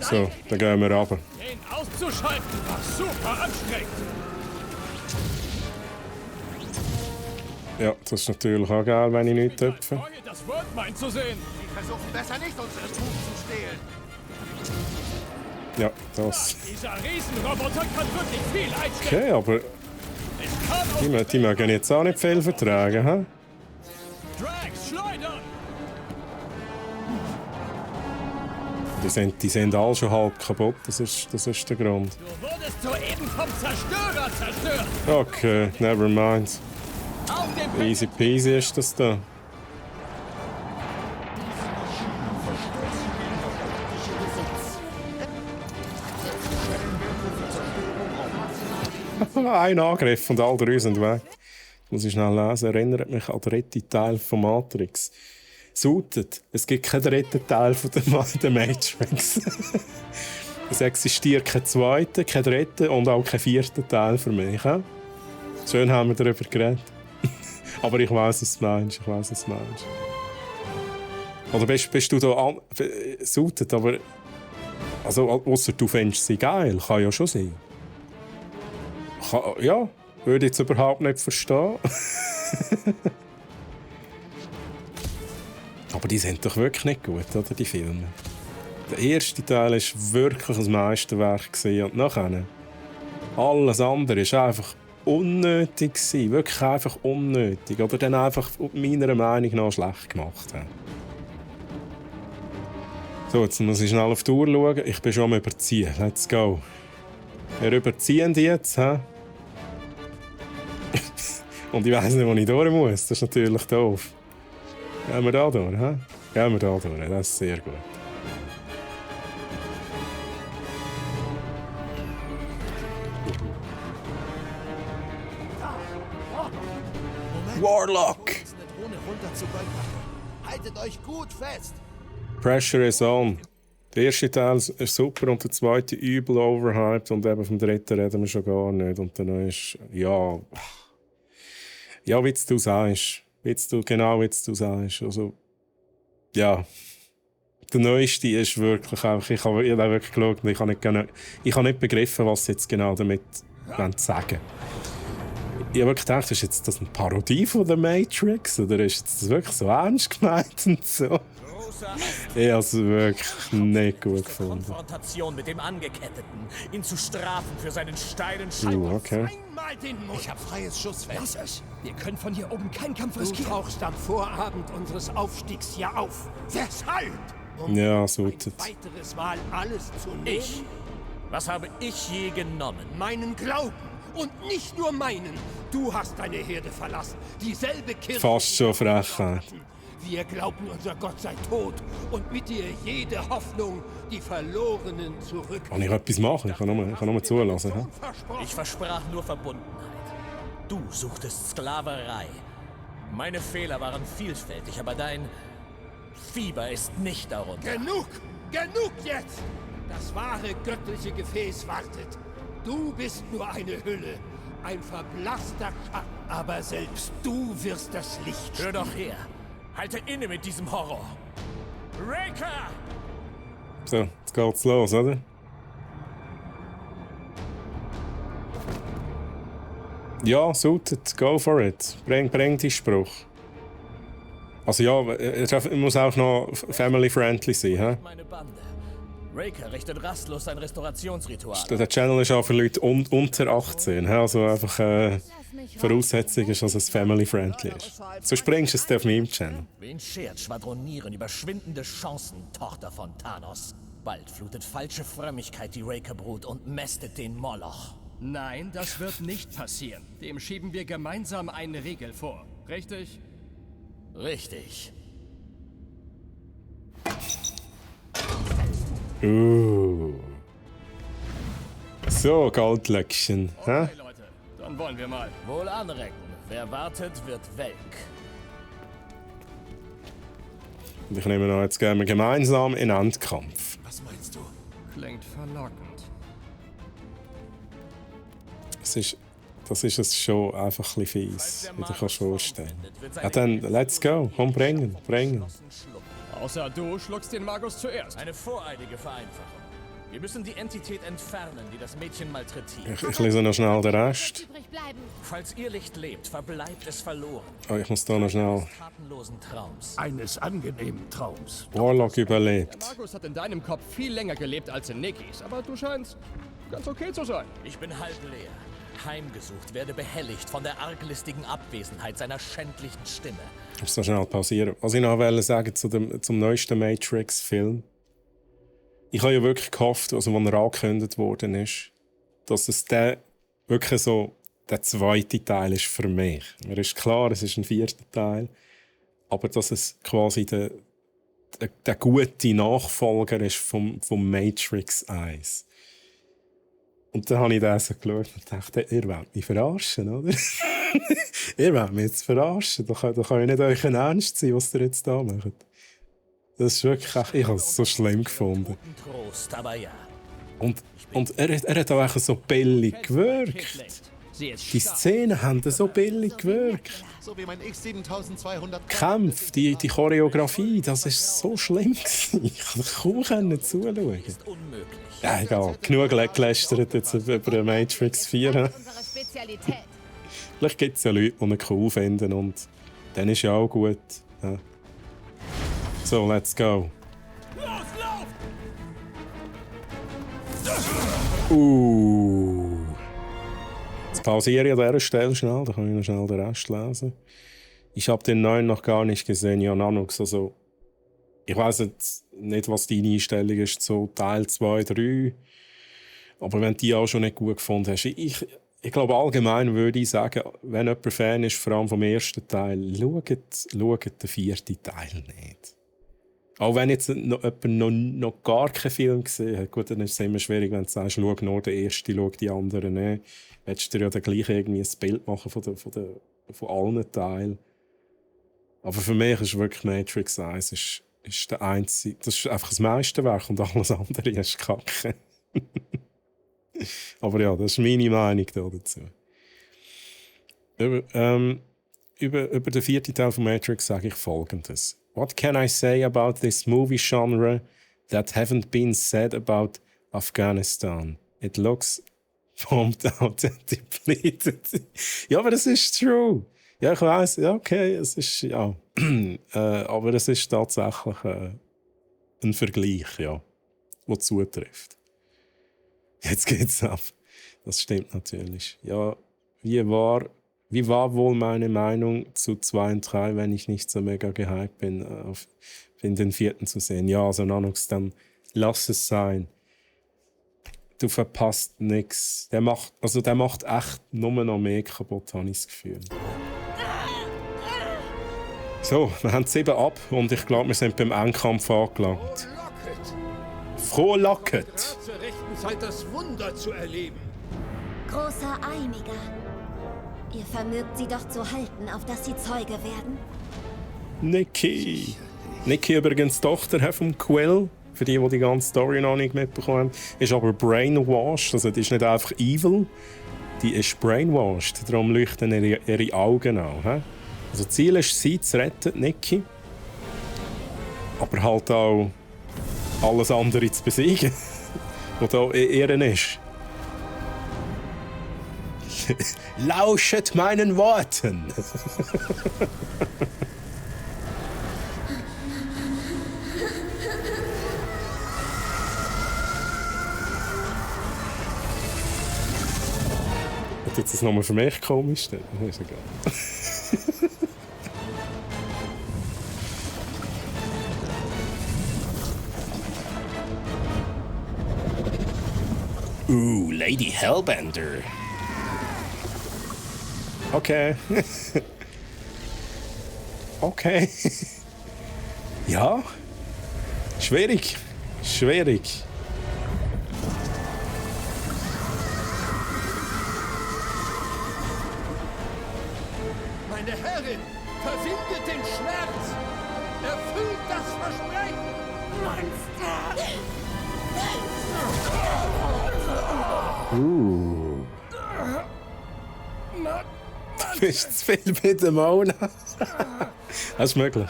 So, dann gehen wir runter. Den auszuschalten war super anstrengend. Ja, das ist natürlich auch geil, wenn ich nicht töpfe. Freue, das Worldmine zu sehen. Sie versuchen besser nicht, unsere Truppen zu stehlen. Ja, das. Dieser Riesenroboter kann wirklich viel einstecken. Okay, aber Es kann die mögen jetzt auch nicht viel vertragen, hä? Drax schleudern. Die sind alle schon halb kaputt, das ist der Grund. Du wurdest soeben vom Zerstörer zerstört. Okay, never mind. Auf dem Weg. Easy peasy ist das da. Ein Angriff und alle drei sind weg. Muss ich schnell lesen. Erinnert mich an den dritten Teil von Matrix. Sautet, es gibt keinen dritten Teil von der Matrix. Es existiert kein zweiter, kein dritter und auch kein vierter Teil für mich. He? Schön haben wir darüber geredet. Aber ich weiss, was du meinst. Oder bist du da sautet, aber... Also, ausser du findest sie geil, kann ja schon sein. Ja, würde ich jetzt überhaupt nicht verstehen. Aber die sind doch wirklich nicht gut, oder, die Filme? Der erste Teil war wirklich ein Meisterwerk und nachher alles andere war einfach unnötig. Wirklich einfach unnötig. Oder dann einfach meiner Meinung nach schlecht gemacht. So, jetzt muss ich schnell auf die Uhr schauen. Ich bin schon am Überziehen. Let's go. Wir überziehen jetzt. He? Und ich weiss nicht, wo ich durch muss. Das ist natürlich doof. Gehen wir da durch? He? Gehen wir da durch. Das ist sehr gut. Warlock! Haltet euch gut fest! Pressure is on. Der erste Teil ist super und der zweite übel overhyped und eben vom dritten reden wir schon gar nicht. Und der neue ist, ja, wie du sagst. Genau wie du sagst. Also, ja. Der neueste ist wirklich einfach, ich habe wirklich geschaut und ich habe nicht begriffen, was sie jetzt genau damit sagen. Ich habe wirklich gedacht, ist jetzt das eine Parodie von The Matrix? Oder ist das wirklich so ernst gemeint und so? Ich habe es wirklich nicht gut gefunden. Konfrontation mit dem Angeketteten, ihn zu strafen für seinen steilen Scheiß. Okay. Ich habe freies Schussfeld. Lass es! Wir können von hier oben keinen Kampf riskieren. Du tauchst am Vorabend unseres Aufstiegs hier auf. Weshalb? Ja, so. Ein weiteres Mal alles zu nehmen? Was habe ich je genommen? Meinen Glauben. Und nicht nur meinen. Du hast deine Herde verlassen. Dieselbe Kirche. Fast schon Frechheit. Wir glauben, unser Gott sei tot. Und mit dir jede Hoffnung, die Verlorenen zurück. Kann ich etwas machen? Ich kann nur zulassen. He? Ich versprach nur Verbundenheit. Du suchtest Sklaverei. Meine Fehler waren vielfältig, aber dein Fieber ist nicht darunter. Genug! Genug jetzt! Das wahre göttliche Gefäß wartet. Du bist nur eine Hülle, ein verblasster Schatten. Aber selbst du wirst das Licht Hör doch her. Halte inne mit diesem Horror. Raker! So, jetzt geht's los, oder? Ja, suited. Go for it. Bring die Spruch. Also ja, er muss auch noch family-friendly sein, hä? Meine Bande. Raker richtet rastlos sein Restaurationsritual. Der Channel ist auch für Leute unter 18. Also einfach Voraussetzung ist, dass es family-friendly ist. So springst du es auf meinem Channel. Wen schert schwadronieren über schwindende Chancen, Tochter von Thanos? Bald flutet falsche Frömmigkeit die Raker-Brut und mästet den Moloch. Nein, das wird nicht passieren. Dem schieben wir gemeinsam eine Regel vor. Richtig? Richtig. So, Goldlöckchen. Okay, Leute, dann wollen wir mal. Wohl anrecken. Wer wartet, wird welk. Ich nehme noch, jetzt gehen wir gemeinsam in Endkampf. Was meinst du? Klingt verlockend. Das ist es schon einfach ein bisschen fies, wie du kannst vorstellen. Ja dann, let's go. Komm, bringen. Außer du schluckst den Magus zuerst. Eine voreilige Vereinfachung. Wir müssen die Entität entfernen, die das Mädchen malträtiert. Ich lese noch schnell den Rest. Falls ihr Licht lebt, verbleibt es verloren. Oh, ich muss da noch schnell... Tatenlosen Traums. Eines angenehmen Traums. Warlock überlebt. Der Magus hat in deinem Kopf viel länger gelebt als in Nikis, aber du scheinst ganz okay zu sein. Ich bin halb leer. Heimgesucht, werde behelligt von der arglistigen Abwesenheit seiner schändlichen Stimme. Ich muss da schnell pausieren. Was ich noch sagen zum neuesten Matrix-Film. Ich habe ja wirklich gehofft, also als er angekündigt worden ist, dass es wirklich so der zweite Teil ist für mich. Mir ist klar, es ist ein vierter Teil, aber dass es quasi der gute Nachfolger ist vom Matrix 1. Und dann habe ich das so geschaut und dachte, ihr wollt mich verarschen, oder? Ihr wollt mich jetzt verarschen. Da kann ich nicht euch ernst sein, was ihr jetzt da macht. Das ist wirklich, ich habe es so schlimm gefunden. Trost, aber ja. Und er hat auch einfach so billig gewirkt. Die Szenen haben so billig gewirkt. So wie mein X7200. Kämpfe, die Choreografie, das war so schlimm. Ich konnte kaum zuschauen. Ja, egal. Genug gelästert jetzt über Matrix 4. Vielleicht gibt es ja Leute, die ihn cool finden und dann ist ja auch gut. Ja. So, let's go. Jetzt pausiere ich an dieser Stelle schnell, dann kann ich noch schnell den Rest lesen. Ich habe den neuen noch gar nicht gesehen, ja, Nanox. Also, ich weiss jetzt nicht, was deine Einstellung ist, so Teil 2, 3. Aber wenn du die auch schon nicht gut gefunden hast, ich glaube, allgemein würde ich sagen, wenn jemand Fan ist, vor allem vom ersten Teil, schaut den vierten Teil nicht. Auch wenn jetzt jemand noch gar keinen Film gesehen hat, gut, dann ist es immer schwierig, wenn du sagst, schau nur den ersten, schau die anderen nicht. Willst du dir ja dann gleich irgendwie ein Bild machen von allen Teilen. Aber für mich ist wirklich Matrix 1 ist der einzige, das ist einfach das Meisterwerk und alles andere ist Kacke. Aber ja, das ist meine Meinung dazu. Über den vierten Teil von Matrix sage ich Folgendes. What can I say about this movie genre that haven't been said about Afghanistan? It looks bombed out and depleted. Ja, aber das ist true. Ja, ich weiss, ja, okay, es ist, ja. Aber es ist tatsächlich ein Vergleich, ja, der zutrifft. Jetzt geht's ab. Das stimmt natürlich. Ja, wie war wohl meine Meinung zu 2 und 3, wenn ich nicht so mega gehypt bin, in den vierten zu sehen? Ja, also Nanox, dann lass es sein. Du verpasst nichts. Der macht echt nur noch mehr kaputt, habe ich das Gefühl. So, wir haben 7 ab und ich glaube, wir sind beim Endkampf angelangt. Frohlocket! Zur rechten Zeit das Wunder zu erleben. Großer Einiger. Ihr vermögt sie doch zu halten, auf dass sie Zeuge werden? Nikki übrigens Tochter vom Quill. Für die ganze Story noch nicht mitbekommen haben. Ist aber brainwashed. Also die ist nicht einfach evil. Die ist brainwashed. Darum leuchten ihre Augen an. He? Also Ziel ist, sie zu retten, Nikki. Aber halt auch alles andere zu besiegen. Was da in ihr ist. Lauschet meinen Worten! Wird jetzt das nochmal für mich komisch? Das ist egal. Lady Hellbender. Okay. Okay. Ja. Schwierig. Meine Herrin, verwindet den Schmerz. Erfüllt das Versprechen. Monster. Du bist zu viel mit dem Mona. Das ist möglich.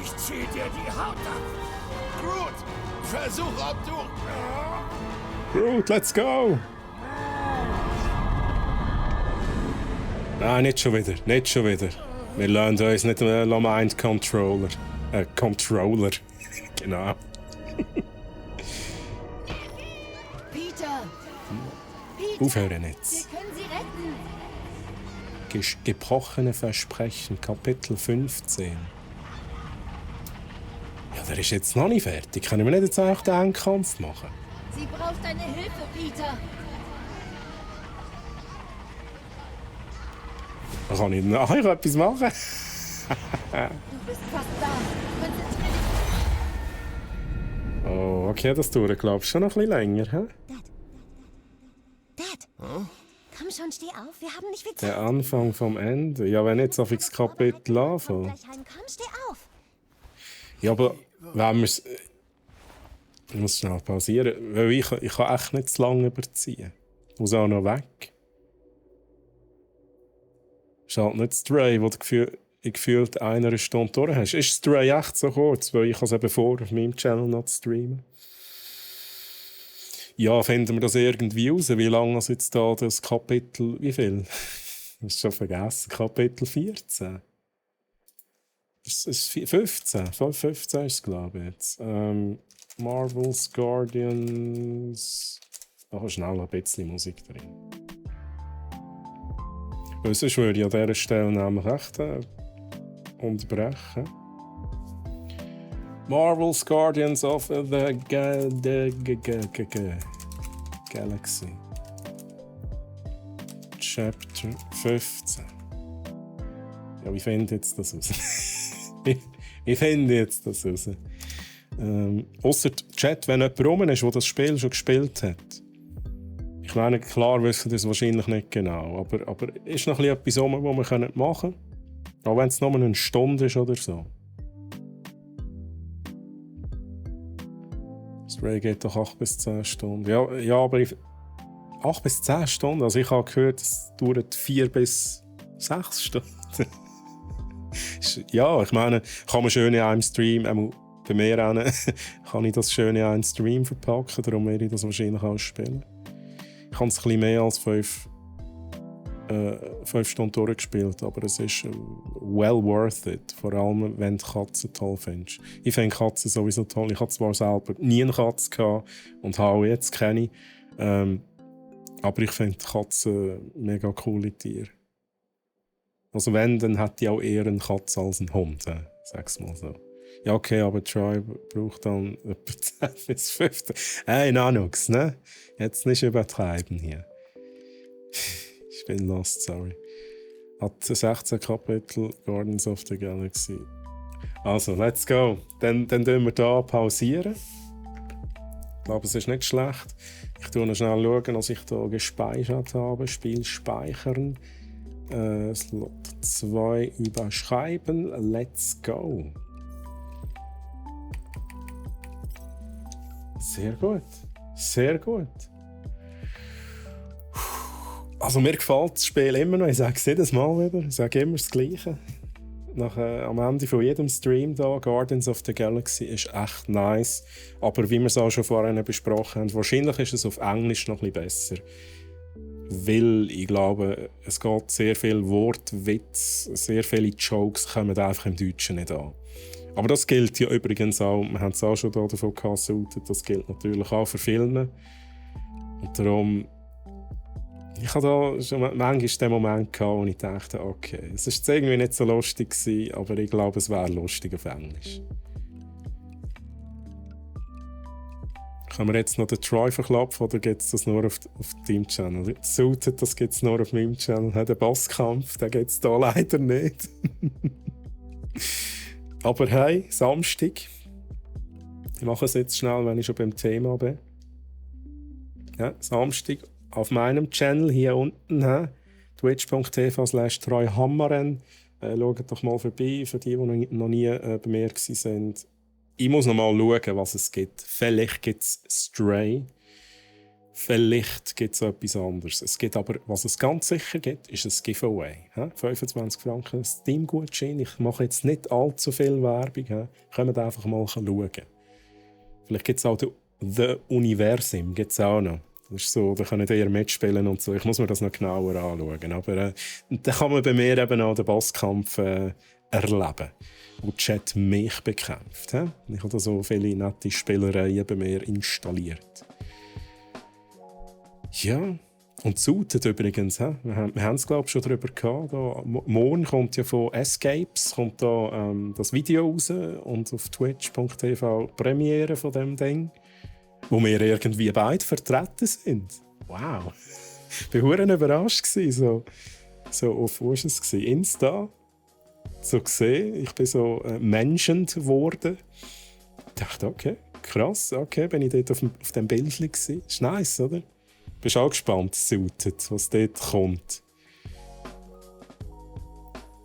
Ich zieh dir die Haut ab. Groot, versuch ob du... Groot, let's go! Nein, nicht schon wieder. Wir lernen uns nicht Mind Controller. Controller. Genau. Peter! Aufhören jetzt. Wir können sie retten! Gebrochene Versprechen, Kapitel 15. Ja, der ist jetzt noch nicht fertig. Können wir nicht jetzt auch den Endkampf machen? Sie braucht deine Hilfe, Peter! Kann ich nachher etwas machen? Du bist fast da. Konzentrier dich. Oh, okay, das dauert, glaube ich, schon noch ein bisschen länger. He? Dad! Komm schon, steh auf. Wir haben nicht viel Zeit. Der Anfang vom Ende. Ja, wenn jetzt auf das Kapitel anfangen. Komm, steh auf. Ja, aber wenn wir es... Ich muss schnell pausieren, weil ich kann echt nicht zu lange überziehen. Ich muss auch noch weg. Ist halt nicht Stray, wo du gefühlt 1 Stunde durch hast. Ist Stray echt so kurz, weil ich es eben vor, auf meinem Channel noch zu streamen. Ja, finden wir das irgendwie raus, wie lange es jetzt da das Kapitel, wie viel? Ich habe es schon vergessen, Kapitel 14. Das ist 15. 15 ist es, glaube ich, jetzt. Marvel's Guardians. Da ist schnell ein bisschen Musik drin. Weil sonst würde ich an dieser Stelle nämlich echt unterbrechen. Marvel's Guardians of the Galaxy. Chapter 15. Ja, wie finde jetzt das raus? Wie finde jetzt das raus? Ausser Chat, wenn jemand rum ist, der das Spiel schon gespielt hat. Ich meine, klar wissen das wahrscheinlich nicht genau, aber ist noch etwas rum, was wir machen können? Auch wenn es nur eine Stunde ist oder so. Stray geht doch 8 bis 10 Stunden. Ja, aber 8 bis 10 Stunden? Also ich habe gehört, es dauert 4 bis 6 Stunden. Ja, ich meine, kann man schön in einem Stream, bei mir auch, kann ich das schön in einen Stream verpacken, darum werde ich das wahrscheinlich auch spielen. Ich habe es ein bisschen mehr als 5 Stunden durchgespielt, aber es ist well worth it. Vor allem, wenn du Katzen toll findest. Ich finde Katzen sowieso toll. Ich hatte zwar selber nie eine Katze gehabt und habe jetzt keine. Aber ich finde Katzen mega coole Tiere. Also wenn, dann hätte ich auch eher eine Katze als einen Hund. Sag's mal so. Ja, okay, aber Tribe braucht dann etwa 10 bis 15. Hey, Nanux, ne? Jetzt nicht übertreiben hier. Ich bin lost, sorry. Hat 16 Kapitel Guardians of the Galaxy. Also, let's go. Dann tun wir hier pausieren. Ich glaube, es ist nicht schlecht. Ich schaue noch schnell, dass ich hier gespeichert habe. Spiel speichern. Slot 2 überschreiben. Let's go. Sehr gut. Sehr gut. Also mir gefällt das Spiel immer noch. Ich sage es jedes Mal wieder. Ich sage immer das Gleiche. Am Ende von jedem Stream hier, Guardians of the Galaxy ist echt nice. Aber wie wir es auch schon vorhin besprochen haben, wahrscheinlich ist es auf Englisch noch ein bisschen besser. Weil ich glaube, es geht sehr viel Wortwitz, sehr viele Jokes kommen einfach im Deutschen nicht an. Aber das gilt ja übrigens auch, wir haben es auch schon davon gehabt, das gilt natürlich auch für Filme. Und darum, ich hatte da schon manchmal den Moment gehabt, wo ich dachte, okay, es war jetzt irgendwie nicht so lustig gewesen, aber ich glaube, es wäre lustig auf Englisch. Können wir jetzt noch den Troy verklopfen oder gibt es das nur auf deinem Channel? Suited, das gibt es nur auf meinem Channel. Den Bosskampf, den gibt es hier leider nicht. Aber hey, Samstag. Ich mache es jetzt schnell, wenn ich schon beim Thema bin. Ja, Samstag auf meinem Channel hier unten. Twitch.tv/treuhammeren. Schaut doch mal vorbei, für die noch nie bei mir waren. Ich muss noch mal schauen, was es gibt. Vielleicht gibt es Stray. Vielleicht gibt es etwas anderes. Es gibt aber, was es ganz sicher gibt, ist ein Giveaway. 25 Franken Steam-Gutschein. Ich mache jetzt nicht allzu viel Werbung. Kommt einfach mal schauen. Vielleicht gibt es auch The Universum. Gibt's auch noch. Das ist so, da könnt ihr mitspielen und so. Ich muss mir das noch genauer anschauen. Aber da kann man bei mir eben auch den Bosskampf erleben, wo die Chat mich bekämpft. Ich habe da so viele nette Spielereien bei mir installiert. Ja, und Suited übrigens. Wir haben es, glaube ich, schon darüber gehabt. Da, morgen kommt ja von Escapes kommt da, das Video raus und auf twitch.tv Premiere von dem Ding, wo wir irgendwie beide vertreten sind. Wow. Ich war überrascht. So auf, wo war es? Insta. So gesehen, ich bin so menschend geworden. Ich dachte, okay, krass, okay, bin ich dort auf dem Bildchen gewesen. Ist nice, oder? Bist auch gespannt, Suited, was dort kommt.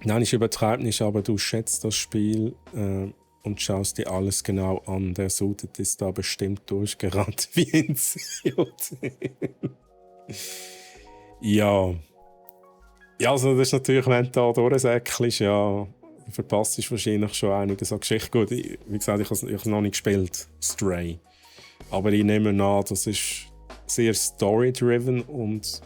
Nein, ich übertreibe nicht, aber du schätzt das Spiel und schaust dir alles genau an. Der Suited ist da bestimmt durchgerannt wie ein COD. Ja. Ja, also das ist natürlich, wenn du da durchsäckelst, ja, verpasst ist wahrscheinlich schon einige so Geschichten. Gut, wie gesagt, ich habe es noch nicht gespielt, Stray. Aber ich nehme an, das ist sehr story-driven und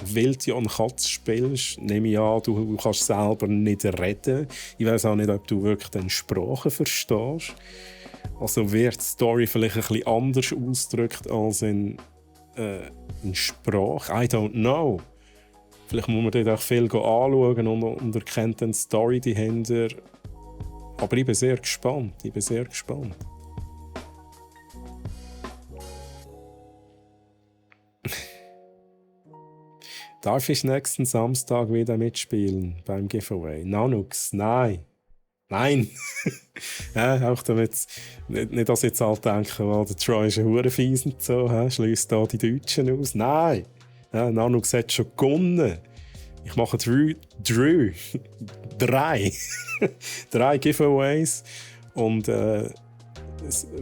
weil du an Katz spielst, nehme ich an, du kannst selber nicht reden. Ich weiß auch nicht, ob du wirklich den Sprache verstehst. Also wird die Story vielleicht ein bisschen anders ausgedrückt als in Sprache. I don't know. Vielleicht muss man dort auch viel anschauen und erkennt dann die Story dahinter. Aber ich bin sehr gespannt. Darf ich nächsten Samstag wieder mitspielen beim Giveaway? Nanux, nein. Nein! Ja, auch damit nicht, dass jetzt alle denken, oh, der Troy ist ein Hurenfies und so, schliesst da die Deutschen aus. Nein! Ja, Nanux hat schon gewonnen. Ich mache drei Giveaways. Und wenn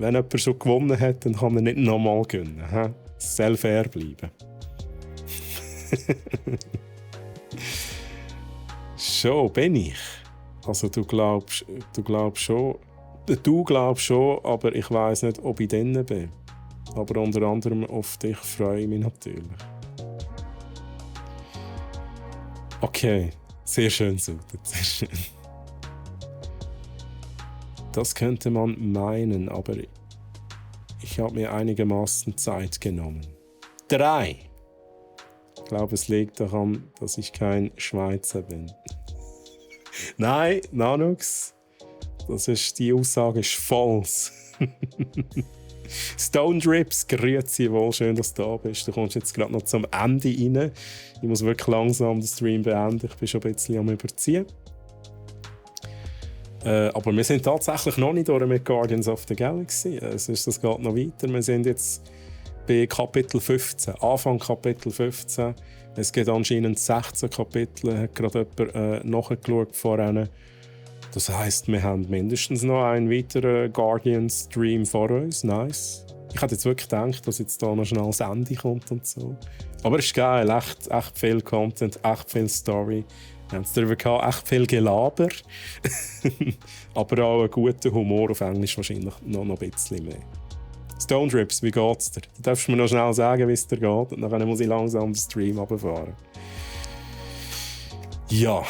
jemand schon gewonnen hat, dann kann er nicht nochmal gewinnen. Es soll fair bleiben. Schon bin ich. Also du glaubst schon, aber ich weiß nicht, ob ich drin bin. Aber unter anderem auf dich freue ich mich natürlich. Okay, sehr schön, Suited, sehr schön. Das könnte man meinen, aber ich habe mir einigermaßen Zeit genommen. 3. Ich glaube, es liegt daran, dass ich kein Schweizer bin. Nein, Nanux, die Aussage ist falsch. Stone Drips, grüezi wohl, schön, dass du da bist. Du kommst jetzt gerade noch zum Ende rein. Ich muss wirklich langsam den Stream beenden, ich bin schon ein bisschen am Überziehen. Aber wir sind tatsächlich noch nicht durch mit Guardians of the Galaxy. Das geht noch weiter. Wir sind jetzt bei Kapitel 15, Anfang Kapitel 15. Es gibt anscheinend 16 Kapitel, hat gerade jemand nachgeschaut vorhin. Das heisst, wir haben mindestens noch einen weiteren Guardian-Stream vor uns. Nice. Ich hätte jetzt wirklich gedacht, dass jetzt da noch schnell das Ende kommt und so. Aber es ist geil, echt viel Content, echt viel Story. Wir haben es darüber gehabt, echt viel Gelaber. Aber auch einen guten Humor, auf Englisch wahrscheinlich noch ein bisschen mehr. Stone Drips, wie geht's dir? Du darfst mir noch schnell sagen, wie es dir geht. Und dann muss ich langsam den Stream runterfahren. Ja,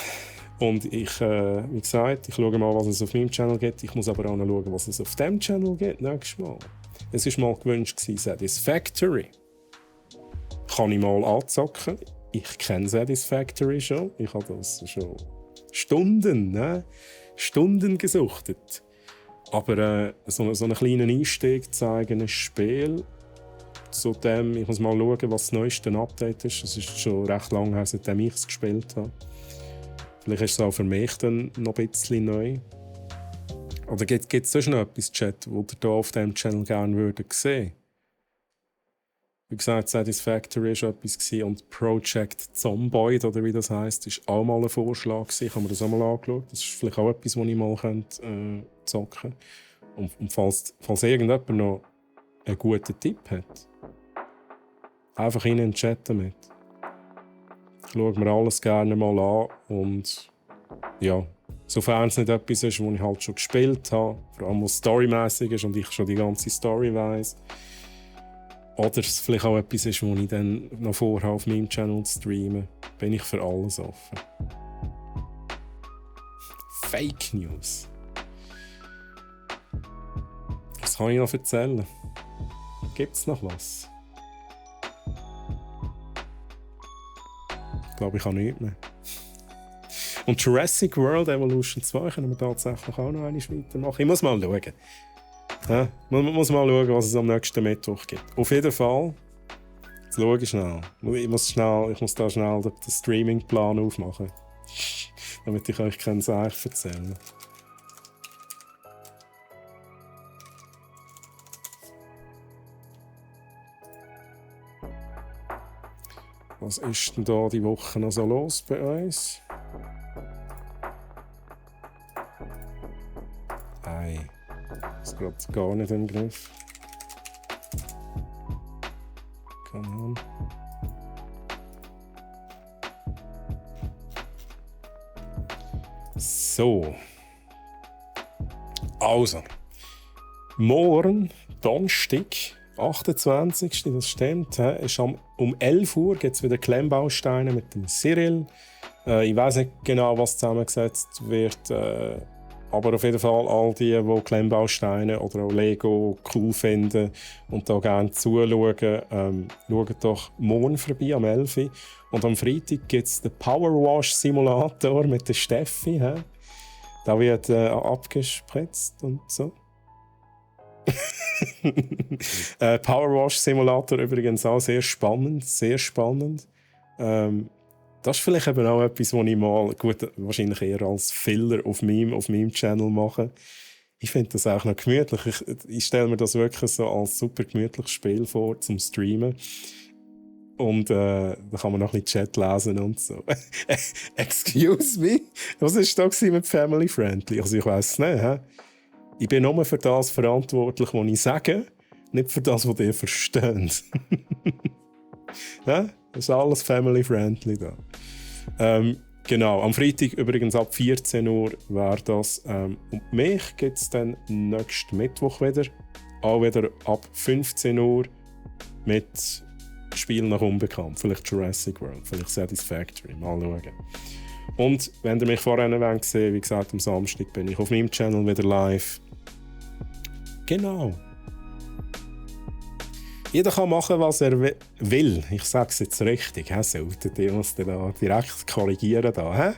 und ich, wie gesagt, ich schaue mal, was es auf meinem Channel gibt. Ich muss aber auch noch schauen, was es auf dem Channel gibt nächstes Mal. Es war mal gewünscht, Satisfactory. Kann ich mal anzocken. Ich kenne Satisfactory schon. Ich habe das schon Stunden gesuchtet. Aber so einen kleinen Einstieg zeigen, ein Spiel. Zudem, ich muss mal schauen, was das neueste Update ist. Es ist schon recht lange her, seitdem ich es gespielt habe. Vielleicht ist es auch für mich dann noch ein bisschen neu. Oder gibt es sonst noch etwas, Chat, das ihr hier auf diesem Channel gerne würdet sehen? Wie gesagt, Satisfactory war etwas und Project Zomboid, oder wie das heisst, war auch mal ein Vorschlag. Ich habe mir das auch mal angeschaut. Das ist vielleicht auch etwas, das ich mal zocken könnte. Und falls irgendjemand noch einen guten Tipp hat, einfach in den Chat damit. Ich schaue mir alles gerne mal an und ja, sofern es nicht etwas ist, das ich halt schon gespielt habe, vor allem was storymäßig ist und ich schon die ganze Story weiss. Oder es vielleicht auch etwas ist, das ich dann noch vorhabe, auf meinem Channel zu streamen, bin ich für alles offen. Fake News. Was kann ich noch erzählen? Gibt es noch was? Ich glaube, ich habe nichts mehr. Und Jurassic World Evolution 2 können wir tatsächlich auch noch einmal weitermachen. Ich muss mal schauen. Ja, man muss mal schauen, was es am nächsten Mittwoch gibt. Auf jeden Fall. Jetzt schaue ich schnell. Ich muss da schnell den Streamingplan aufmachen. Damit ich euch keinen Seich erzählen. Was ist denn da die Woche noch so los bei uns? Ei. es gerade gar nicht im Griff. Come on. So. Also. Morgen, Donnerstag, 28. Das stimmt. Ist um 11 Uhr gibt es wieder Klemmbausteine mit dem Cyril. Ich weiß nicht genau, was zusammengesetzt wird. Aber auf jeden Fall all die Klemmbausteine oder auch Lego cool finden und da gerne zuschauen, schaut doch morgen vorbei am 11 Uhr. Und am Freitag gibt es den Powerwash-Simulator mit der Steffi. Da wird abgespritzt und so. Powerwash-Simulator übrigens auch sehr spannend, sehr spannend. Das ist vielleicht eben auch etwas, was ich mal, gut, wahrscheinlich eher als Filler auf meinem Channel mache. Ich finde das auch noch gemütlich. Ich stelle mir das wirklich so als super gemütliches Spiel vor, zum Streamen. Und da kann man noch ein bisschen Chat lesen und so. Excuse me? Was war da mit Family Friendly? Also ich weiss es nicht. He? Ich bin nur für das verantwortlich, was ich sage, nicht für das, was ihr versteht. Ja? Das ist alles family-friendly da. Genau, am Freitag übrigens ab 14 Uhr wäre das. Und mich gibt es dann nächsten Mittwoch wieder. Auch wieder ab 15 Uhr mit Spielen nach Unbekannt. Vielleicht Jurassic World, vielleicht Satisfactory. Mal schauen. Und wenn ihr mich vorher wollt sehen, wie gesagt, am Samstag bin ich auf meinem Channel wieder live. Genau. Jeder kann machen, was er will. Ich sage es jetzt richtig. Solltet ihr uns da direkt korrigieren. Da,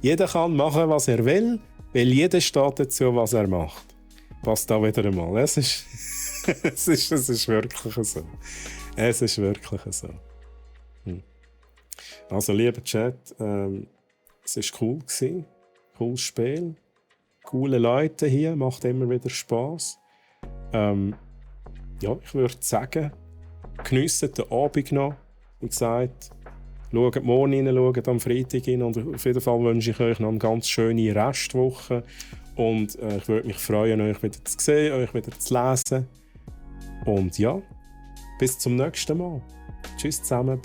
jeder kann machen, was er will, weil jeder steht dazu, was er macht. Passt da wieder einmal. Es ist wirklich so. Es ist wirklich so. Also, lieber Chat, es war cool. Cooles Spiel. Coole Leute hier, macht immer wieder Spass. Ja, ich würde sagen, geniessen den Abend noch. Wie gesagt, schaut morgen rein, schaut am Freitag rein. Und auf jeden Fall wünsche ich euch noch eine ganz schöne Restwoche. Und ich würde mich freuen, euch wieder zu sehen, euch wieder zu lesen. Und ja, bis zum nächsten Mal. Tschüss zusammen.